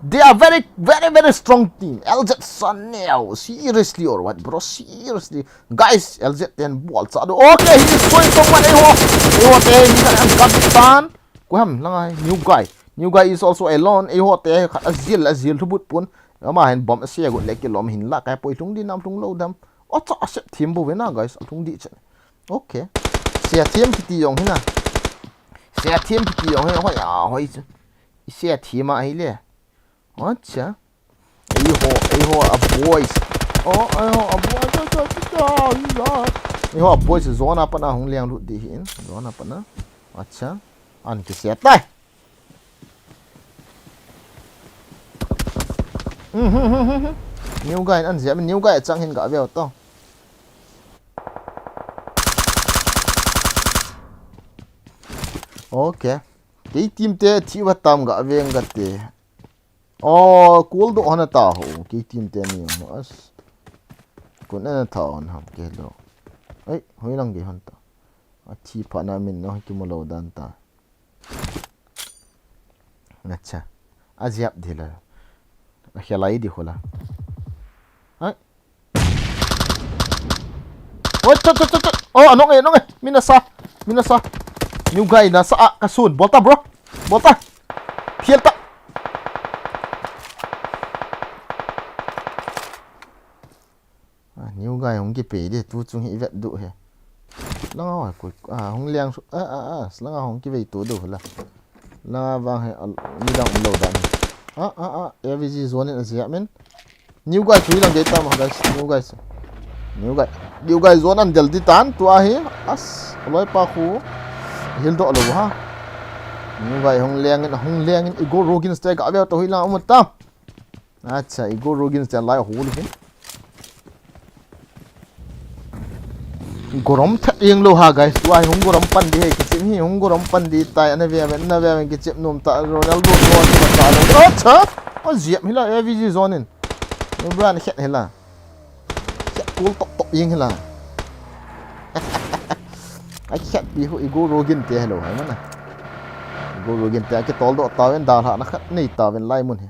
They are very, very, very strong team. L Z Saneo. Seriously or what, bro? Seriously. Guys, L Z ten bol cha do. Okay, he is showing someone. Eiho. Eiho te, he is an captain. Kuham, lang ai. New guy. New guy is also alone. Eiho te, khat azil, azil, thubut pun. Ama hin bomb, ase, agut, leki, lom, hin, la, kai, poi, thung, di, nam, thung, lo, dam. Acha, ase, team bo, ve, na, guys. Thung, di, chen. Okay. Sia team kiti jong hi na. Sia team kiti jong hi, hoi, a, hoi, chu. Sia team a, hi, le. Acha. Eiho, eiho, a boys. Oh, eiho, a boys. Eiho, a boys. Zone a pat na hung liang lut di hin. Zone a pat na. Acha. An ki sia tai. Mhm, mhm, mhm. New guy an zia, new guy chang hin ga veo to. Okay. Kei team te thi va tam ga veng ga te. Oh, kul do hana ta ho. Kei team te ni ho as. Kun ana ta hon ham ke lo. Ai, hoi lang ge hon ta. A thi pha na min no ki mo lo dan ta. Acha. A ziap di la. A khelai di khola. Hai. Oi, chot, chot, chot, chot. Oh, anong e, anong e. Minasa. Minasa. New guy, nasa. Ah, kasun. Bolta, bro. Bolta. Phial ta. Ah, new guy hung kipe de, tu chung hi i vet duh hi. Langa hoi, koi, ah, hung liang su, ah, ah, ah, langa hung kivei tu duh la. Langa vang hi, ah, midang um lou dan hi. Ah, ah, ah, A V G zone in a jia min. New guy chu lang gei ta ma, guys, new guy chu. New guy. New guy zone an del di tan, tua hi. As, loi pa khu. Hil doh lou ha. New guy hung liang in, hung liang in, Igor Rogin ste ga ve to hi lang um ta. Acha, Igor Rogin ste lai hol hi. Gorom that jeng lou ha, guys. Tua hi hung gorom pan di hi, kichim hi hung gorom pan di tai, ana ve ve, ana ve ve, kichim nom ta, Ronaldo tua ti ta lou. Acha! O, jep hi la, A V G zone in. No brand khet hi la. Khet kul tok tok jeng hi la. Ai khet pi hu Igor Rogin te hello, hai mana. Igor Rogin te a kitol doh ta ven, dal ha na khat nei ta ven lai mun hi.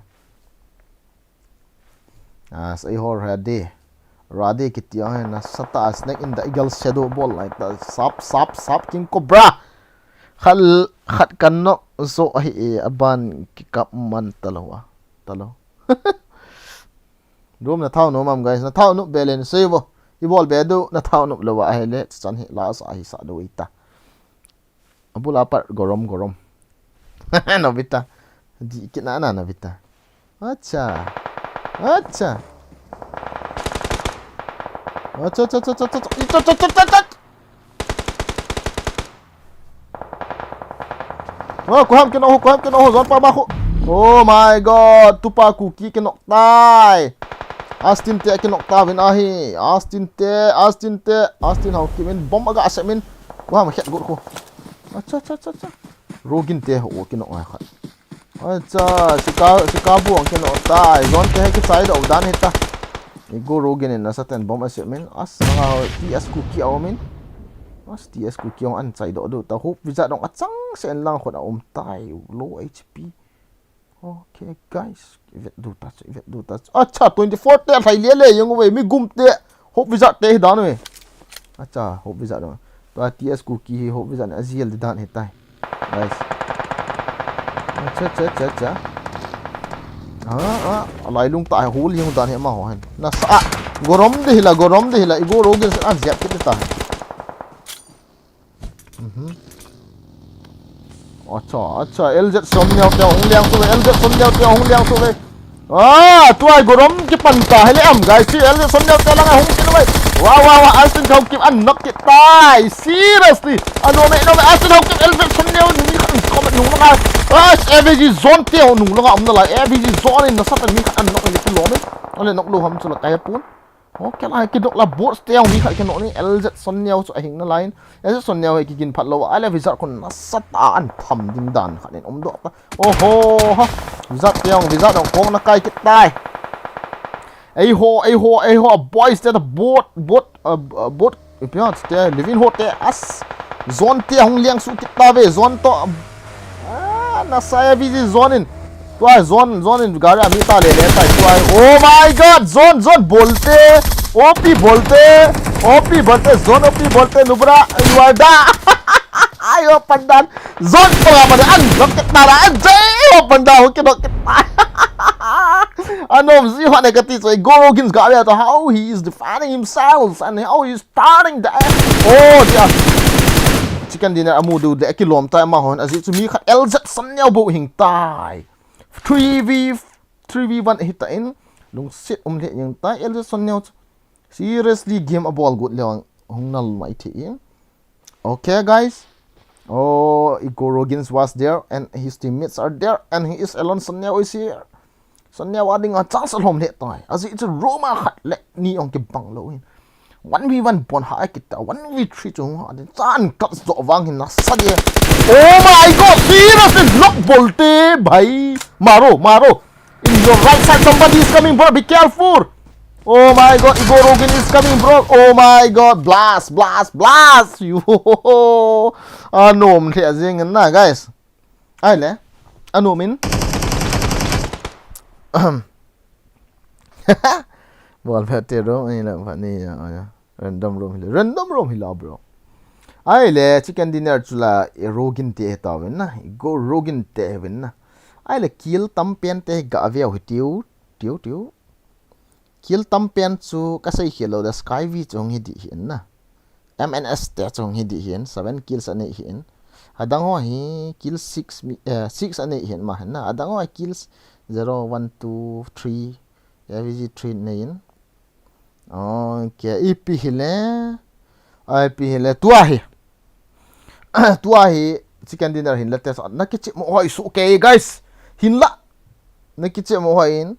Ah, sa i hor ha de. Rade kiti ang na sata a snake in the eagle shadow bol lai ta sap, sap, sap, king cobra. Khal, khat kan nok zo ahi e, aban kikap man ta lou a. Ta lou. Room na thau nom am, guys, na thau nom be len sei vo. I bol be du, na thau nom lou a ahi le, chan hi la sa hi sa do ita. Abula pat gorom, gorom. Nobita. Di kit na na Nobita. Acha. Acha. Acha, acha, acha, acha, acha. Ita, acha, acha, acha, acha. Oh, kuham kinok ho, kuham kinok ho, zon pa ba ho. Oh my God, tupa Kuki kinok tai. Astin te kinok ta vin ahi. Astin te, Astin te, Astin Haokip in bomb aga asem in. Kuham khet got ho. Acha, acha, acha, acha. Rogin te ho kinok ai khat. Acha, sika, sika buang kinok tai. Zon te he kichai do dan hita. Igor Rogin in nasa ten bomb asem in. As, nga ho, T S Kuki a om in. As, T S Kuki ong an chai do do ta. Hope Visa dong achang se en lang khon a om tai. Low H P. Okay, guys. Vet du ta chu, vet du ta chu. Acha, twenty four te lai le le, yung we, mi gum te. Hope Visa te hi dan we. Acha, Hope Visa dan. Tua T S Kuki hi Hope Visa na aziel di dan hi tai. Guys. Acha, acha, acha, acha. Ah, ah, alai lung ta hol yung dan hi ma ho hen. Nasa, ah, gorom de hila, gorom de hila. Igor Rogin sa an ziap kit ta. Mhm. Acha, acha, L Z Son Neo te hung liang su ve, L Z Son Neo te hung liang su ve. Ah, tuai gorom kipan ta, hele am, guys, si L Z Son Neo te lang hung kin ve. Wow, wow, wow, Astin Haokip an nok kit tai, seriously. Ano me, no me, Astin Haokip, L Z Son Neo, ni kan comment nung na. Ah, A V G zone te nung la, um na la, A V G zone in nasa ta ni kan nok ni lo me. Ale nok lo ham chu la kai pun. Okay, lai kidok la bot te ang mi khat kinok ni L Z Son Neo chu ahing na line. L Z Son Neo hi kigin phat lo a le Visa kun nasa ta an tham ding dan khat in um doh ta. Oho, ha. Visa te ang, Visa dong kong na kai kit tai. Ei ho, ei ho, ei ho, boys te ta bot, bot, uh, uh, bot, pian te, living ho te as. Zone te hung liang su kit ta ve, zone to. Ah, nasa A V G zone in. Tua zone, zone in gari ami ta le le ta tua. Oh my God, zone, zone bolte. O P bolte. O P bolte, zone O P bolte, Nubra, you are da. Ayo pandan. Zone pa ga pa an, zone ke tara, an jai, ayo pandan, ho ke no ke. Anom zi ho ne kati so, Igor Rogin ga le to, how he is defining himself and how he is starting the. Oh, dia. Chicken dinner amu du de kilom tai ma hon, azi chu mi khat L Z Son Neo bo hing tai. Three V, three V one hi ta in, lungset um le yang tai, L Z Son Neo chu. Seriously, game a bol good le hung nal mai the in. Okay, guys. Oh, Igor Rogins was there and his teammates are there and he is alone. Son Neo is here. Son Neo a ding a chance alom le tai. Azi chu room a khat le ni ong kibang lo in. One v one bon ha kit ta, one v three chu ha din chan kat zo vang hin nasa de. Oh my God, seriously, lock bolte, bhai. Maro, maro. In your right side, somebody is coming, bro. Be careful. Oh my God, Igor Rogin is coming, bro. Oh my God, blast, blast, blast. You. Anom le azing na, guys. Ai le. Anom in. Ahem. Bol phet te ro, ai la, phat ni ya, ya. Random room hila, random room hila, bro. Ai le, chicken dinner chu la, e, Rogin te he ta ven na, Igor Rogin te he ven na. Ahile kill tam pen te ga veu hitiu, tiu, tiu. Kill tam pen chu kasei khel lou le, Sky V chu hung hi ding ahin na. M N S te chu hung hi ding ahin, seven kills anei ahin. Adang ho hi kill six mi, eh, six anei ahin ma ahin na. Adang ho hi kills zero, one, two, three, A V G three nei in. Okay, ipi hile. Ipi hile. Tua hi. Tua hi chicken dinner hin la test. Na kichep mo hoi su. Okay, guys. Hin la. Na kichep mo hoi in.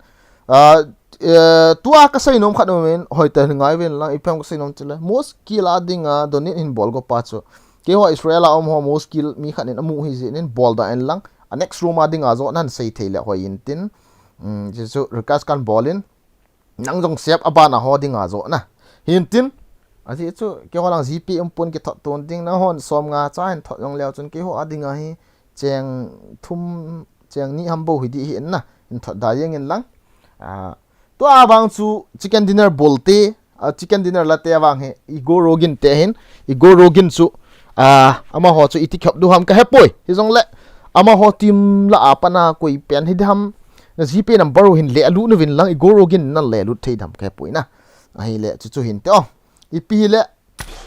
Ah, eh, tua kasei nom khat nom in. Hoi ta ngai ven lang. Ipi ham kasei nom chule. Most kill a dinga donate hin bol go pa chu. Keiho Israel a um ho most kill mi khat in amu hi jeh in bol da en lang. A next room a dinga jo nan sei thei le hoi in tin. Hmm, chu chu request kan bol in. Nang jong sep a bana ho dinga jo na. Hin tin. Ajeh chu keiho lang G P um pon kithot ton ding, nanghon som nga cha hin thot jong leu chun keiho a dinga hi cheng thum, cheng ni ham bou hi ding ahin na. Hin thot da jeng in lang. Ah, tua vang chu chicken dinner bol te, ah, chicken dinner la te vang hi Igor Rogin te hin, Igor Rogin chu, ah, amaho chu iti khop diu ham ka hepoi. Hijongle amaho team lah a pat a koi pen hi ding ham. Na G P number u hin le alut uvin lang, Igor Rogin nan le lut thei dam ka hepoi na. Ahile, chu chu hin te o. Ipi hile,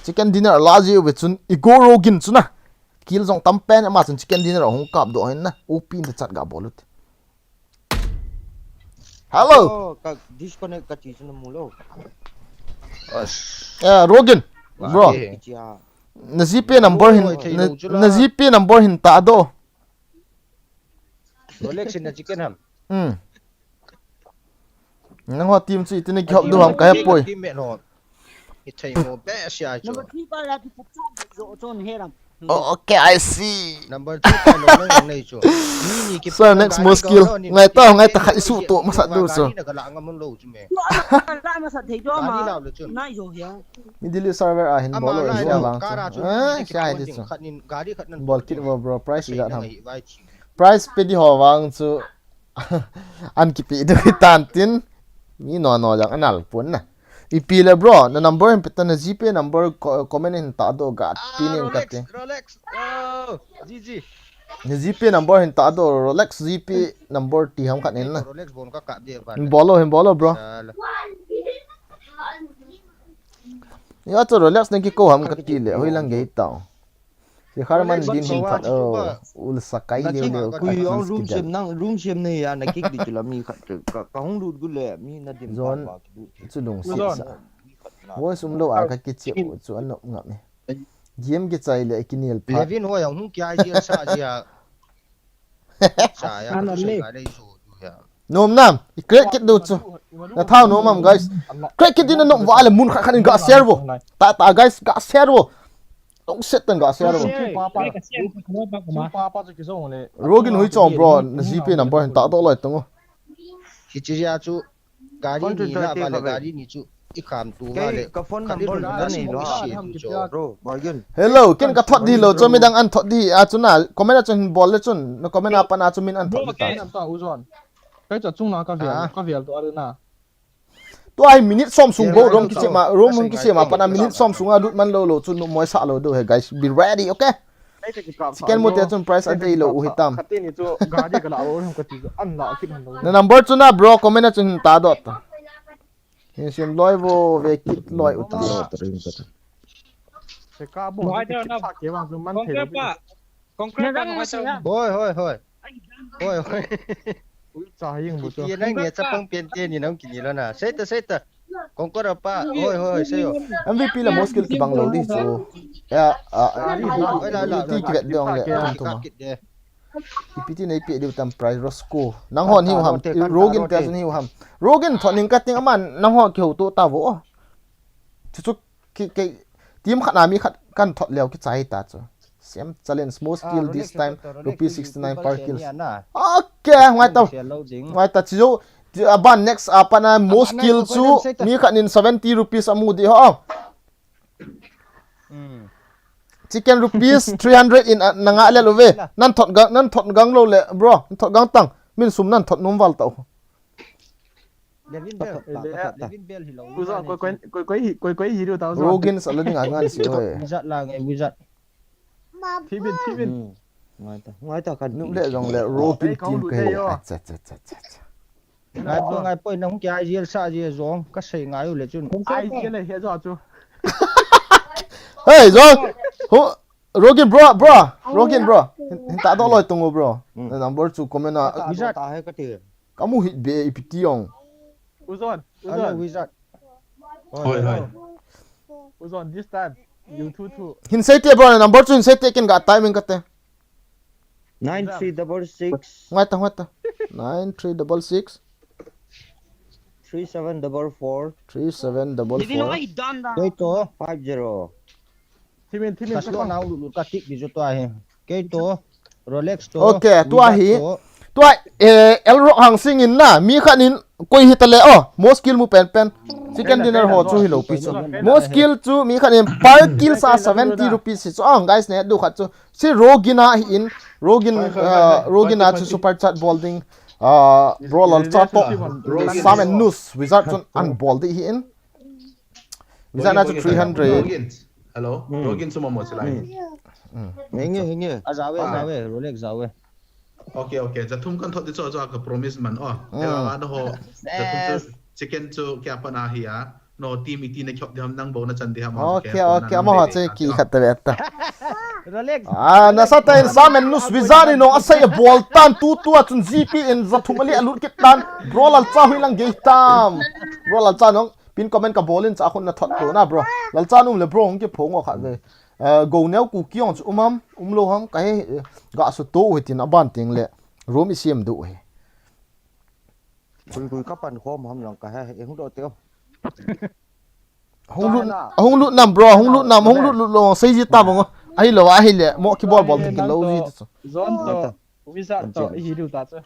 chicken dinner la ji uve chun, Igor Rogin chu na. Kill jong tam pen, ama chun chicken dinner hung kap doh hin na. O P in te chat ga bol u te. Hello. Oh, ka disconnect ka ti chu na mu lou. As. Eh, Rogin, bro. Kichia. Na G P number hin, oh, na, na G P number hin ta doh. Rolex in na chicken ham. Hmm. Nangho team chu iti na kihop diu ham ka hepoi. Team me no. I thei mo be sia chu. Number three pa la ki pupcha jo chon he ram. Oh, okay, I see. Number three pa lo nang nei chu. Ni ni ki. Sir, next most kill. Ngai ta, ngai ta khat isu to masa diu so. Ni na ka la ngam lo chu me. La masa thei jo ma. Nai jo hia. Middle East server a hin bol lo, Israel lang chu. Eh, sia hi chu. Bol kit vo, bro, price i ga tham. Price pe di ho vang chu. An kipe diu hi tan tin. Mi no no jang anal pon na. Ipi le bro, na number hin pe ta, na G P number co-, comment hin ta doh ga pi ning ka te. Rolex, Rolex. Oh, G G. Na G P number hin ta doh, Rolex G P number ti ham khat nin na. Rolex bon ka ka de ba. Hin bol o, hin bol o, bro. Sala. Ya chu Rolex na kikou ham ka ti le, hoi lang gei tao. Si khar man din hin phat o, ul sakai leu leu ka. Kui jong room sem nang, room sem nei ya, na kik di chu la mi khat chu. Ka, ka hung lut gu le, mi na dim pa pa ki lut. Chu lungset sa. Voice um lou a ka kichep u chu anop ngam e. Game kichai le kinel phat. Levin ho jong hung kia ji sa ji a. Sa ya, ka le. Nom nam, i crack kit diu chu. Na thao nom am, guys. Crack kit din na nom va le mun khat khat in ga share vo. Ta ta, guys, ga share vo. Lungset tah in ga share vo. Rogin hui chong bro, na G P number hin ta doh loi tung o. Hichi ya chu. Gari ni la ba le gari ni chu i kham tu ba le. Ka phone number la nei lo. Hello, ken ka thot di lou, chu midang an thot di a chu na, comment a chun hin bol le chun, na comment a pat a chu min an thot di ta. Kai cha chung na ka vel, ka vel to ari na. Tua hi minute som sung bou room kichep ma, room hung kichep ma pat a minute som sung a lut man lou lou chu nu moi sa lou diu he guys. Be ready, okay? Second mo te chun price a dei lou u hitam. Kati ni chu gari ka la lo ka ti chu an la kit han lo. Na number chu na bro, comment a chun hin ta doh ta. Hin sim loi vo ve kit loi u ta. Lo ta ring ka ta. Se ka bo. Hoi, hoi, hoi. Hoi, hoi. Ui, cha ying bu chu. Ki nang ye cha pang pen te ni nang ki ni lo na. Sei ta, sei ta. Kongkora pa, hoi, hoi, sei yo. M V P la most kill kibang lou di chu. Ya, a, a, ti kivet dong le, tum thum a. Ipi ti nei pe diu tam price Roscoe. Nang hon hiu ham, Rogin te sun hiu ham. Rogin thot ning ka ting aman, nang hon kihou to ta vo. Chu chu ki, ki, team khat na mi khat kan thot leu kichai ta chu. Same challenge, most kill this time, rupees sixty nine per kill. Okay, ngai ta. Ngai ta chu. Ti, a ban next, a pat a most kill chu mi khat nin seventy rupees amu di ho. Chicken rupees three hundred in, a, na nga le lo ve. Nan thot gang, nan thot gang lou le, bro. Nan thot gang tang. Min sum nan thot nom val ta. Levin bel, Levin bel hi lo. Uza, koi, koi, koi, koi, koi, koi hi lo ta, uza. Rogin sa lo ding a ngan si hoi. Wizard la ngai, wizard. Thibin, thibin. Ngai ta, ngai ta kan. Num le jong le ro kin team ka hi. Acha, acha, acha, acha. Ngai po, ngai po, nang kia jil sa jil jong, ka sei ngai u le chun. Ai jil le he jo chu. Hey, jong. Hu, Rogin bro, bro. Rogin bro. Hin, hin ta do loi tung u bro. Hmm. Na number chu comment a. Ta do ta he ka ti. Ka mu hit be ipi ti jong. Uzon, Hello, Uzon. Wizard. Hoi, hoi. Uzon, this time, you two two. Hin sei te bro, number chu hin sei te ken ga timing ka te. Nine three double six. Ngai ta, ngai ta. Nine three double six. Three seven double four. Three seven double four. Living away, done, done. Wait to. Five zero. Thimin, thimin, Ka slow down, lut, lut, ka tik di chu tua hi. Kei to, Rolex to, Okay, tua Visa hi. to. Tua, eh, L Rock Hangsing in na, mi khat in koi hi ta le, oh, mo skill mu pen pen. Chicken dinner ho chu hi lo pi chu. Mo skill chu mi khat in per kill sa seventy rupees hi chu. Ah, guys, ne du khat chu. Si Rogin a hi in, Rogin, Hoi, hoi, hoi, ah, hoi. Rogin a Hoi, chu hoi. super chat bol ding. Ah, bro Lalcha to. Rogin. Sam and Nus, Wizard chun an bol di hi in. Visa na chu three hundred. Rogin. Hello. Hmm. Rogin chu mamo silai. Hmm. Hmm. Hinge, hinge. A jawe, Ah. jawe, Rolex jawe. Okay, okay. Jathum kan thot di chu, chu ka promise man. Oh, Hmm. ya, ano ho. Jathum chu Yes. chicken chu kya pan a hi a. No, team iti na khop di ham nang bo na chan di ham. Okay, okay. Amo ho che ki khat ta ve ta. Rolex. Ah, na sa ta in Sam and Nus Wizard ni no asai bol tan tu tu a chun G P in jathum ali alut kit tan. Bro Lalcha hui lang gei tam. Bro Lalcha nong. Pin comment ka bol in cha khun na thot to na bro. Lalcha num le bro hung ki phong o khat ve. Eh, go neo ku ki ong chu um am, um lo ham ka he, eh, ga su to u hi tin a ban ting le. Room i siam du hi. Kui kui ka pan khom ham lang ka he, e hung do teo. Hung lut, China. hung lut nam bro, hung lut nam, hung lut lut lo, sei ji ta bang. Ahi lo, ahi le, mo ki bol bol ki lo ji chu. Zon to. Visa to, i hi diu ta chu.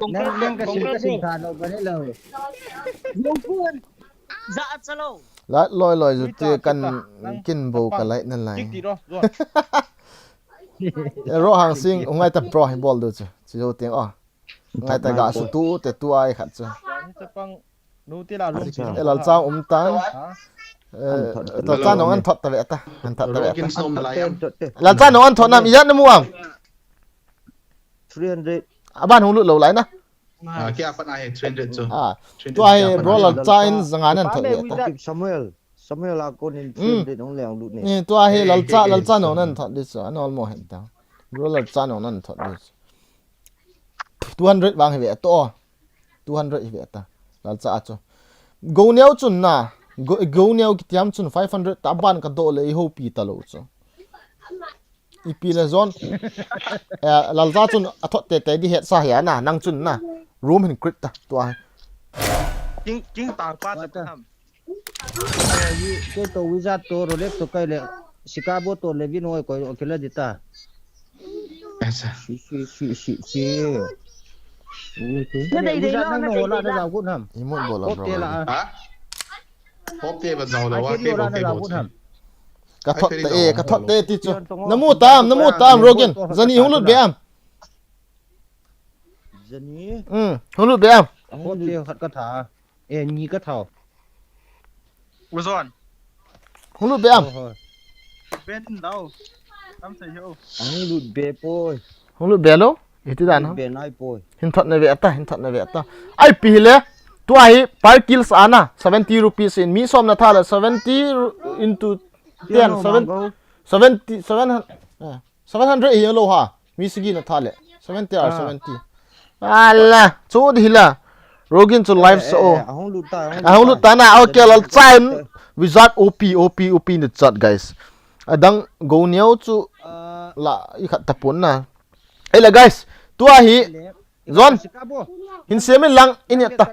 Nang, nang ka sim, ka sim tha lo, ba ni lo. Lungpun. Za a cha lo. Loi, loi, zu ti kan kin bo ka lai na lai. Tik ti ro, ro. Eh, Ro Hang Sing, u ngai ta bro, hi bol du chu. Chi zo tiang, oh. Ngai ta ga su tu, te tu ai khat chu. Ni chapang. Nu ti la lum ti. Eh, Lalcha um tan. Ha? Eh, Lalcha nong an thot ta ve ta. An thot ta ve ta. Kin som lai am. Lalcha nong an thot nam, ijat na mu am. Three hundred. Aban hung lut lo lai na. Ah, kya pan ai three hundred chu. Ah, three hundred tu ai kya pan bro ai. Lalcha in zanga nan thot ve ta. Samuel. Samuel a kon in Hmm. three hundred nong le ang lut ne. Ni tu ai Lalcha, Lalcha nong nan thot dis. An ol mo hen ta. Bro Lalcha nong nan thot dis. Two hundred vang hi ve to. Two hundred hi ve ta. Lalcha a chu. Go neo chun na. Go, go neo kitiam chun five hundred ta ban ka do le i ho pi ta lo chu. I pi le zon. Eh, Lalcha chun a thot te te di het sa hi a na. Nang chun na. Room hin crit ta. Tua. King, King tang pa ta ham. Kei to Wizard to Rolex to kai le Chicago to Levin oi koi okila dita. Acha. Si, si, si, si, si. Na dei dei Wizard lo, nang na no dei la dei na la. Jau kun ham. Imut bola Hop bro. Te la. Ha? Hop te ba jau la wa ke bo ke bo. Ka thot te, eh, ka thot te ti chu. Na mu tam, na mu tam Rogin. Jani hung lut be am. Jani. Hmm, hung lut be am. Hop te khat ka tha. Eh, ni ka thau. Uzon. Hung lut be am. Oho. Ben in dau. Am sai ho. Hung lut be poi. Hung lut be lo. Iti dan ho. Be nai poi. Hin thot na ve ta, hin thot na ve ta. Ai pi le. Tu ai per kills ana seventy rupees in mi som na tha le seventy into ten, seven, seventy, seven, eh, seven hundred hi lo ha. Mi sigi na tha le. Seventy or seventy. Ala, chu di hila. Rogin chu live so. Ahung lut ta, ahung lut ta na. Okay, Lalcha in. Wizard O P, O P, O P in the chat, guys. Adang go neo chu la i khat tapon na. Ei la, guys. Tua hi. Zon. Hin siam in lang in ta.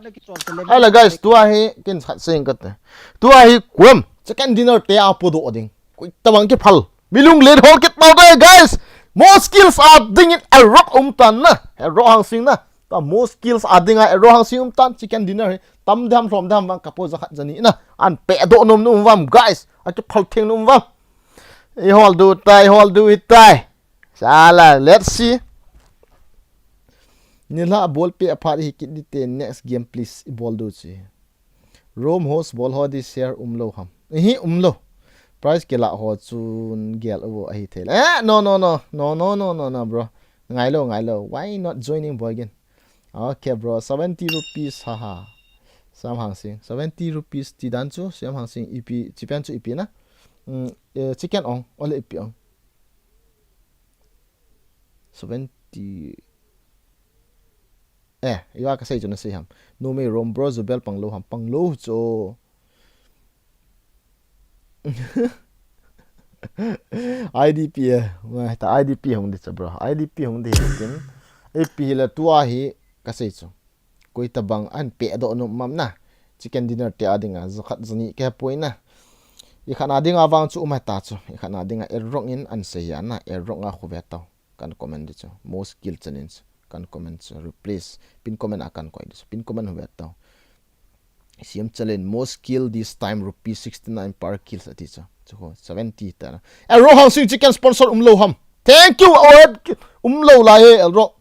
Ei la, guys. Tua hi kin khat sing ka te. Tua hi kuam. Second dinner te a podoh ding. Koi tabang kiphal. Mi lunglen hol kit tau te, guys. Mo skills a ding in a Rock um tan na. A Rock Hang Sing na. Ta mo skills a ding a Rock Hang Sing um tan chicken dinner hi. Tam dam hlom dam vang kapo ja khat jani na. An pe do nom nom vam, guys. A kiphal theng nom vam. I hol du tai, hol du i tai. Sala, let's see. Ni la bol pe a phat hi kit di te next game please i bol du chi. Room host bol ho di share um lo ham. Ihi um lo. Prize kila ho chun gel u ahi thei. Eh, no, no, no, no, no, no, no, no, bro. Ngai lo, ngai lo. Why not joining boy again? Okay, bro. Seventy rupees, haha. Siam Hang Sing. Seventy rupees ti dan chu. Siam Hang Sing ipi, chipen chu ipi na. Mm, eh, chicken ong. Ole ipi ong. Seventy. Eh, iwa ka sei chu na sei ham. Numei Rom bro, Zubel pang lo ham. Pang lo chu. I D P eh. Ngai ta I D P hung di cha bro. I D P hung di hin tin. Ipi hi la tua hi ka sei chu. Koi tabang an pe do no mam na. Chicken dinner te a dinga, zakhat zani ke poi na. I khana dinga vang chu um ta chu. I khana dinga errong in an sei ya na. Errong a khu ve tau. Kan comment di chu. Most kill challenge. Kan comment chu. Replace. Pin comment a kan koi di chu. Pin comment hu ve tau. Siam challenge. Most kill this time. Rupees sixty-nine per kill sa ti chu. Chu ho, seventy ta na. Errong Hang Sing chicken sponsor um lo ham. Thank you. Oh, um lo la he, Elro.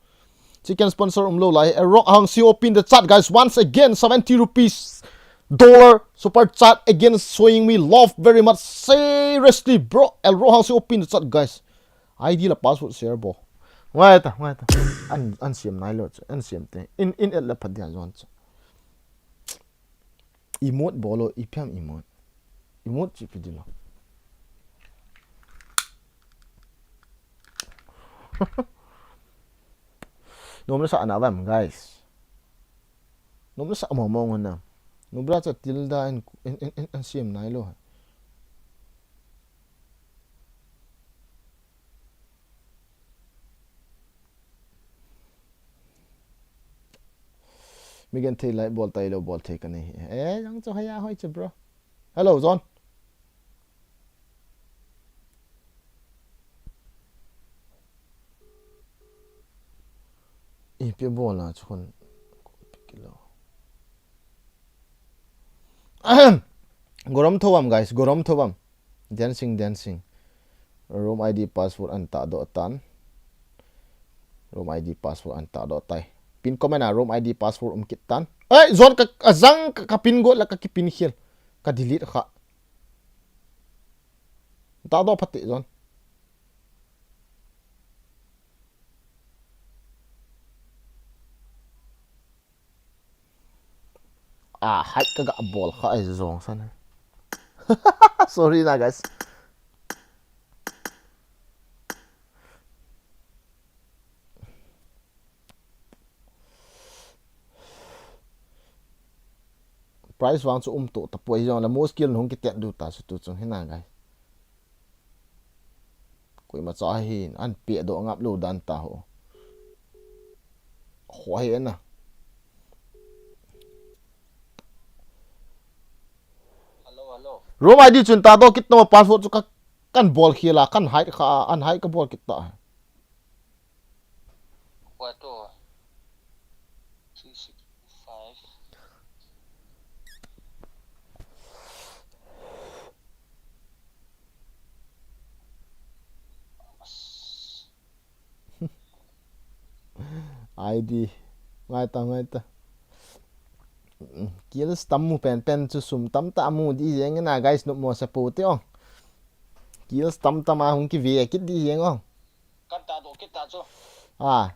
Chicken sponsor um lo lai. Errong Hang Sing open the chat, guys. Once again, seventy rupees. Dollar super chat again, showing me love very much. Seriously, bro. Errong Hang Sing open the chat, guys. I D la password share bo. Ngai ta, ngai ta. An, an siam nai lo chu. An siam te. In, in et la pha dia zon chu. Emote bolo, ipi ham emote. Emote chi pi di lo. Nom le sa na vam, guys. Nom le sa mo mo na. Nom bra cha tilda en, en, en, en, en siam nai lo. Mi gen thei lai bol tai lo bol thei ka nei. Eh, jang chu haya hoi che, bro. Hello, John. Ipi bol a chu khun. Ipi kilo. Ahem. Gorom thowam, guys, gorom thowam. Dancing, dancing. Room I D password an ta do tan. Room I D password an ta do tai. Pin comment a room I D password um kit tan. Ei, John ka, ka zang ka, ka pin go la ka ki pin khel. Ka delete kha. Ta do phate, John. Ah, hai ka ga bol kha ai zong san. Sorry na, guys. Price vang chu um to ta poi zong la most kill hung ki tet du ta su tu chung hina, guys. Koima cha hin an pe do ngap lo dan ta ho. Ho hi na. Hello, hello. Room I D chun ta do kit no, password chu ka kan bol khel a, kan hide kha, an hide ka bol kit ta. What to? Three six five. I D. Ngai ta, ngai ta. Kills tam mu pen pen chu sum tam ta mu di jeng na, guys, nup mo sa po te ong. Kills tam tam a hung ki ve kit di jeng ong. Kan ta do kit ta chu. Ah.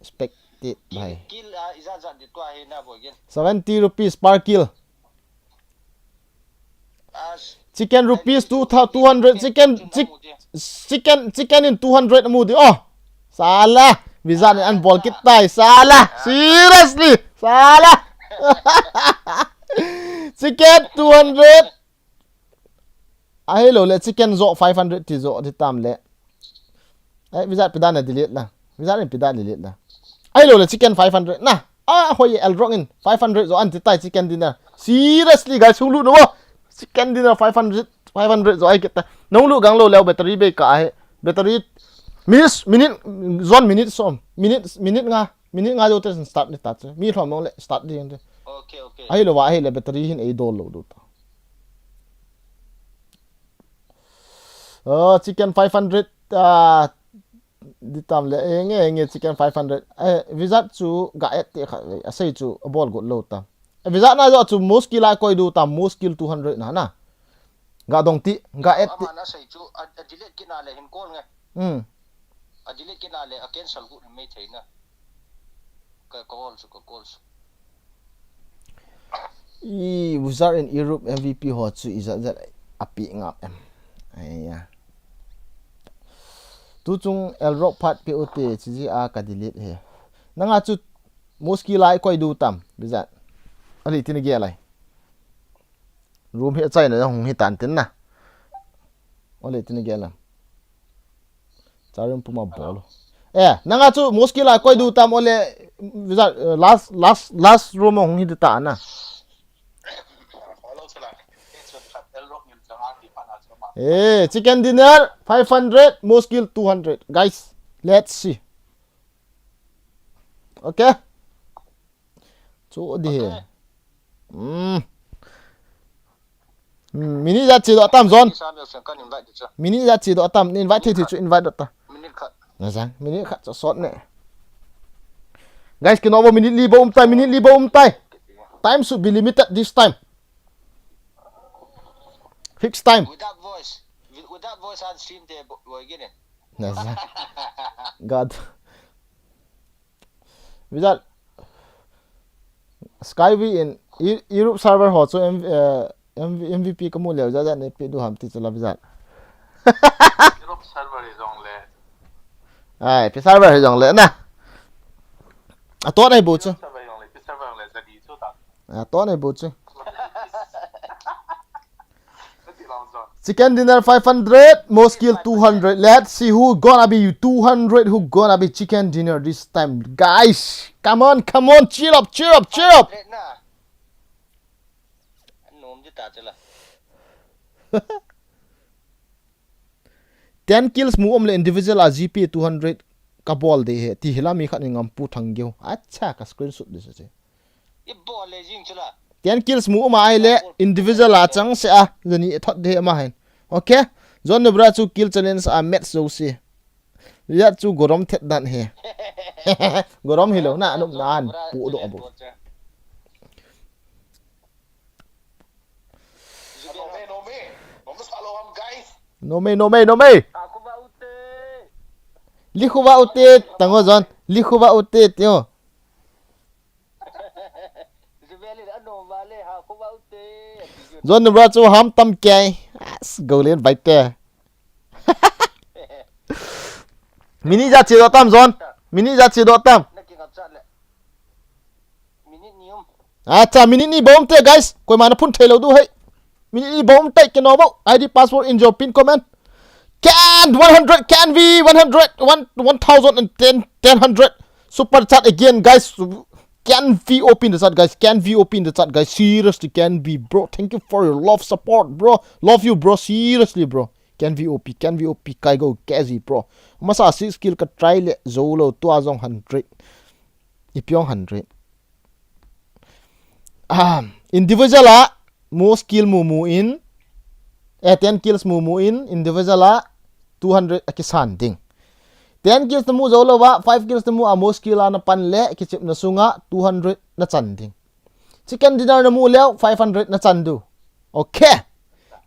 Expected bhai. Kill, ah, ija ja di tua hi na boy gen. Seventy rupees per kill. Ah, chicken rupees two thou-, two hundred. Chicken, chick-, chicken, chicken in two hundred mu di. Oh. Sala. Visa ni an bol kit tai. Sala. Seriously. Sala. Chicken two hundred. Ahilou le chicken zo five hundred ti zo di tam le. Ai, visa pi dan na delete la. Visa ni pi dan delete la. Ahilou le chicken five hundred na. Ah, hoi el rong in five hundred zo an ti tai chicken dinner. Seriously, guys, hung lu no. Chicken dinner five hundred, five hundred zo ai kita. Nung lu gang lo leo battery be ka he. Battery minutes, minute, zon minute som. Minute, minute nga. Minute nga jo te start ni ta che. Mi thom le start di te. Okay, okay. Ahilou va, ahile battery hin ei dol lo du ta. Oh, chicken five hundred, ah, Di tam le, eh, nge, nge, chicken five hundred. Eh, Vizat chu ga et te kha, eh, asei chu abol got lo ta. Eh, Vizat na jo chu Muskil a koi du ta, Muskil two hundred na, na. Ga dong ti, ga et ti. Ama na sei chu, a, a delete kit na le hin call nge. Hmm. A delete kit na le, a cancel got na mai thei na. Ka, ka call chu, ka call chu. I, Wizard in Europe M V P ho chu i zat zat a pi ngap em. Ai ya. Tu chung Elrock phat pe u te, chi ji a ka delete he. Nanga chu Muskil a koi du tam, Wizard. Ali tin ge lai. Room hi a chai na hung hi tan tin na. Ole tin ge la. Charim puma bol. Eh, nanga chu Muskil a koi du tam ole, Wizard, eh, last, last, last room hung hi ta na. Eh, chicken dinner five hundred, Muskil two hundred. Guys, let's see. Okay. Chu di he. Hmm. Hmm, minute ja chi do tam John. Minute ja chi do tam, ni invite thei thei chu invite do ta. Minute khat. Na jang, minute khat chu sot ne. Guys, kino bo minute li bo um tai, minute li bo um tai. Time should be limited this time. Fixed time. Without voice. Wi-, without voice and stream te bo-, boy gini. Na jang. God. Wizard. Skyvi in E-, Europe server ho chu M-, eh, M-, M V P ka mu leu ja ja ne pe du ham ti chu la Wizard. Europe server hi jong le. Ai, pi server hi jong le na. A to nai bu chu. Server jong le, pi server jong le, jadi chu ta. A to nai bu chu. Chicken dinner five hundred, Muskil two hundred. Let's see who gonna be two hundred, who gonna be chicken dinner this time, guys. Come on, come on, cheer up, cheer up, cheer up. Ten kills mu um le individual a G P two hundred ka bol de he. Ti hila mi khat ni ngam pu thang geu. Acha ka screenshot de se. Ten kills mu um a ai le individual a chang se a, jani e thot de ama hen. Okay. John Nubra chu kill challenge a match jo se. Ya chu gorom thet dan he. Gorom hi lo na, anum na an pu do abu. No me, no me, no me. Likhuwa ute, tango John. Likhuwa ute tio. John Nubra chu ham tam kei. As, go len bai te. Minute ja chi do tam John. Minute ja chi do tam. Acha, minute ni bom te, guys. Koima na phun thei lo du hei. Minute ni bom te kino bo. I D password in your pin comment. Can one hundred, can we one hundred, one, one thousand and ten, ten hundred. Super chat again, guys. Can V O P in the chat, guys. Can V O P in the chat, guys. Seriously, can V, bro. Thank you for your love, support, bro. Love you, bro. Seriously, bro. Can V O P, can V O P, kai go, K Z, bro. Masa six kill ka try le, zo lo, tua zong hundred. Ipiong hundred. Ah, individual a, Muskil mu mu in, eh, ten kills mu mu in, individual a two hundred a kisan ding. Ten kills na mu zo lo va, five kills na mu a Muskil a na pan le, kichip na sunga two hundred na chan ding. Chicken dinner na mu leo, five hundred na chan du. Okay.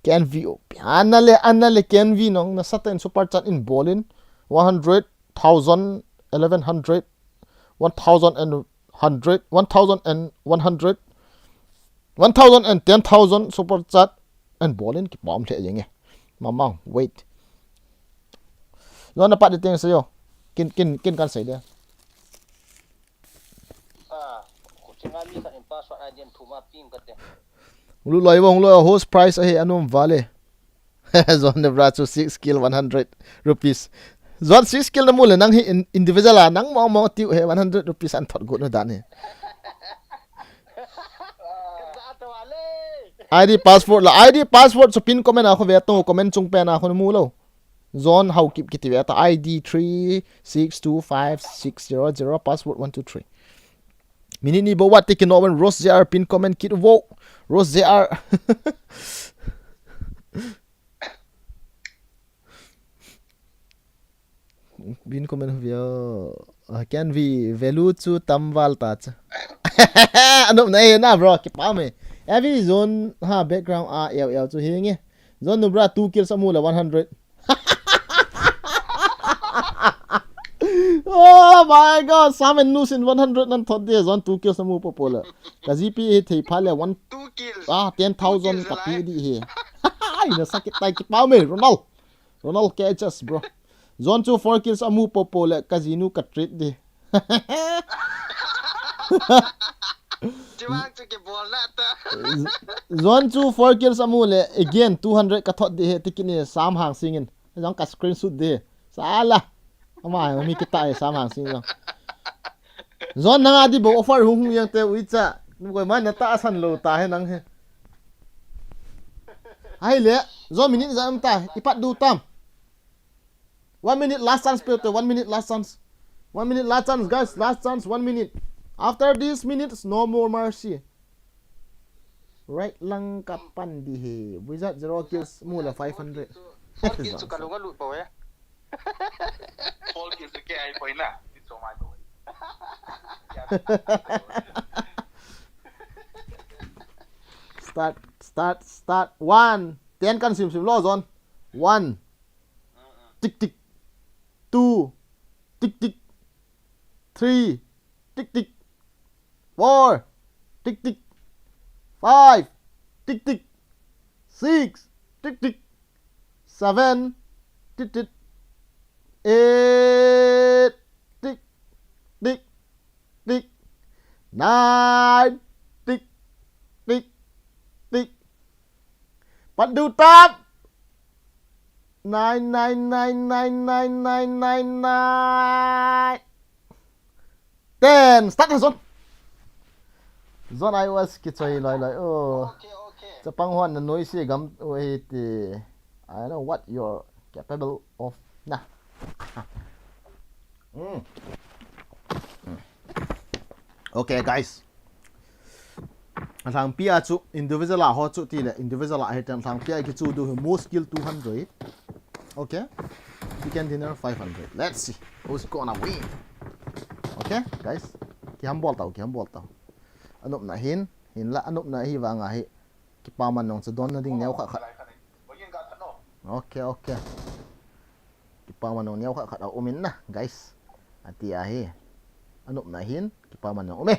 K N V O. Ana le, ana le K N V nong, na satan super chat in ball in, one hundred, thousand, eleven hundred, one thousand and hundred, one thousand and one hundred, one thousand and ten thousand super chat and ball in kipom le yenge. Mamang, wait. Lo na pat de teng sayo. Kin, kin, kin kan sai de. Ah, ko chinga mi khat in password a din thuma ping kate. Ulu loi wong lo host price ahi anum vale. Zon de bra chu six kill one hundred rupees. Zon six kill na mu le nang hi in, individual a nang mong mong tiu he one hundred rupees an thot gu na dan he. I D password la, I D password chu pin comment a kho ve to, comment chung pen a kho mu lo. Zon Haokip kiti ve ta, I D three six two five six zero zero, password one two three. Minute ni bo wat te kino wen Rose J R pin comment kit vo. Rose J R. Bin comment hu veo. Ah, can be value chu tam val ta chu. Anop na e na, bro, kipah me. Every zone ha background a eu eu chu hi nge. Zone nu bra two kills amu le one hundred. Oh my God, Sam and Nusin one hundred nan thot de, zone two kills amu popo le. Ka G P hi thei pha le one, two kills. Ah, ten thousand ka pi di hi. Ai, na sakit tai, kipah me, Ronald. Ronald K H S, bro. Zone chu four kills amu popo le ka jinu ka treat di. Chiwang chu kibol na ta. Zone chu four kills amu le again two hundred ka thot di he, tikini Sam Hangsing in. Zong ka screenshot di. Sala. Ama mi kita e Sam Hangsing zong. Zone nanga di bo offer hung hung yang te uicha. Nukoi man na ta asan lo ta he nang he. Hai le. Zone minute za am ta. Ipat du tam. One minute last chance, Peter. One minute last chance. One minute last chance, guys. Last chance, one minute. After these minutes, no more mercy. Right lang ka pan di he. Wizard zero kills, mu le five hundred. Four kills ka lunga lut pa we. Four kills ke ai poi na. It's so my boy. Start, start, start. One. Ten kan sim sim lo zone. One. Tick, tick. Two. Tick, tick. Three. Tick, tick. Four. Tick, tick. Five. Tick, tick. Six. Tick, tick. Seven. Tick, tick. Eight. Tick, tick, tick. Nine. Tick, tick, tick. Pat du tap. Nine, nine, nine, nine, nine, nine, nine, nine. Ten. Start zone. Zone I O S kichoi loi loi. Oh. Okay, okay. Chapang hon na noise gam u e ti. I know what you're capable of. Nah. Mm. Mm. Okay, guys. Athang pia chu individual a ho chu ti le individual a he tan thang pia ki chu du mo skill two hundred. Okay. Chicken dinner five hundred. Let's see who's gonna win. Okay, guys. Ki hambol tau, ki hambol tau. Anop na hin, hin la anop na hi vanga hi. Kipa man nong chu don na ding neo kha kha. Okay, okay. Kipa man nong neo kha kha a umin na, guys. Ati ahi. Anop na hin, kipa man nong ume.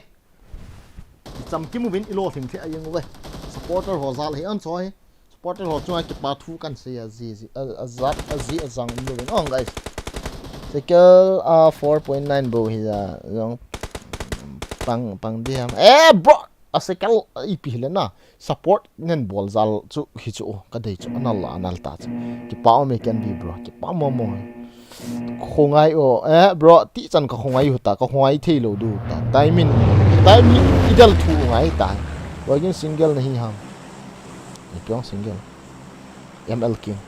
Cham kimu vin ilo thing the ayeng uve. Supporter ho zal hi an choi. Supporter ho chunga kipa thu kan sei a zi zi a, a zat a zi a zang um lovin ong, guys. Sekel a four point nine bo hi ja zong pang pang di ham. Eh, bro. A sekel a ipi hile na. Support nen bol zal chu hi chu ka dei chu anal la anal ta chu. Kipa ome ken bi bro. Kipa mo mo. Khongai o, eh, bro, ti chan ka khongai hu ta, ka khongai thei lo du ta. Timing, timing idal thu ngai ta. Wagin single nahi ham. Ni pyong single. M L King.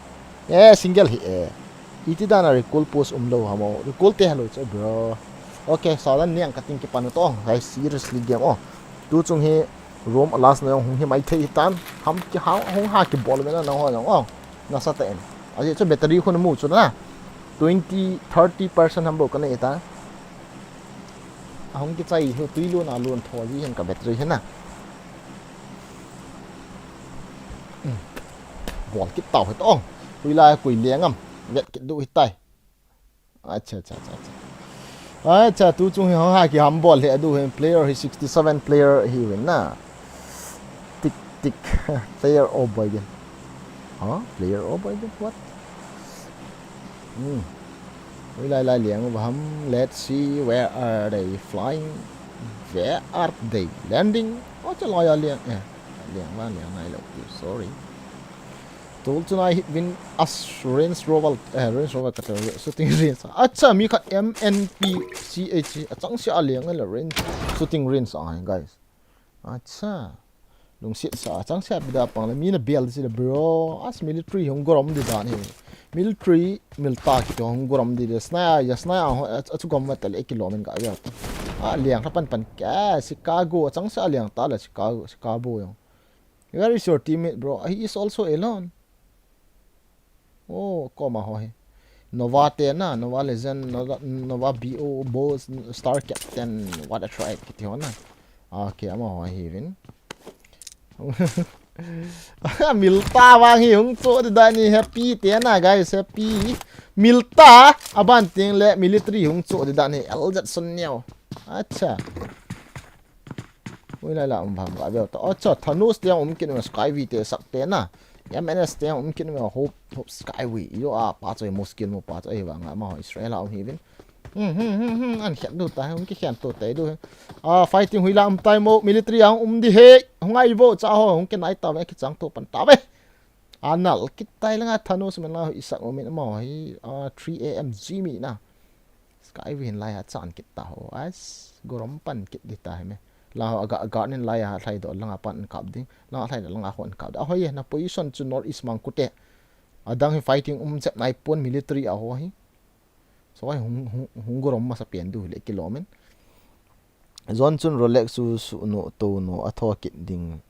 Eh, single hi eh. Iti dana recall post um lo hamo. Recall te halo che bro. Okay, salan niang kating kipan to. Guys, seriously game oh. Tu chung hi room last na yong hung hi mai thei tan. Ham ki ha hung ha ki bol me na na ho yong oh. Nasa ta en. Aji chu battery khun mu chu na. Twenty, thirty percent ham bo ka nei ta. Ahung kichai hi tui lon a lon tho ji hin ka battery hin na. Hmm. Bol kit tau hi tong. Tui lai kui leng am. Vet kit du hi tai. Acha, acha, acha, acha. Acha, tu chung hi hong ha ki ham bol hi adu hi player hi sixty seven player hi win na. Tick, tick. Player o boy din. Huh? Player o boy din? What? Hmm. Ui lai lai liang uva ham. Let's see, where are they flying? Where are they landing? Oh, cha loi a liang. Eh, liang va liang nai lo. Sorry. Tol chun ai hit vin as Range Rover, eh, Range Rover ka tel shooting range. Acha, mi khat M N P C H achang sia liang la range, shooting range ai, guys. Acha. Lungset sa, achang sia bida pang la mi na bel si la bro. As military hung gorom di dan hi. Military, milta ki hung gorom di de. Sna ya, sna ya, ho, ach-, achu gom ma tale ki lo men ga ya. A liang la pan pan ka Chicago, achang sia liang ta la Chicago, Chicago yong. Where is your teammate, bro? He is also alone. Oh, koma ho hi. Nova te na, Nova Legend, Nova, Nova B O, Boss, Star Captain, what a try, kiti ho na. Okay, amaho ahiuvin. Milta vang hi hung cho di dan hi, Happy te na, guys, Happy. Milta, aban teng le military hung cho di dan hi, L Z Sun Neo. Acha. Ui lai la um bham ga veu ta. Acha, Thanos te um kit uve, Skyway te sak te na. M N S te um kit uve, Hope, Hope Skyway. Yo a pa choi mo skill mo pa choi vang a ma ho Israel a um hiuvin. Hmm, hmm, hmm, hmm. An khen du ta, hung kikhen to te du. Ah, fighting hui la um tai mo, military ang um di he. Hung ai vo cha ho, hung kinai ta ve, kichang to pan ta ve. Anal kit tai langa Thanos men la ho isak mo min ma ho hi, ah, three A M Jimmy na. Skyway hin lai a chan kit ta ho. As, gorom pan kit di ta hi me. La ho aga, aga nin lai a thlai do langa pan kap ding. Langa thlai do langa hon kap. A ho ye na position chu north east mang kute. Adang hi fighting um chet nai pon military a ho hi. So ai hung, hung, hung gorom masa pen du le kilomin. Zon chun Rolex su su no to no a tho kit ding.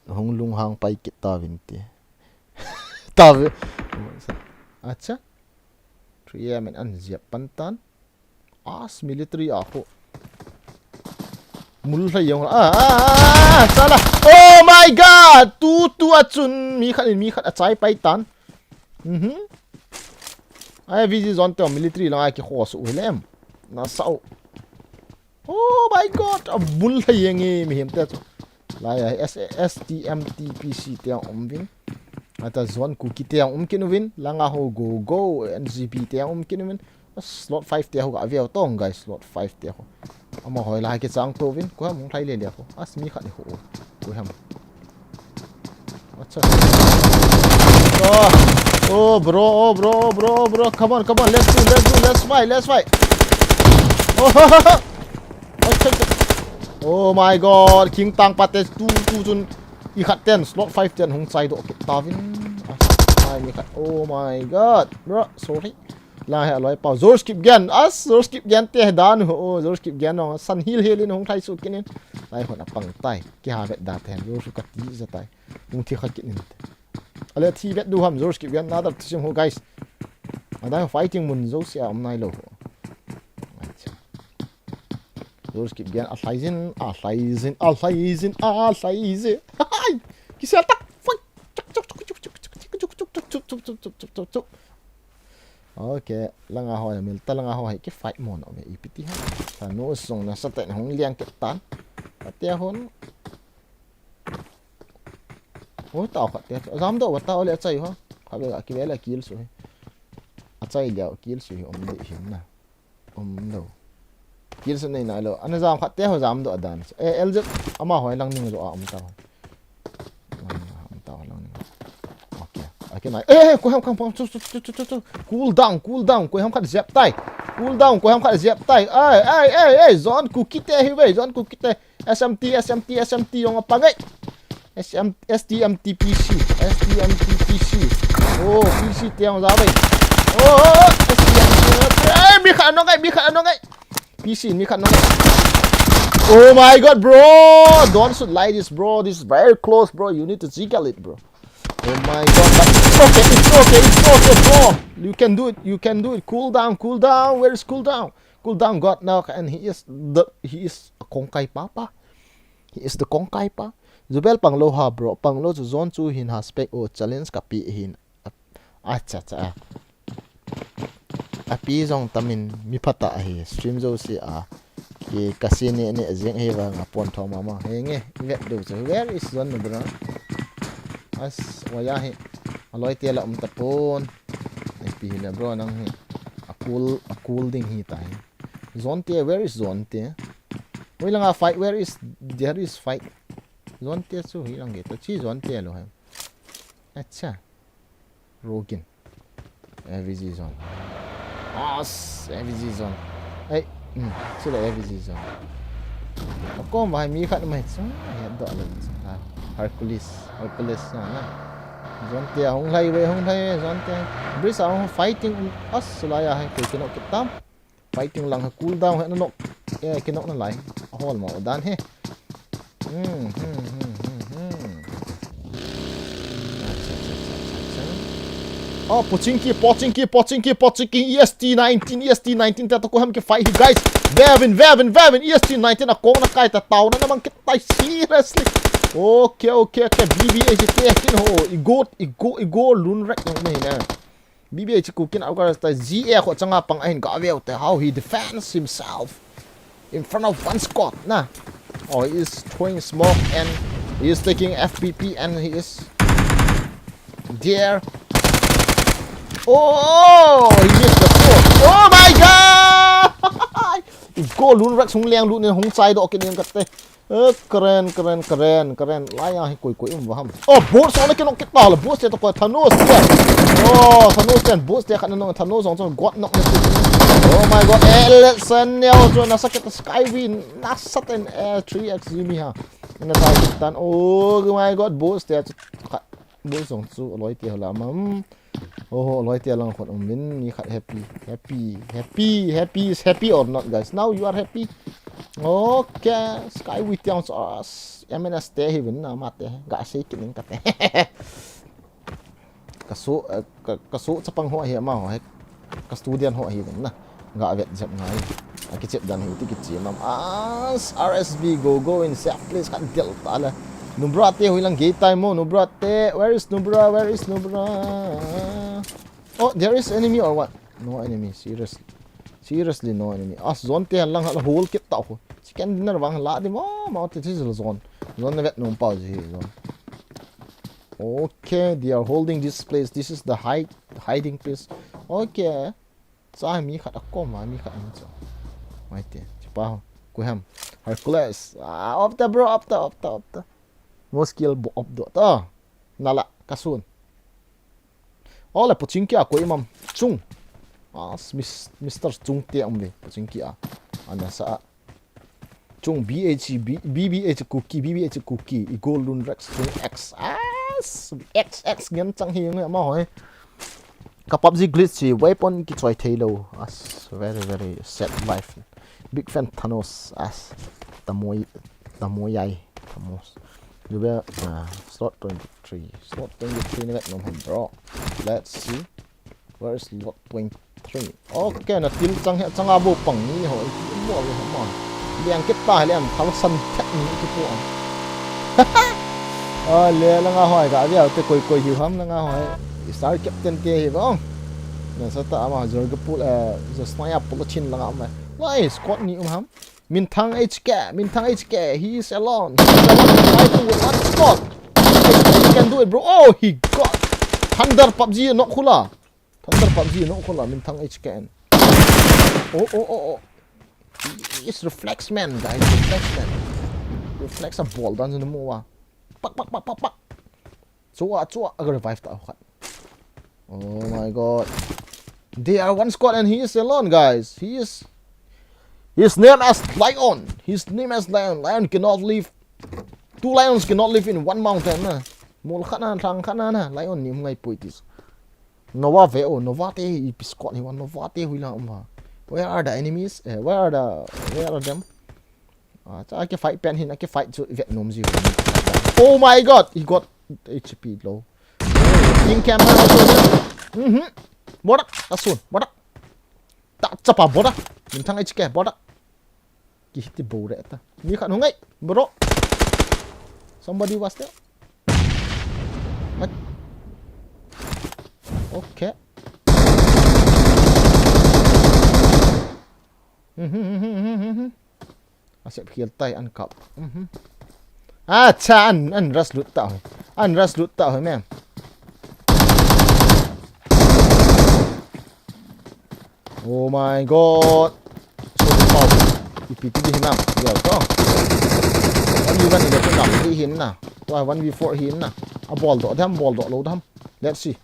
Hung lunghang pai kit ta vin ti. Ta vi. Acha. Three A M in an ziap pan tan. As military a ko. Mul hlai jong. Ah, ah, ah, ah, sala. Oh my God! Tu, tu a chun. Mi khat in mi khat a chai pai tan. Mhm. Ai, V G zone te military lang ai ki khos u hilem. Na sao. Oh my God! A mul hlai jeng e mihem te chu. Lai a S, S T M T P C te um vin. Ata zone Kuki te um kin uvin. Langa ho go go N G P te um kin uvin. Slot five te ho ga veu tong, guys, slot five te ho. Ama hoi la kichang to vin. Ko ham hung hlai le le ho. As mi khat ni ho. Ko ham. Acha. Oh, oh, bro, oh, bro, oh, bro, oh, bro. Come on, come on. Let's do, let's do, let's fight, let's fight. Oh, acha, acha. Oh my God, King Tang Pate tu, tu chun. I khat ten, slot five ten hung chai do kit ta vin. Ai, mi khat. Oh my God, bro, sorry. La he aloi pau. George Kipgen. As, George Kipgen te dan ho. Oh, George Kipgen no. San hil hil in hung thai su kinin. Lai hon a pang tai. Ki ha vet da ten. George ka ti za tai. Hung thi kha kinin. Ale thi vet du ham George Kipgen na da sim ho, guys. Ada fighting mun zo sia um nai lo ho. Acha. George Kipgen a hlai jin, a hlai jin, a hlai jin, a hlai jin. Hai! Kisel tak. Fai. Chuk, chuk, chuk. Okay, langa ho, mil ta langa ho, hai ki fight mo na ve, ipi ti ha. Thanos sung na sa te hung liang ke tan. Ate hon. Oh, tao khat te. Jam do, tao le achai ho. Kha ve, ki ve le kill su. Achai le kill su hi um de hin na. Um lo. Kill su nei na lo. Ana jam khat te ho jam do adan. Eh, L Z ama hoi lang ning zo a um ta. Um ta lang ning. Okay. Okay, nai. Eh, ko ham kam pam chu chu chu chu chu. Cool down, cool down. Ko ham khat jep tai. Cool down, ko ham khat jep tai. Ai, ai, ai, ai. Zone Kuki te hi ve, zone Kuki te. S M T, S M T, S M T jong a pangai. S M, S T M T P C, S T M T P C. Oh, P C te jong ja ve. Oh, oh, oh, S T M T. Eh, mi khat no ngai, mi khat no ngai. P C, mi khat no ngai. Oh my God, bro! Don't shoot like this, bro. This is very close, bro. You need to jiggle it, bro. Oh my God, but it's okay, it's okay, it's okay, bro. You can do it, you can do it. Cool down, cool down. Where is cool down? Cool down, God now, and he is the, he is a kongkai papa. He is the kongkai pa. Jubel panglo ha, bro. Panglo chu zone chu hin ha spec o challenge ka pi hin. Acha, acha. A pi jong tamin mi phata hi stream jo si a. Ki ka si ne ne jeng hi vang a pon thom mama. He nge, vet do chu. Where is zone, bro? As, waya hi. Aloi te la um ta pon. Pi hi le, bro, nang hi. A cool, a cool ding hi ta hi. Zone te, where is zone te? Oi langa fight, where is, there is fight. Zone te chu hi lang ge to chi zone te lo hai. Acha. Rogin. A V G zone. As, A V G zone. Ai, hmm, chu le A V G zone. A kom vai mi khat mai chu. Ai, do le chu. Ha, Hercules, Hercules na na. Zone te hung lai ve, hung lai ve, zone te. Bridge a hung fighting, as, lai a hai, koi kino kitam. Fighting lang ha cool down ha na nok. Eh, kinok na lai. A hol mo dan he. Hmm, hmm, hmm, hmm, hmm. Acha, acha, acha, acha, acha. Oh, Pochinki, Pochinki, Pochinki, Pochinki, E S T nineteen, E S T nineteen, ta to ko ham ki fight hi, guys. Vevin, Vevin, Vevin, E S T nineteen, a kong na kai ta tau na namang ki tai, seriously. Okay, okay, okay, B B H te kin ho, i go, i go, i go, lun rek nong me na. B B H ku kin au ka ta G A ko changa pang ahin ka veu te, how he defends himself in front of one squad, na. Oh, he is throwing smoke and he is taking F P P and he is there. Oh, he missed the shot. Oh my God! Go lun rak sung liang lun hung chai do ke niang katte. Eh, karen, karen, karen, karen. Lai a hi koi koi um vaham. Oh, boots on ke nok kita la. Boots te to ko Thanos te. Oh, Thanos te boots te khat na nong Thanos on so got nok na. Oh my God. Eh, let's send neo so na sakit Skywin. Na sat en eh three X Jimmy ha. Na ta tan. Oh my God, boots te. Boots on so loi te la mam. Oh, loi te lang khot um vin ni khat happy. Happy, happy, happy is happy or not, guys? Now you are happy. Okay, Skywin tiang so as M N S te hi vin na ma te. Ga sei kin ka te. Ka so, eh, ka, ka so chapang ho hi ma ho he. Ka student ho hi vin na. Ga vet jep ngai. A kichep dan hi ti kichi mam. As R S B go go in safe place khat del ta la. Nubra te hui lang gei tai mo, Nubra te. Where is Nubra? Where is Nubra? Oh, there is enemy or what? No enemy, seriously. Seriously, no enemy. As zone te lang hala hol kit ta ho. Chicken dinner vang la di mo, ma te zone. Zone na vet nom pau ji zone. Okay, they are holding this place. This is the hide, hiding place. Okay. Sa mi khat a kom a mi khat ni cho. Mai te, chi pa ho. Ku ham. Hercules. Ah, up ta bro, up ta, up ta, up ta. No skill bo up do ta. Nala, kasun. Ole Pochinki a koi mam. Chung. Ah, Mister Chung te am ve. Pochinki a. Ana sa. Chung B H B, B B H Kuki, B B H Kuki, i gold lun Rex Chung X. As, X X ngen chang hi nge ma hoi. Ka PUBG glitch hi weapon ki choi thei lo. As, very, very sad life. Big fan Thanos. As, Tamoi, Tamoyai, Thanos. You will, uh, slot twenty-three. Slot twenty-three na vet nom ham, bro. Let's see. Where is slot twenty-three? Okay, na til chang he, chang a bo pang ni ho. Mo le mo. Liang kit ta le an thal san thak ni ki po. Ah, le la nga hoi ka via te koi koi hiu ham la nga hoi. Star captain te hi bang. Na sa ta ama Jorga pul, eh, Sniper pul chin la nga ma. Why squad ni um ham? Minthang H K, Minthang H K, he is alone. He is alone fighting with one squad. He can do it, bro. Oh, he got Thunder PUBG no khula. Thunder PUBG no khula, Minthang H K N. Oh, oh, oh, oh. He is reflex man, guys. Reflex man. Reflex a bol dan jun mo wa. Pak, pak, pak, pak, pak. Chua, chua, a revive ta khat. Oh my God. They are one squad and he is alone, guys. He is. His name as Lion. His name as Lion. Lion cannot live. Two lions cannot live in one mountain, na. Mol khat na, thang khat na, na. Lion ni um ngai pui tis. Nova ve o, Nova te hi ipi squad hi wa, Nova te hui la um va. Where are the enemies? Eh, where are the, where are them? Ah, cha ki fight pen hin, ki fight chu vet nom ji. Oh my God, he got H P low. King camera also there. Mhm. Bodak, asun, bodak. Ta chapa bodak. Minthang H K, bodak. Ki hiti bo re ta. Mi khat hung ngai, bro. Somebody was there. What? Okay. Mhm, mhm, mhm, mhm. Asep khial tai an kap. Mhm. Acha, an, an rush lut ta ho. An rush lut ta ho, man. Oh my God. So power. Ipi ti di hinam. Gel to. One v one hi le tu nam di hin na. Tua one v four hin na. A bol do dam, bol do lo dam. Let's see.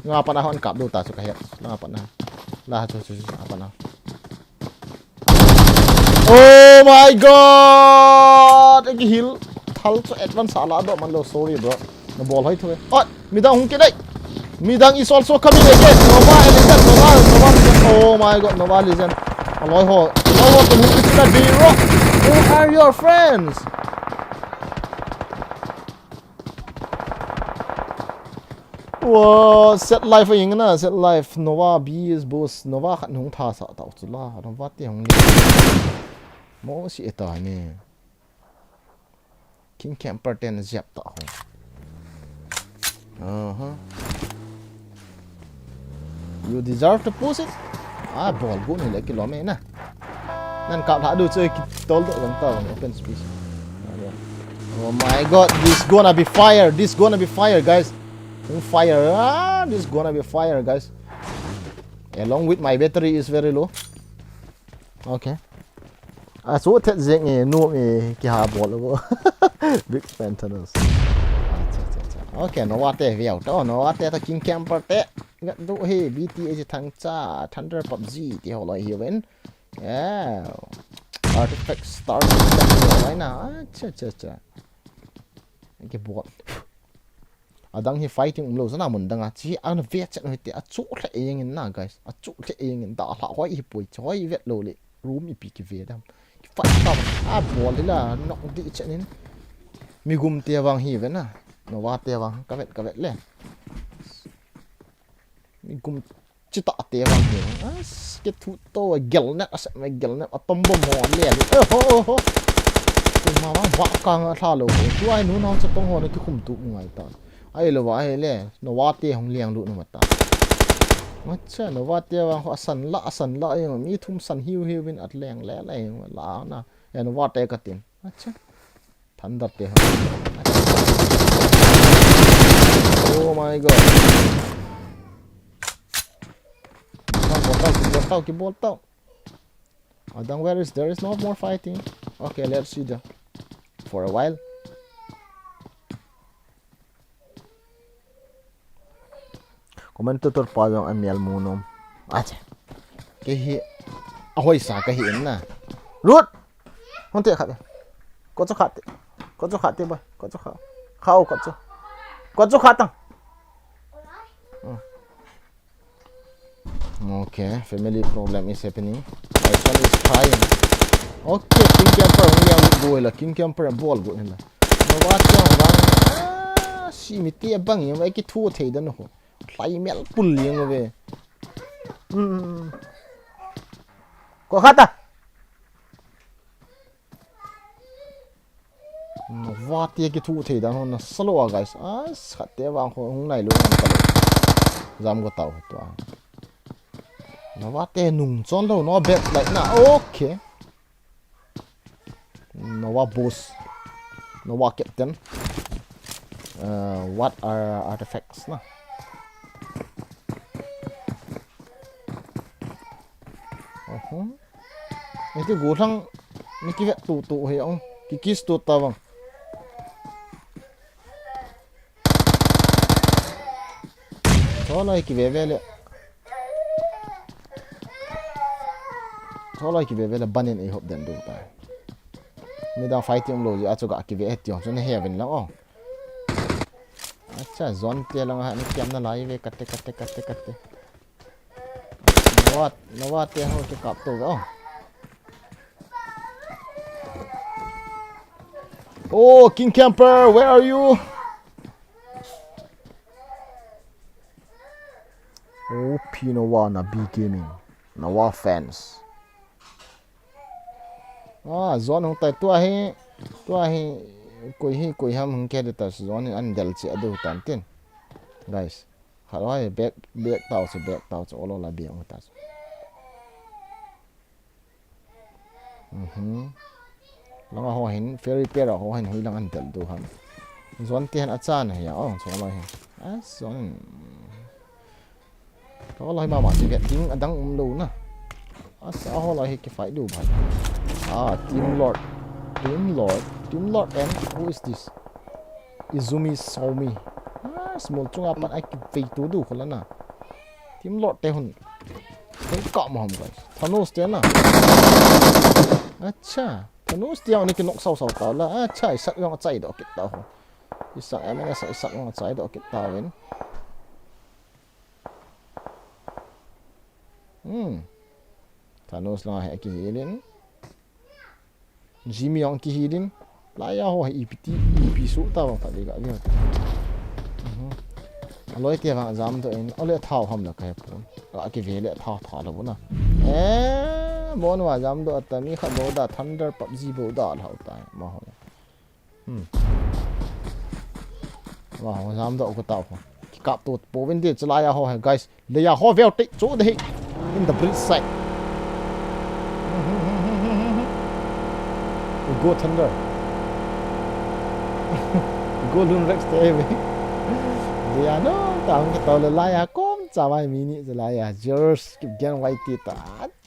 Nga pa na hon kap do ta chu ka het. Nga pa na. La chu chu chu nga pa na. Oh my God! Eki heal. Thal chu advance ala do man lo, sorry bro. Na bol hoi thu. Oh, midang hung ke dai. Midang is also coming again. Nova and again. Nova, Nova. Oh my God, Nova Legend. Aloi ho. Aloi ho, tu hung ke dai, bro. Who are your friends? Wow, set life a ing na, set life. Nova B S boss, Nova khat hung tha sa tau chu la. Nova te hung ni. Mo si eta ni. King Camper ten jep ta ho. Uh-huh. You deserve to push it. Ah, ball go ni le kilom e na. Nan kap lha du chu kitol do lang ta open space. Oh my God, this gonna be fire. This gonna be fire, guys. Hung fire. Ah, this gonna be fire, guys. Along with my battery is very low. Okay. A chu thet jeng e, nu e, ki ha bol lo. Big fan Thanos. Acha, acha, acha. Okay, Nova te viau to, Nova te to King Camper te. Gat du hi, B T A chi thang cha, Thunder PUBG ti ho loi hi ven. Yeah. Artifact Star. Why na? Acha, acha, acha. Ki bol. Adang hi fighting umlou sana mun dang a, chi ana ve chet hoi te, achu lheh jeng in na, guys, achu lheh jeng in, da lha hoi hi poi, chi hoi vet lou le, room ipi ki ve dam. Ki fight ta, a bol hi la, nok di chet in. Mi gum te vang hi ve na, Nova te vang, ka vet, ka vet le. Mi gum Chita te vang hi. As, ke thu to, gelnep, asa, gelnep, atom bom ho, le, le. Eh, ho, ho, ho. Tu ma vang, va ka nga tha lo. Tu ai nu nau cha tong ho, na ki khum tu ngai ta. Ai lo va, ai le. Nova te hung liang lu nu ma ta. Acha, Nova te vang ho, asan la, asan la, eh, mi thum san hiu hiu vin at leng le, le, la na. Eh, Nova te ka tin. Acha. Thunder te ho. Oh my God. Bol tau, bol tau, ki bol tau, ki bol tau. Adang, where is, there is no more fighting. Okay, let's see the, for a while. Commentator pa jong a mial mu nom. Acha. Ke hi. A hoi sa ka hi in na. Lut. Hon te khat. Ko chu khat. Ko chu khat te boy. Ko chu khat. Khao ko chu. Ko chu khat tang. Hmm. Okay, family problem is happening. My son is crying. Okay, King Camper, hung liang lut go la, King Camper, bol go la. Nova chong bang. Ah, si mi te bang, yong ai ki thu thei dan ho. Lai mel pul liang ve. Hmm. Ko khata. Nova te ki thu thei dan ho na sa lo a, guys. As, khat te vang ho hung nai lo ngan ta lo. Jam go tau to. Nova te nung chon lo, no bet like na. Okay. Nova boss. Nova captain. Uh, what are artifacts na? Uh-huh. Iti gulang ni ki vet tu tu he ong. Ki kiss tu ta bang. Tholai ki ve ve le. Tholai ki ve ve le banin ei hop den du ta. Mi da fighting lo ji a chu ga ki ve he ti ong chu na he vin lang ong. Acha, zone te lang ha ni kiam na lai ve kate, kate, kate, kate. Nova, Nova te ho ki kap to ga. Oh, King Camper, where are you? Oh, P Nova na B Gaming. Nova fans. Ah, zone hung tai tua hi, tua hi, koi hi, koi ham hung ke de ta zone hi an del che adu tan tin. Guys. Khat ho hi back, back tau chu, back tau chu, olo la back tau chu. Mhm. Langa ho hin, ferry pier ho hin, hui lang an del du han. Zone te han a chan hi a, oh, chu lo hin. A zone. Chu lo hi mama chu get ding adang um lo na. Asa ho lo hi ki fight du bhai. Ah, Team Lord. Team Lord. Team Lord and who is this? Izumi Saumi. Ah, small chunga pan ai ki vei tu du khola na. Team Lord te hun. Hung ka ma ham guys. Thanos te na. Acha. Thanos te ang ni ki nok sao sao ta la. Acha, isak yong achai do kit ta ho. Isak M N S isak yong achai do kit ta ven. Hmm. Thanos la he ki hilin. Jimmy ang ki hilin. Laya ho hi ipi ti, ipi su ta bang pha de ga vin. Mhm. Aloi te vang jam doh in, ole thao ham la ka he pun. A ki ve le thao thao lo na. Eh, bon wa jam doh ta mi khat bo da Thunder PUBG bo da lo ta ma ho. Hmm. Wa ho jam doh ko ta ho. Ki kap to po vin de chalai a ho he guys. Leia ho veo te chu de hi. In the bridge side. Go Thunder. Go Lun Rex te ve. Leia no, ta hung ke to le laia kom cha vai mi ni je laia. George Kipgen Y T ta.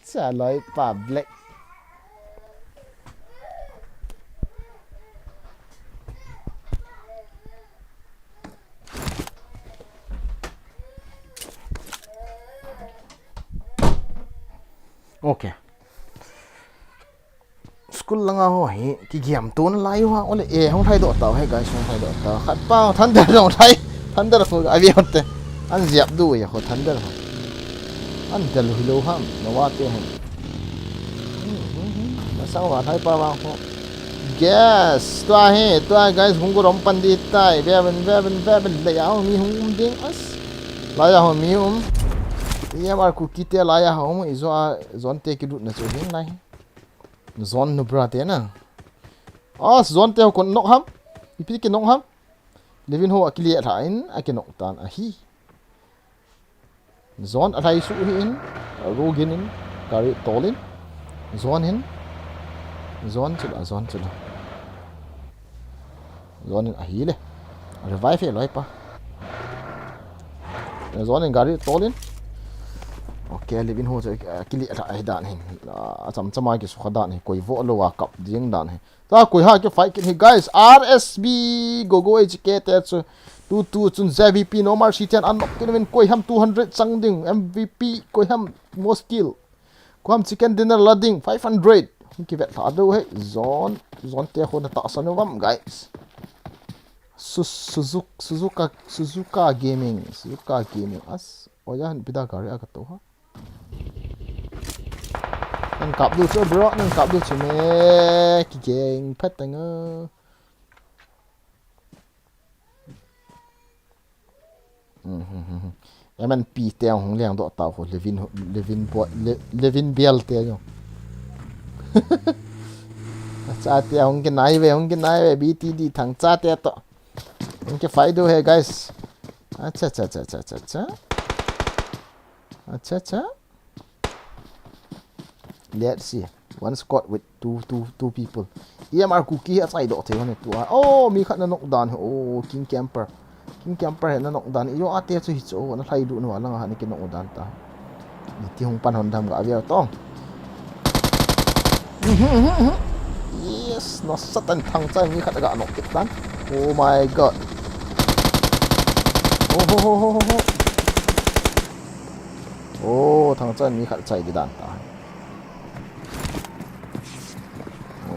Cha loi pa Black. Okay. School langa ho hi, kigiam tun lai ho, ole, eh, hung thai doh tau, he guys, hung thai doh tau. Khat pa, Thunder hung thai, Thunder fu, a viau te. An ziap du ya ho, Thunder ho. An del hu lo ham, na wa te ham. Na sa wa thai pa wa ho. Yes, tua he, tua guys, hung ko rom pan di tai, ve ben, ve ben, ve ben, le ya ho, mi hung um ding, as. La ya ho, mi um. E M R ku kite la ya ho, mu izo a, zon te ki lut na chu hin lai. Zon nu bra te na. As, zon te ho kon nok ham. Ipi ki nok ham. Levin ho a ki le tha in, a ki nok tan a hi. Zon a lai su hi in, a ro gin in, gari tol in. Zon hin. Zon chila, zon chila. Zon in a hi le. Revive he loi pa. Zon in gari tol in. Okay, Levin ho chu, a ki le tha hi dan hin. A cham chama ki su kha dan hi. Koi vo lo a kap ding dan hi. Ta koi ha ki fight kit hi, guys. R S B, Gogo H K te chu. Tu tu chun Z V P, No Mercy ten an nok kin min koi ham two hundred chang ding. M V P, koi ham most kill. Koi ham chicken dinner la ding, five hundred. Hung ki vet tha do he. Zon, zon te ho na ta sa no vam, guys. Su-, Suzuka, Suzuka, Suzuka Gaming, Suzuka Gaming. As, oya han pida gari a ka to ha. Nan kap du chu, bro, nan kap du chu me, ki geng phet tang a. Mhm. M N P te hung leng doh tau ho, Levin ho, Levin bo-, Le-, Levin Bial te jo. Cha te hung ki nai ve, hung ki nai ve, B T D thang cha te to. Hung ki fight du he, guys. Acha, cha, cha. Acha, acha. Let's see. One squad with two, two, two people. E M R Kuki a chai doh thei hon tu a. Oh, mi khat na nok dan. Oh, King Camper. King Camper he na nok dan. Yo ate chu hi chu. Na thlai du nu a lang a ni ki nok dan ta. Ni ti hung pan hon dam ga via tong. Yes, na satan thang chai mi khat ga nok kit tan. Oh my God. Oh, ho, ho, ho, ho, ho. Oh, thang chan mi khat chai di dan ta.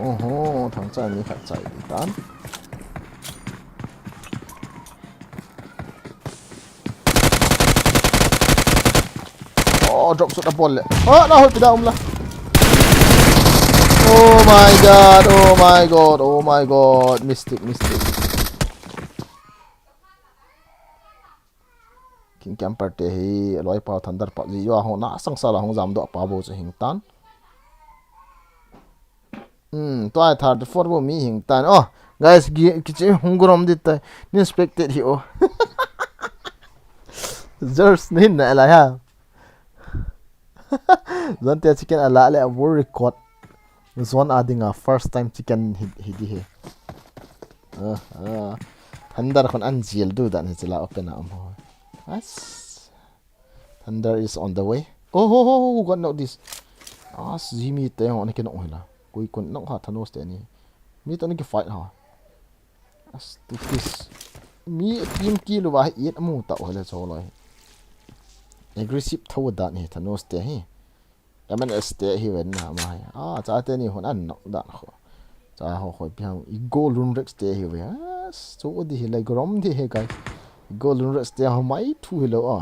Oh ho, thang chan mi khat chai di dan. Oh, drop shot a bol le. Oh, na hol pida um la. Oh my God, oh my God, oh my God. Mistake, mistake. King Camper te hi, loi pa Thunder pa ji yo ho na sang sala hong jam do pa bo chu hing tan. Hmm, tua thirty-four bo mi hing tan. Oh, guys, ki, kichi hung grom dit tai. Ni expected hi oh. Zers ni na la ha. Zon te chicken a la le a world record. Zon a dinga first time chicken hi, hi di he. Ah, ah. Thunder khon an jil du dan hi chila open a um ho. As. Thunder is on the way. Oh, ho, ho, ho, who got knocked this? As, Jimmy te ho na ki nok hila. Koi kon nok ha Thanos te ni. Mi to ni ki fight ha. As, tu kis. Mi team ki lu wa hi it amu ta ho le cho loi. Aggressive tho dan hi Thanos te hi. M N S te hi ven na ma hi. Ah, cha te ni hon an nok dan ho. Cha ho khoi pi ham i go lun rex te hi ve. As, cho di hi le grom di hi kai. I go lun rex te ho mai thu hi lo a.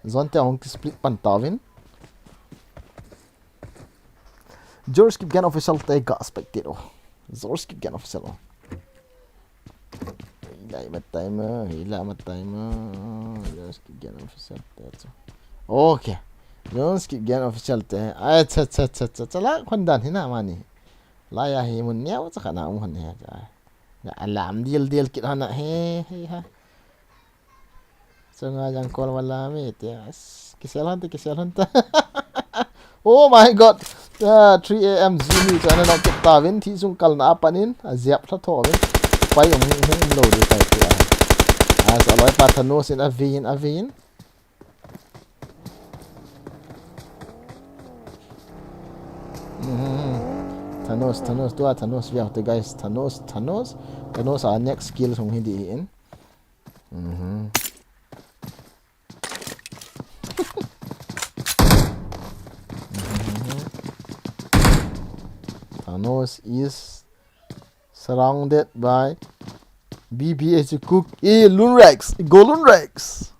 Zon te hong ki split pan ta vin. George Kipgen official te ga spectate o. George Kipgen official o. Ai, matai ma, hila matai ma. Jones Kipgen Official te chu. Okay. Jones Kipgen Official te. Ai, cha, cha, cha, cha, cha, la, khon dan hina mani. La ya hi mun neo cha kana um hon he cha. Ya alam dil dil kit hana he, he, ha. Chunga jang kol wala mi te. As, kisel hon te, kisel hon te. Oh my God. Ah, three A M Zumi chu ana nok kit tauvin, thi sung kalna a panin, a ziap thla tho vin. Pai um, um, um lo di tai ti a. As, a loi pa Thanos in a vin, a vin. Mhm. Thanos, Thanos, tua Thanos, via te guys, Thanos, Thanos. Thanos a next kill sung hi di in. Mhm. Thanos is surrounded by B B H Cook. Eh, Lunrex. Go Lunrex.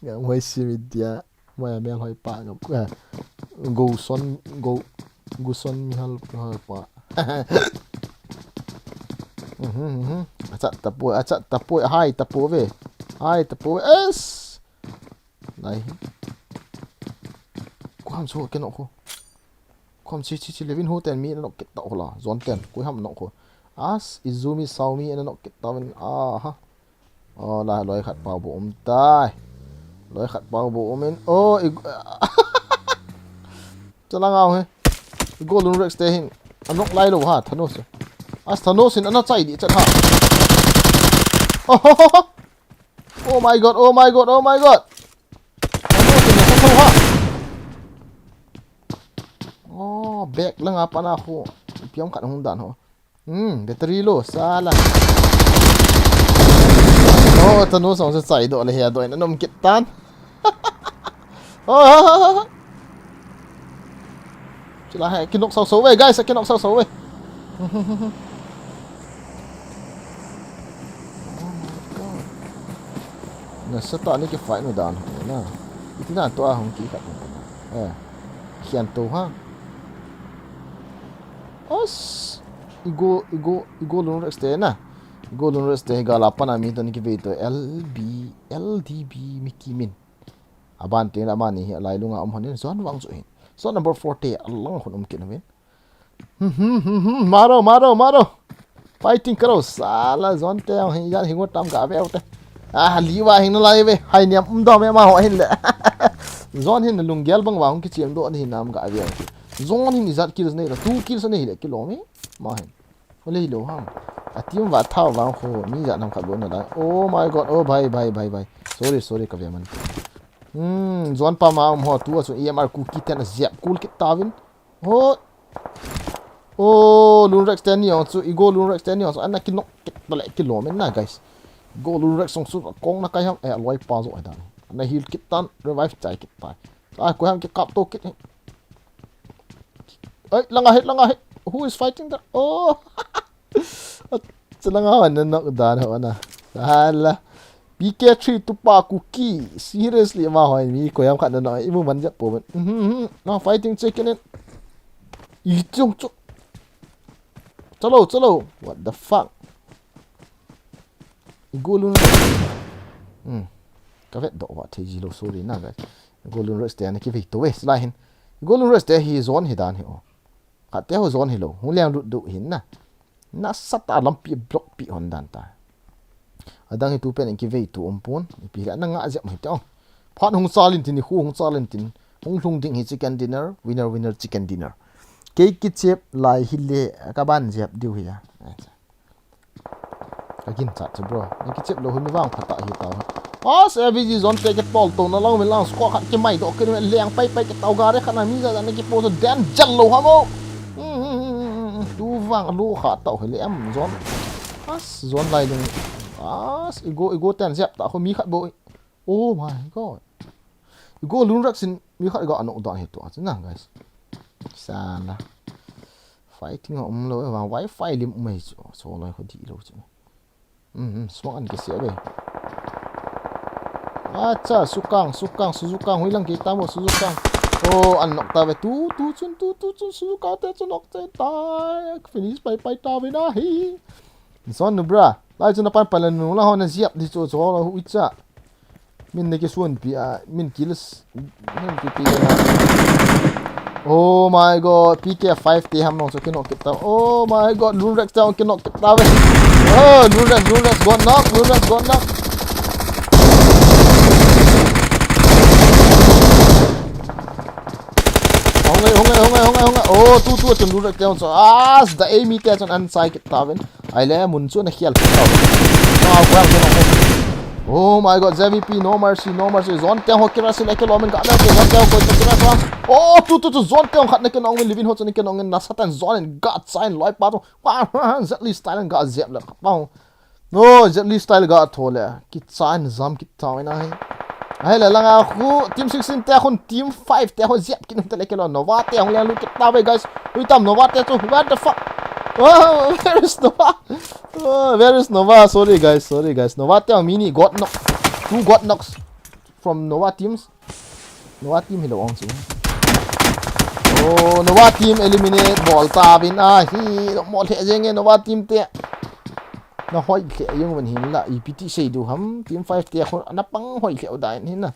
Ngam hoi si mi dia. Mo ya mel hoi pa ngam. Eh, Go Son, Go, Go Son mi hal, hal pa. Mhm, mhm. Achat tapo, achat tapo, hai tapo ve. Hai tapo ve. Es. Lai hi. Ko ham chu ke no ko. Ko ham chi chi chi levin ho ten mi no ke ta ho la. Zon ten. Ko ham no ko. As Izumi Saumi no ke ta ven. Aha. Oh, la loi khat pau bo um tai. Loi khat pau bo um in. Oh, i. Chala ngau he. Go Lunrex te hin. Anok lai lo ha, Thanos. As Thanos in ana chai di chat ha. Oh, ho, ho, ho. Oh my God, oh my God, oh my God. Thanos in ana chai ha. Oh, back lang apa na ho. Piam khat hung dan ho. Hmm, battery low, sala. Oh, Thanos song se chai do le he do in anom kit tan. Oh, ha, ha, ha, ha. Chila hai, kinok sau sau ve, guys, kinok sau sau ve. Oh my God. Na sa ta ni ki fight no dan ho na. Iti na to a hung ki khat no na. Eh. Khian to ha. Os. Igo, igo, igo Lunrex te na. Igo Lunrex te hi gala pana mi ton ki ve to L B, L D B mi ki min. Aban te na mani hi lai lunga um honin zon vang chu hin. Zon number four te alang hon um kin min. Hmm, hmm, hmm, hmm. Maro, maro, maro. Fighting karo, sala zon te hi yan hingo tam ga ve te. Ah, liwa hing na lai ve. Hai niam um dom e ma ho hin le. Zon hin lunggel bang wa hung ki chiam do ni nam ga ve. Zon hin izat kills nei la, two kills nei le kilo mi. Ma hin. Ho le lo ham. A team va thau va ho mi ja nam khat bo na lai. Oh my God. Oh bhai, bhai, bhai, bhai. Sorry, sorry ka ve man. Hmm, zon pa ma um ho tu a chu E M R ku ki ten a ziap kul kit ta vin. Ho. Oh, Lunrex ten ni ong chu, igo Lunrex ten ni ong chu, ana kinok kit ta le kilo men na, guys. Igo Lunrex song chu kong na kai ham, eh, loi pa zo ai dan. Ana heal kit tan, revive chai kit tai. Ai, ko ham ki kap to kit. Ai, langa hit, langa hit. Who is fighting there? Oh. Chalanga wan na nok dan ho na. Hala. P K three tu pa ku ki. Seriously ma hoi mi ko yam khat na no. Imu man jap po man. Mhm, mhm. No fighting chicken in. I chung chu. Chalo, chalo. What the fuck? Igo Lunrex. Hmm. Ka vet do wa thei ji lo sorry na guys. Igo Lunrex te ana ki ve to we lai hin. Igo Lunrex te hi zon hi dan hi o. Khat te ho zon hi lo. Hung liang lut du hin na. Nasatah a lampi block pi hon dan ta. Adang hi tu pen in ki vei tu um pon. Ipi le na nga jep mai te ong. Phat hung chal in tin, khu hung chal in tin. Hung lhung ding hi chicken dinner, winner, winner, chicken dinner. Kei ki chep lai hi le ka ban jep diu hi a. Ka gin chat chu bro. Ni ki chep lo hi mi vang phat ta hi ta. As A V G zon te ke pol to na lang mi lang score khat ke mai do ke leng pai pai ke tau gare khat na mi ja ja na ki po so dan jal lo ha mo. Hmm, hmm, hmm, hmm, hmm. Tu vang lo kha tau he le em zon. As zon lai ding. As igo igo ten zep ta ho mi khat bo. Oh my god. Igo Lunrex in mi khat ga anok dan he to a chu na guys. Sana. Fighting a um lo e vang wifi lim um e chu. So lai ho di lo chu. Mhm, smoke an kisia ve. Acha, sukang, sukang, suzukang, hui lang kei tamo, suzukang. Oh, an nok ta ve, tu, tu chun, tu, tu chun, suzukang te chun nok te tai. Finish pai, pai ta ve na hi. Zon nu bra. Tai chu na pan pan la nu la ho na ziap di chu chu ho la hui cha. Min na kisun pi a, min kills, min pi pi na. Oh my God, P K five te ham nong chu kinok kit ta. Oh my God, Lulrex te ham kinok kit ta ve. Oh, Lulrex, Lulrex, got knock, Lulrex, got knock. Hong e, hong e, hong e, hong e, hong e. Oh, tu, tu, chun Lulrex te ham chu. Ah, the aim te chun an sai kit ta ven. Ai le, mun chu na khial kit ta ven. Wow, wow, wow, wow. Oh my God, Z V P, no mercy, no mercy. Zone te ho kira sile ke lo min ga le, zone te ho koi kira sa. Oh, tu, tu, tu, zone te ho khat na ke nong min, Livin ho chu na ke nong min, na satan zone in ga chain loi pa tu. Wow, Z Lee style in ga zep le pa. No, Z Lee style ga tho le. Ki chain zam ki tho na hi. Ai le langa khu, team sixteen te khun, team five te ho zep ki nung te le ke lo. Nova te hong leng lut kit ta ve, guys. Ui tam Nova te chu, what the fuck? Oh, where is Nova? Oh, where is Nova? Sorry, guys. Sorry, guys. Nova te hong mini got knock. Two got knocks from Nova teams. Nova team hi lo ong chu. Oh, Nova team eliminate bol ta vin a hi. Mo le jeng e Nova team te. Na hoi le jeng ven hin la, ipi ti sei du ham. Team five te khun na pang hoi le u dai hin na.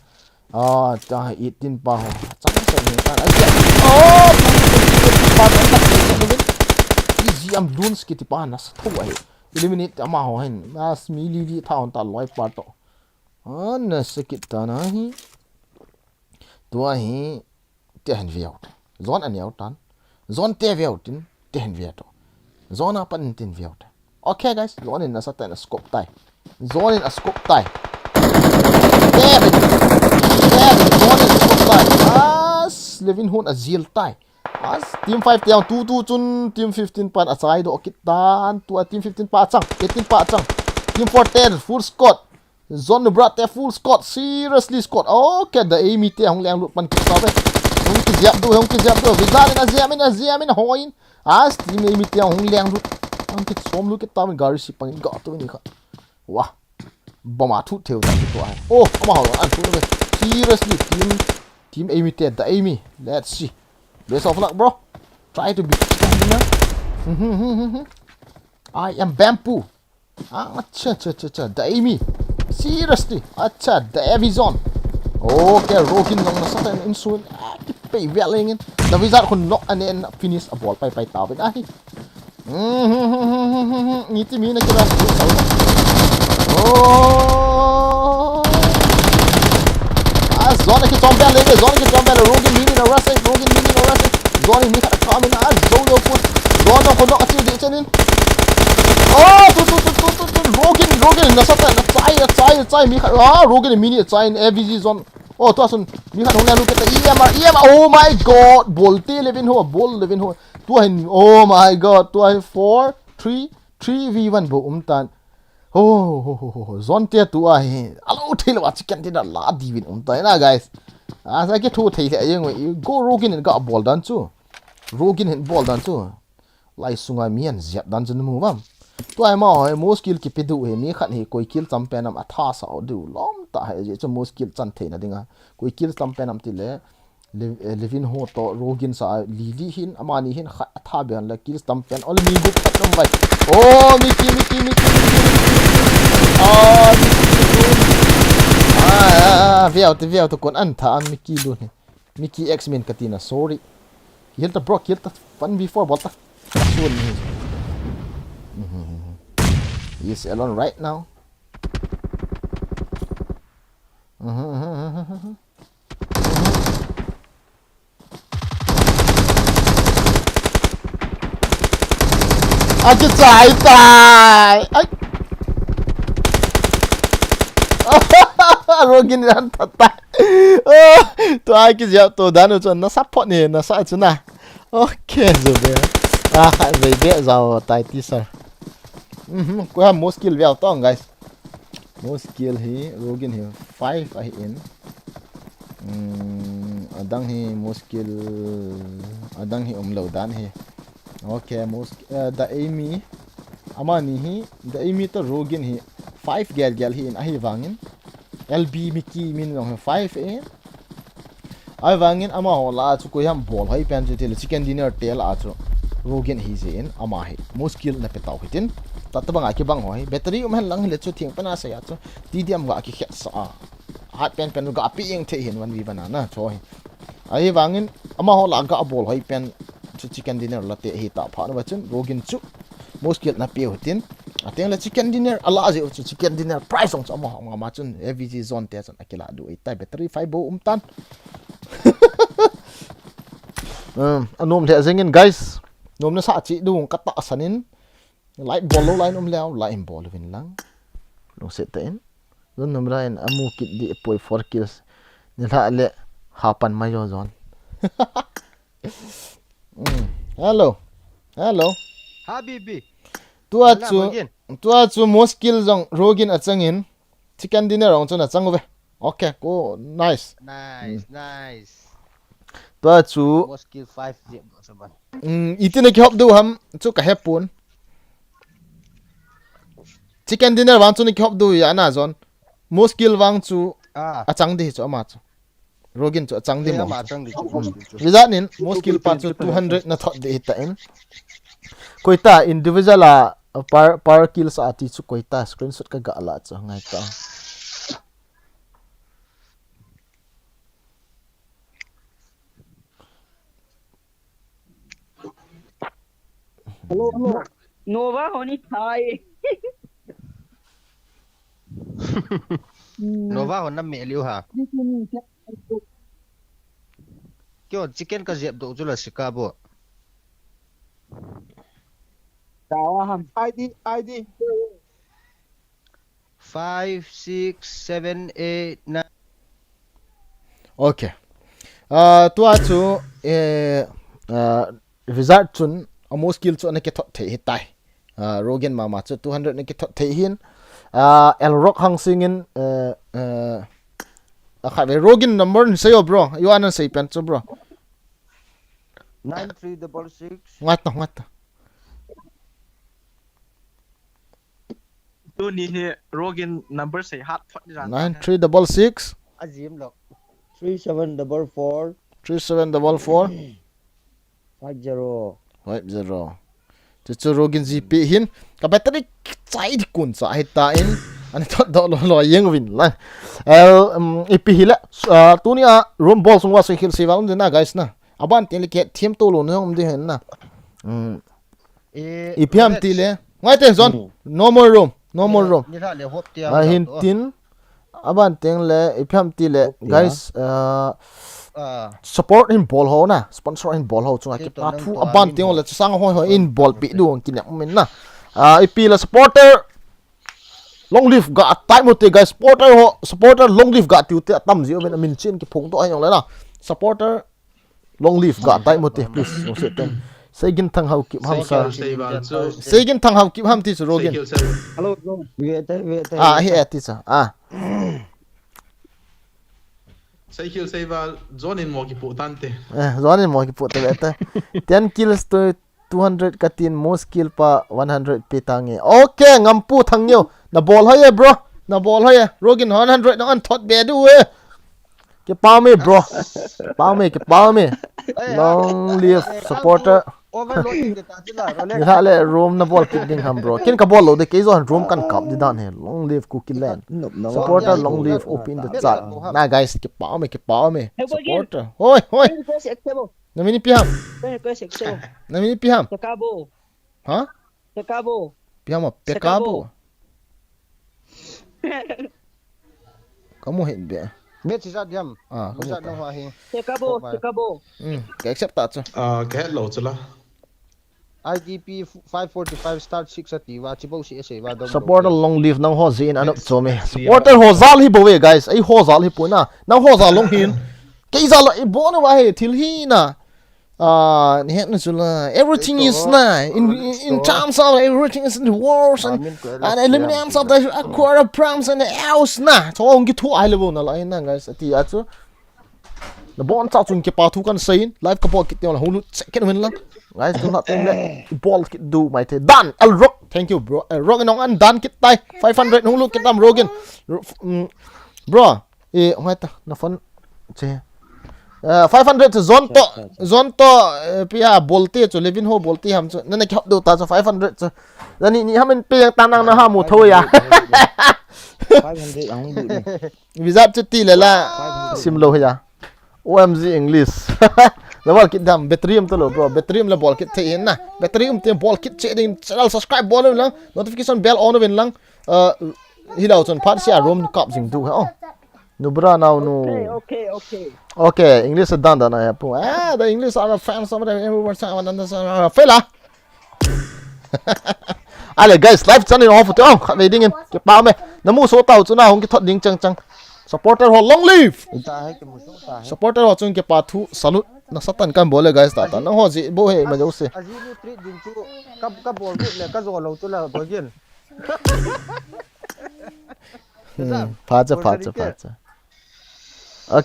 Ah, ta eighteen pa ho. Chang sa ni ta. Ai ya. Oh, pa ta ta ta ni. Easy am Loons kiti pa na sa tho ai. Eliminate ama ho hin. Mas mi li li tha hon ta loi pa to. Ah, na sa kit ta na hi. Tua hi te hin veu. Zone a neo tan. Zone te veu tin te hin veu to. Zone a pan tin veu ta. Okay, guys, zone in na sa ta na scope tai. Zone in a scope tai. Te hin. Te hin, zone in scope tai. As, Levin hun a zil tai. As, team five te ang tu tu chun team fifteen pan a chai do kit tan. Tua team fifteen pa chang. Eighteen pa chang. Team four ten, full squad. Zone nu bra te full squad, seriously squad. Okay, the aim te hong leng lut pan kit ta ve. Hong ki ziap du, hong ki ziap du. Vizan in a ziam in, a ziam in, hoi in. As team aim te hong leng lut. Hong ki som lut kit ta ve, gari si pang ga tu ni kha. Wah. Bom a thu theu ta tu ai. Oh, ama ho an thu ve. Seriously, team, team aim te, the aim. Let's see. Best of luck, bro. Try to be. Mhm, mhm, mhm. I am Bamboo. Ah, acha, acha, acha, acha. The aim. Seriously. Acha, the Avizon. Okay, Rogin nong na sa ta in sun. Ah, ki pei vel lengin. The Wizard khun knock and then finish a bol pai pai ta vin. Ah, hi. Mhm, mhm, mhm, mhm, mhm. Ni ti mi na kira. Oh. Ah, zone ki chom vel le, zone ki chom vel. Rogin mini na rush, Rogin mini na rush. Zone mi khat a kha min a zo lo put. Zone nong khun knock a chiu di chenin. Oh, tu, tu, tu, tu, tu, tu. Rogin, Rogin, na sa ta, na chai, na chai, na chai, mi khat. Ah, Rogin mini a chai in A V G zone. Oh, tua sun, mi khat hong leng lut kit ta, E M R, E M R, oh my God, bol te Levin ho, bol Levin ho. Tua hin, oh my God, tua hin four, three, three V one bou um tan. Ho, ho, ho, ho, ho. Zone te tua hi. Alo thei lo a chicken dinner la di vin um ta na, guys. Asa ki thu thei le jeng we. Go Rogin in ga bol dan chu. Rogin hin bol dan chu. Lai sunga mi an ziap dan chu na mu vam. Tua ma ho, muskil kipe du he, mi khat hi koi kill champion am a tha sa du lom ta he, je chu muskil chan theina dinga. Koi kill champion am ti le. Le-, eh, Levin ho to Rogin sa Lili hin, amani hin khat a tha bian la kill champion. Only mi group khat nom vai. Oh, Mickey, Mickey, Mickey, Mickey, Mickey. Ah, Mickey, Mickey. Ah, ah, ah, veu te, veu te kon an tha, Mickey lun hi. Mickey X-Men katina, sorry. Kill ta, bro, kill ta. One v four bol ta. Sun hi. Mhm. He is alone right now. Mhm, mhm, mhm, mhm. Akichai tai. Ai. Rogin ran tha tai. Oh, tua kiziap to dan u chun na support ni, na sa chu na. Okay, zu be. Ah, kha ve be zau tai ti sir. Mhm, ko ha muskil ve tong, guys. Muskil hi, Rogin hi five ahi in. Hmm, adang hi muskil, adang hi umlo dan hi. Okay, musk-, eh, the Amy. Amani hi, the Amy to Rogin hi five gel gel hi in ahi vangin. L B Mickey min long hi five e. Ahi vangin amaho la chu koi ham bol hoi pen chu ti le chicken dinner te la chu. Rogin hi jeh in ama hi. Muskil na pe tau hitin. Tabang a kibang ho hi. Battery um hen lang hile chu thing pana sa ya chu. T D M ga ki khet sa a. Hat pen pen ga pi eng thei hin one v one a na chu hi. Ahi vangin ama ho la ga bol hoi pen chu chicken dinner la te hi ta pha na ba chun Rogin chu. Muskil na pe hitin. Ateng le chicken dinner ala je chu chicken dinner price ong chu ama ho ma chun A V G zone te chun akila du ei tai battery five bo um tan. Um, anom le jengin guys. Nom na sa chi du ka ta sanin. Light bol lo line um leo, light in bol vin lang. Lungset ta in. Zon nom line amu kit di poi four kills. Ni la le hapan ma yo zon. Mm. Hello. Hello. Habibi. Tua chu, tua chu Muskil jong Rogin achangin. Chicken dinner ong chun achang uve. Okay, ko nice. Nice, nice. Tua chu. Muskil five zip. Um, iti na ki hop du ham chu ka hepun. Chicken dinner vang chu na ki hop du ya na zon. Muskil vang chu achang di chu ama chu. Rogin chu achang di mo. Vizat nin Muskil pa chu two hundred na thot di hita in. Koita individual a per, per kill sa ati chu koita screenshot ka ga la chu ngai ta. Hello, hello. Nova honi thai. Nova hon na me liu ha. Kyo chicken ka zep do chu la sika bo. Tawa ham. I D, I D. Five, six, seven, eight, nine. Okay. Uh, tua chu eh, uh, result chun a Muskil chu ana kithot thei hitai. Uh, Rogin mama chu two hundred na kithot thei hin. Uh, El Rock hang singin uh, uh, a khat ve Rogin number ni sei o bro. You are not sei pen chu bro. Nine three double six. Ngat ta ngat ta. Tuni hi Rogin number sei hat phot ni ran. Nine three double six. Azim lo. Three seven double four. Three seven double four. Five zero. Five zero. Chu chu Rogin G P hin. Ka battery chai di kun cha hita in. Ani thot do lo lo yeng win la. El, um, ipi hi la. Uh, tuni a room bol sung wa sei khel sei wa um de na guys na. Aban tin le ke thiam to lo na um de hen na. Um, Iphiam ti le. Ngai te zon. No more room. No more room. Ni la le hop ti. Ahin tin. Aban teng le iphiam ti le guys, uh, support in bol ho na, sponsor in bol ho chunga kipa thu aban teng le chang hoi hoi in bol pi du ang kinek min na. Uh, ipi la supporter long live ga tai mo te guys, supporter ho, supporter long live ga tiu te tam ji o men min chin ki phong to ai yong le na. Supporter Long live ga tai mo te, please. Jong se ten. Seigin Thang Hau Kip ham sa. Seigin Thang Hau Kip ham ti chu Rogin. Hello, bro. Ve te, ve te. Ah, hi e ti cha. Ah. Seikhil Seival, John in mo kipu tante. Eh, John in mo kipu te ve te. Ten kills to two hundred ka tin, Muskil pa one hundred pe tange. Okay, Ngampu Thangeo. Na bol hoi e, bro. Na bol hoi e. Rogin one hundred na an thot be du e. Kipa me, bro. Kipa me, kipa me. Long live supporter. Overloading de ta chila, Rolex. Ni ha le room na bol kit ding ham, bro. Kin ka bol lo de, kei jo han room kan kap di dan he. Long live Kuki land. Supporter, long live, open the chat. Na guys, kipa me, kipa me. Supporter. Hoi, hoi. Na mini pi ham. Na mini pi ham. Pekabo. Ha? Pekabo. Pi ham a Pekabo. Kamu hin be. Be chi jat diam. Ah, kamu jat na hua hi. Pekabo, Pekabo. Hmm, ka accept ta chu. Ah, ka het lo chu la. I D P five forty-five start six ati va, chi bo si ese va dong. Supporter long live nang ho jin anop cho me. Supporter ho jal hi bo ve, guys. Ei ho jal hi pu na. Nang ho jal long hin. Kei jal lo, ei bo na va he, thil hi na. Ah, ni het na chu la. Everything is na. In, in, in terms of everything is in the wars and, and elimination of the aqua proms and the else na. Cho hong ki thu ai le bo na la na, guys. Ati a chu. Na bon cha chun kipa thu kan sei in. Live ka bol kit teng la hulu check ken win lang. Guys, tu na teng le. Bol kit du mai te. Dan, El Rock. Thank you, bro. El Rock nong an dan kit tai. Five hundred hulu kit tam Rogin. Ro-, mm, bro. Eh, ngai ta, na phone. Che. Uh, five hundred chu John to, John to, uh, pia bolte chu, Levin ho bolte ham chu. Nana kihap do ta chu five hundred chu. Nani ni ham in pe yang ta nang na ha mu tho ya. Five hundred ang bu ni. Visa chu ti le la. Sim lo ya. O M G English. La bol kit dam, battery um to lo bro. Battery um la bol kit thei hin na. Battery um te bol kit che ding, channel subscribe bol lang, notification bell on uvin lang. Uh, hi lo chun phat sia room kap jing du ha. Oh. Nubra nau nu. Okay, okay, okay. Okay, English dan dan ai pu. Ah, the English are fans of everyone. Fela. Ale guys, live channel off to. Oh, khat ve ding in. Kipa me. Namu so tau chu na hung kithot ding chang chang. Supporter ho long live. Ita hai kimu so ta hai. Supporter ho chung kipa thu salute. Na satan kan bol le guys ta ta. Na ho ji bo he ma jo se. Aji nu treat din chu. Ka, ka bol gut le ka jo lo chu la bol gin. Hmm, pha cha, pha cha, pha cha.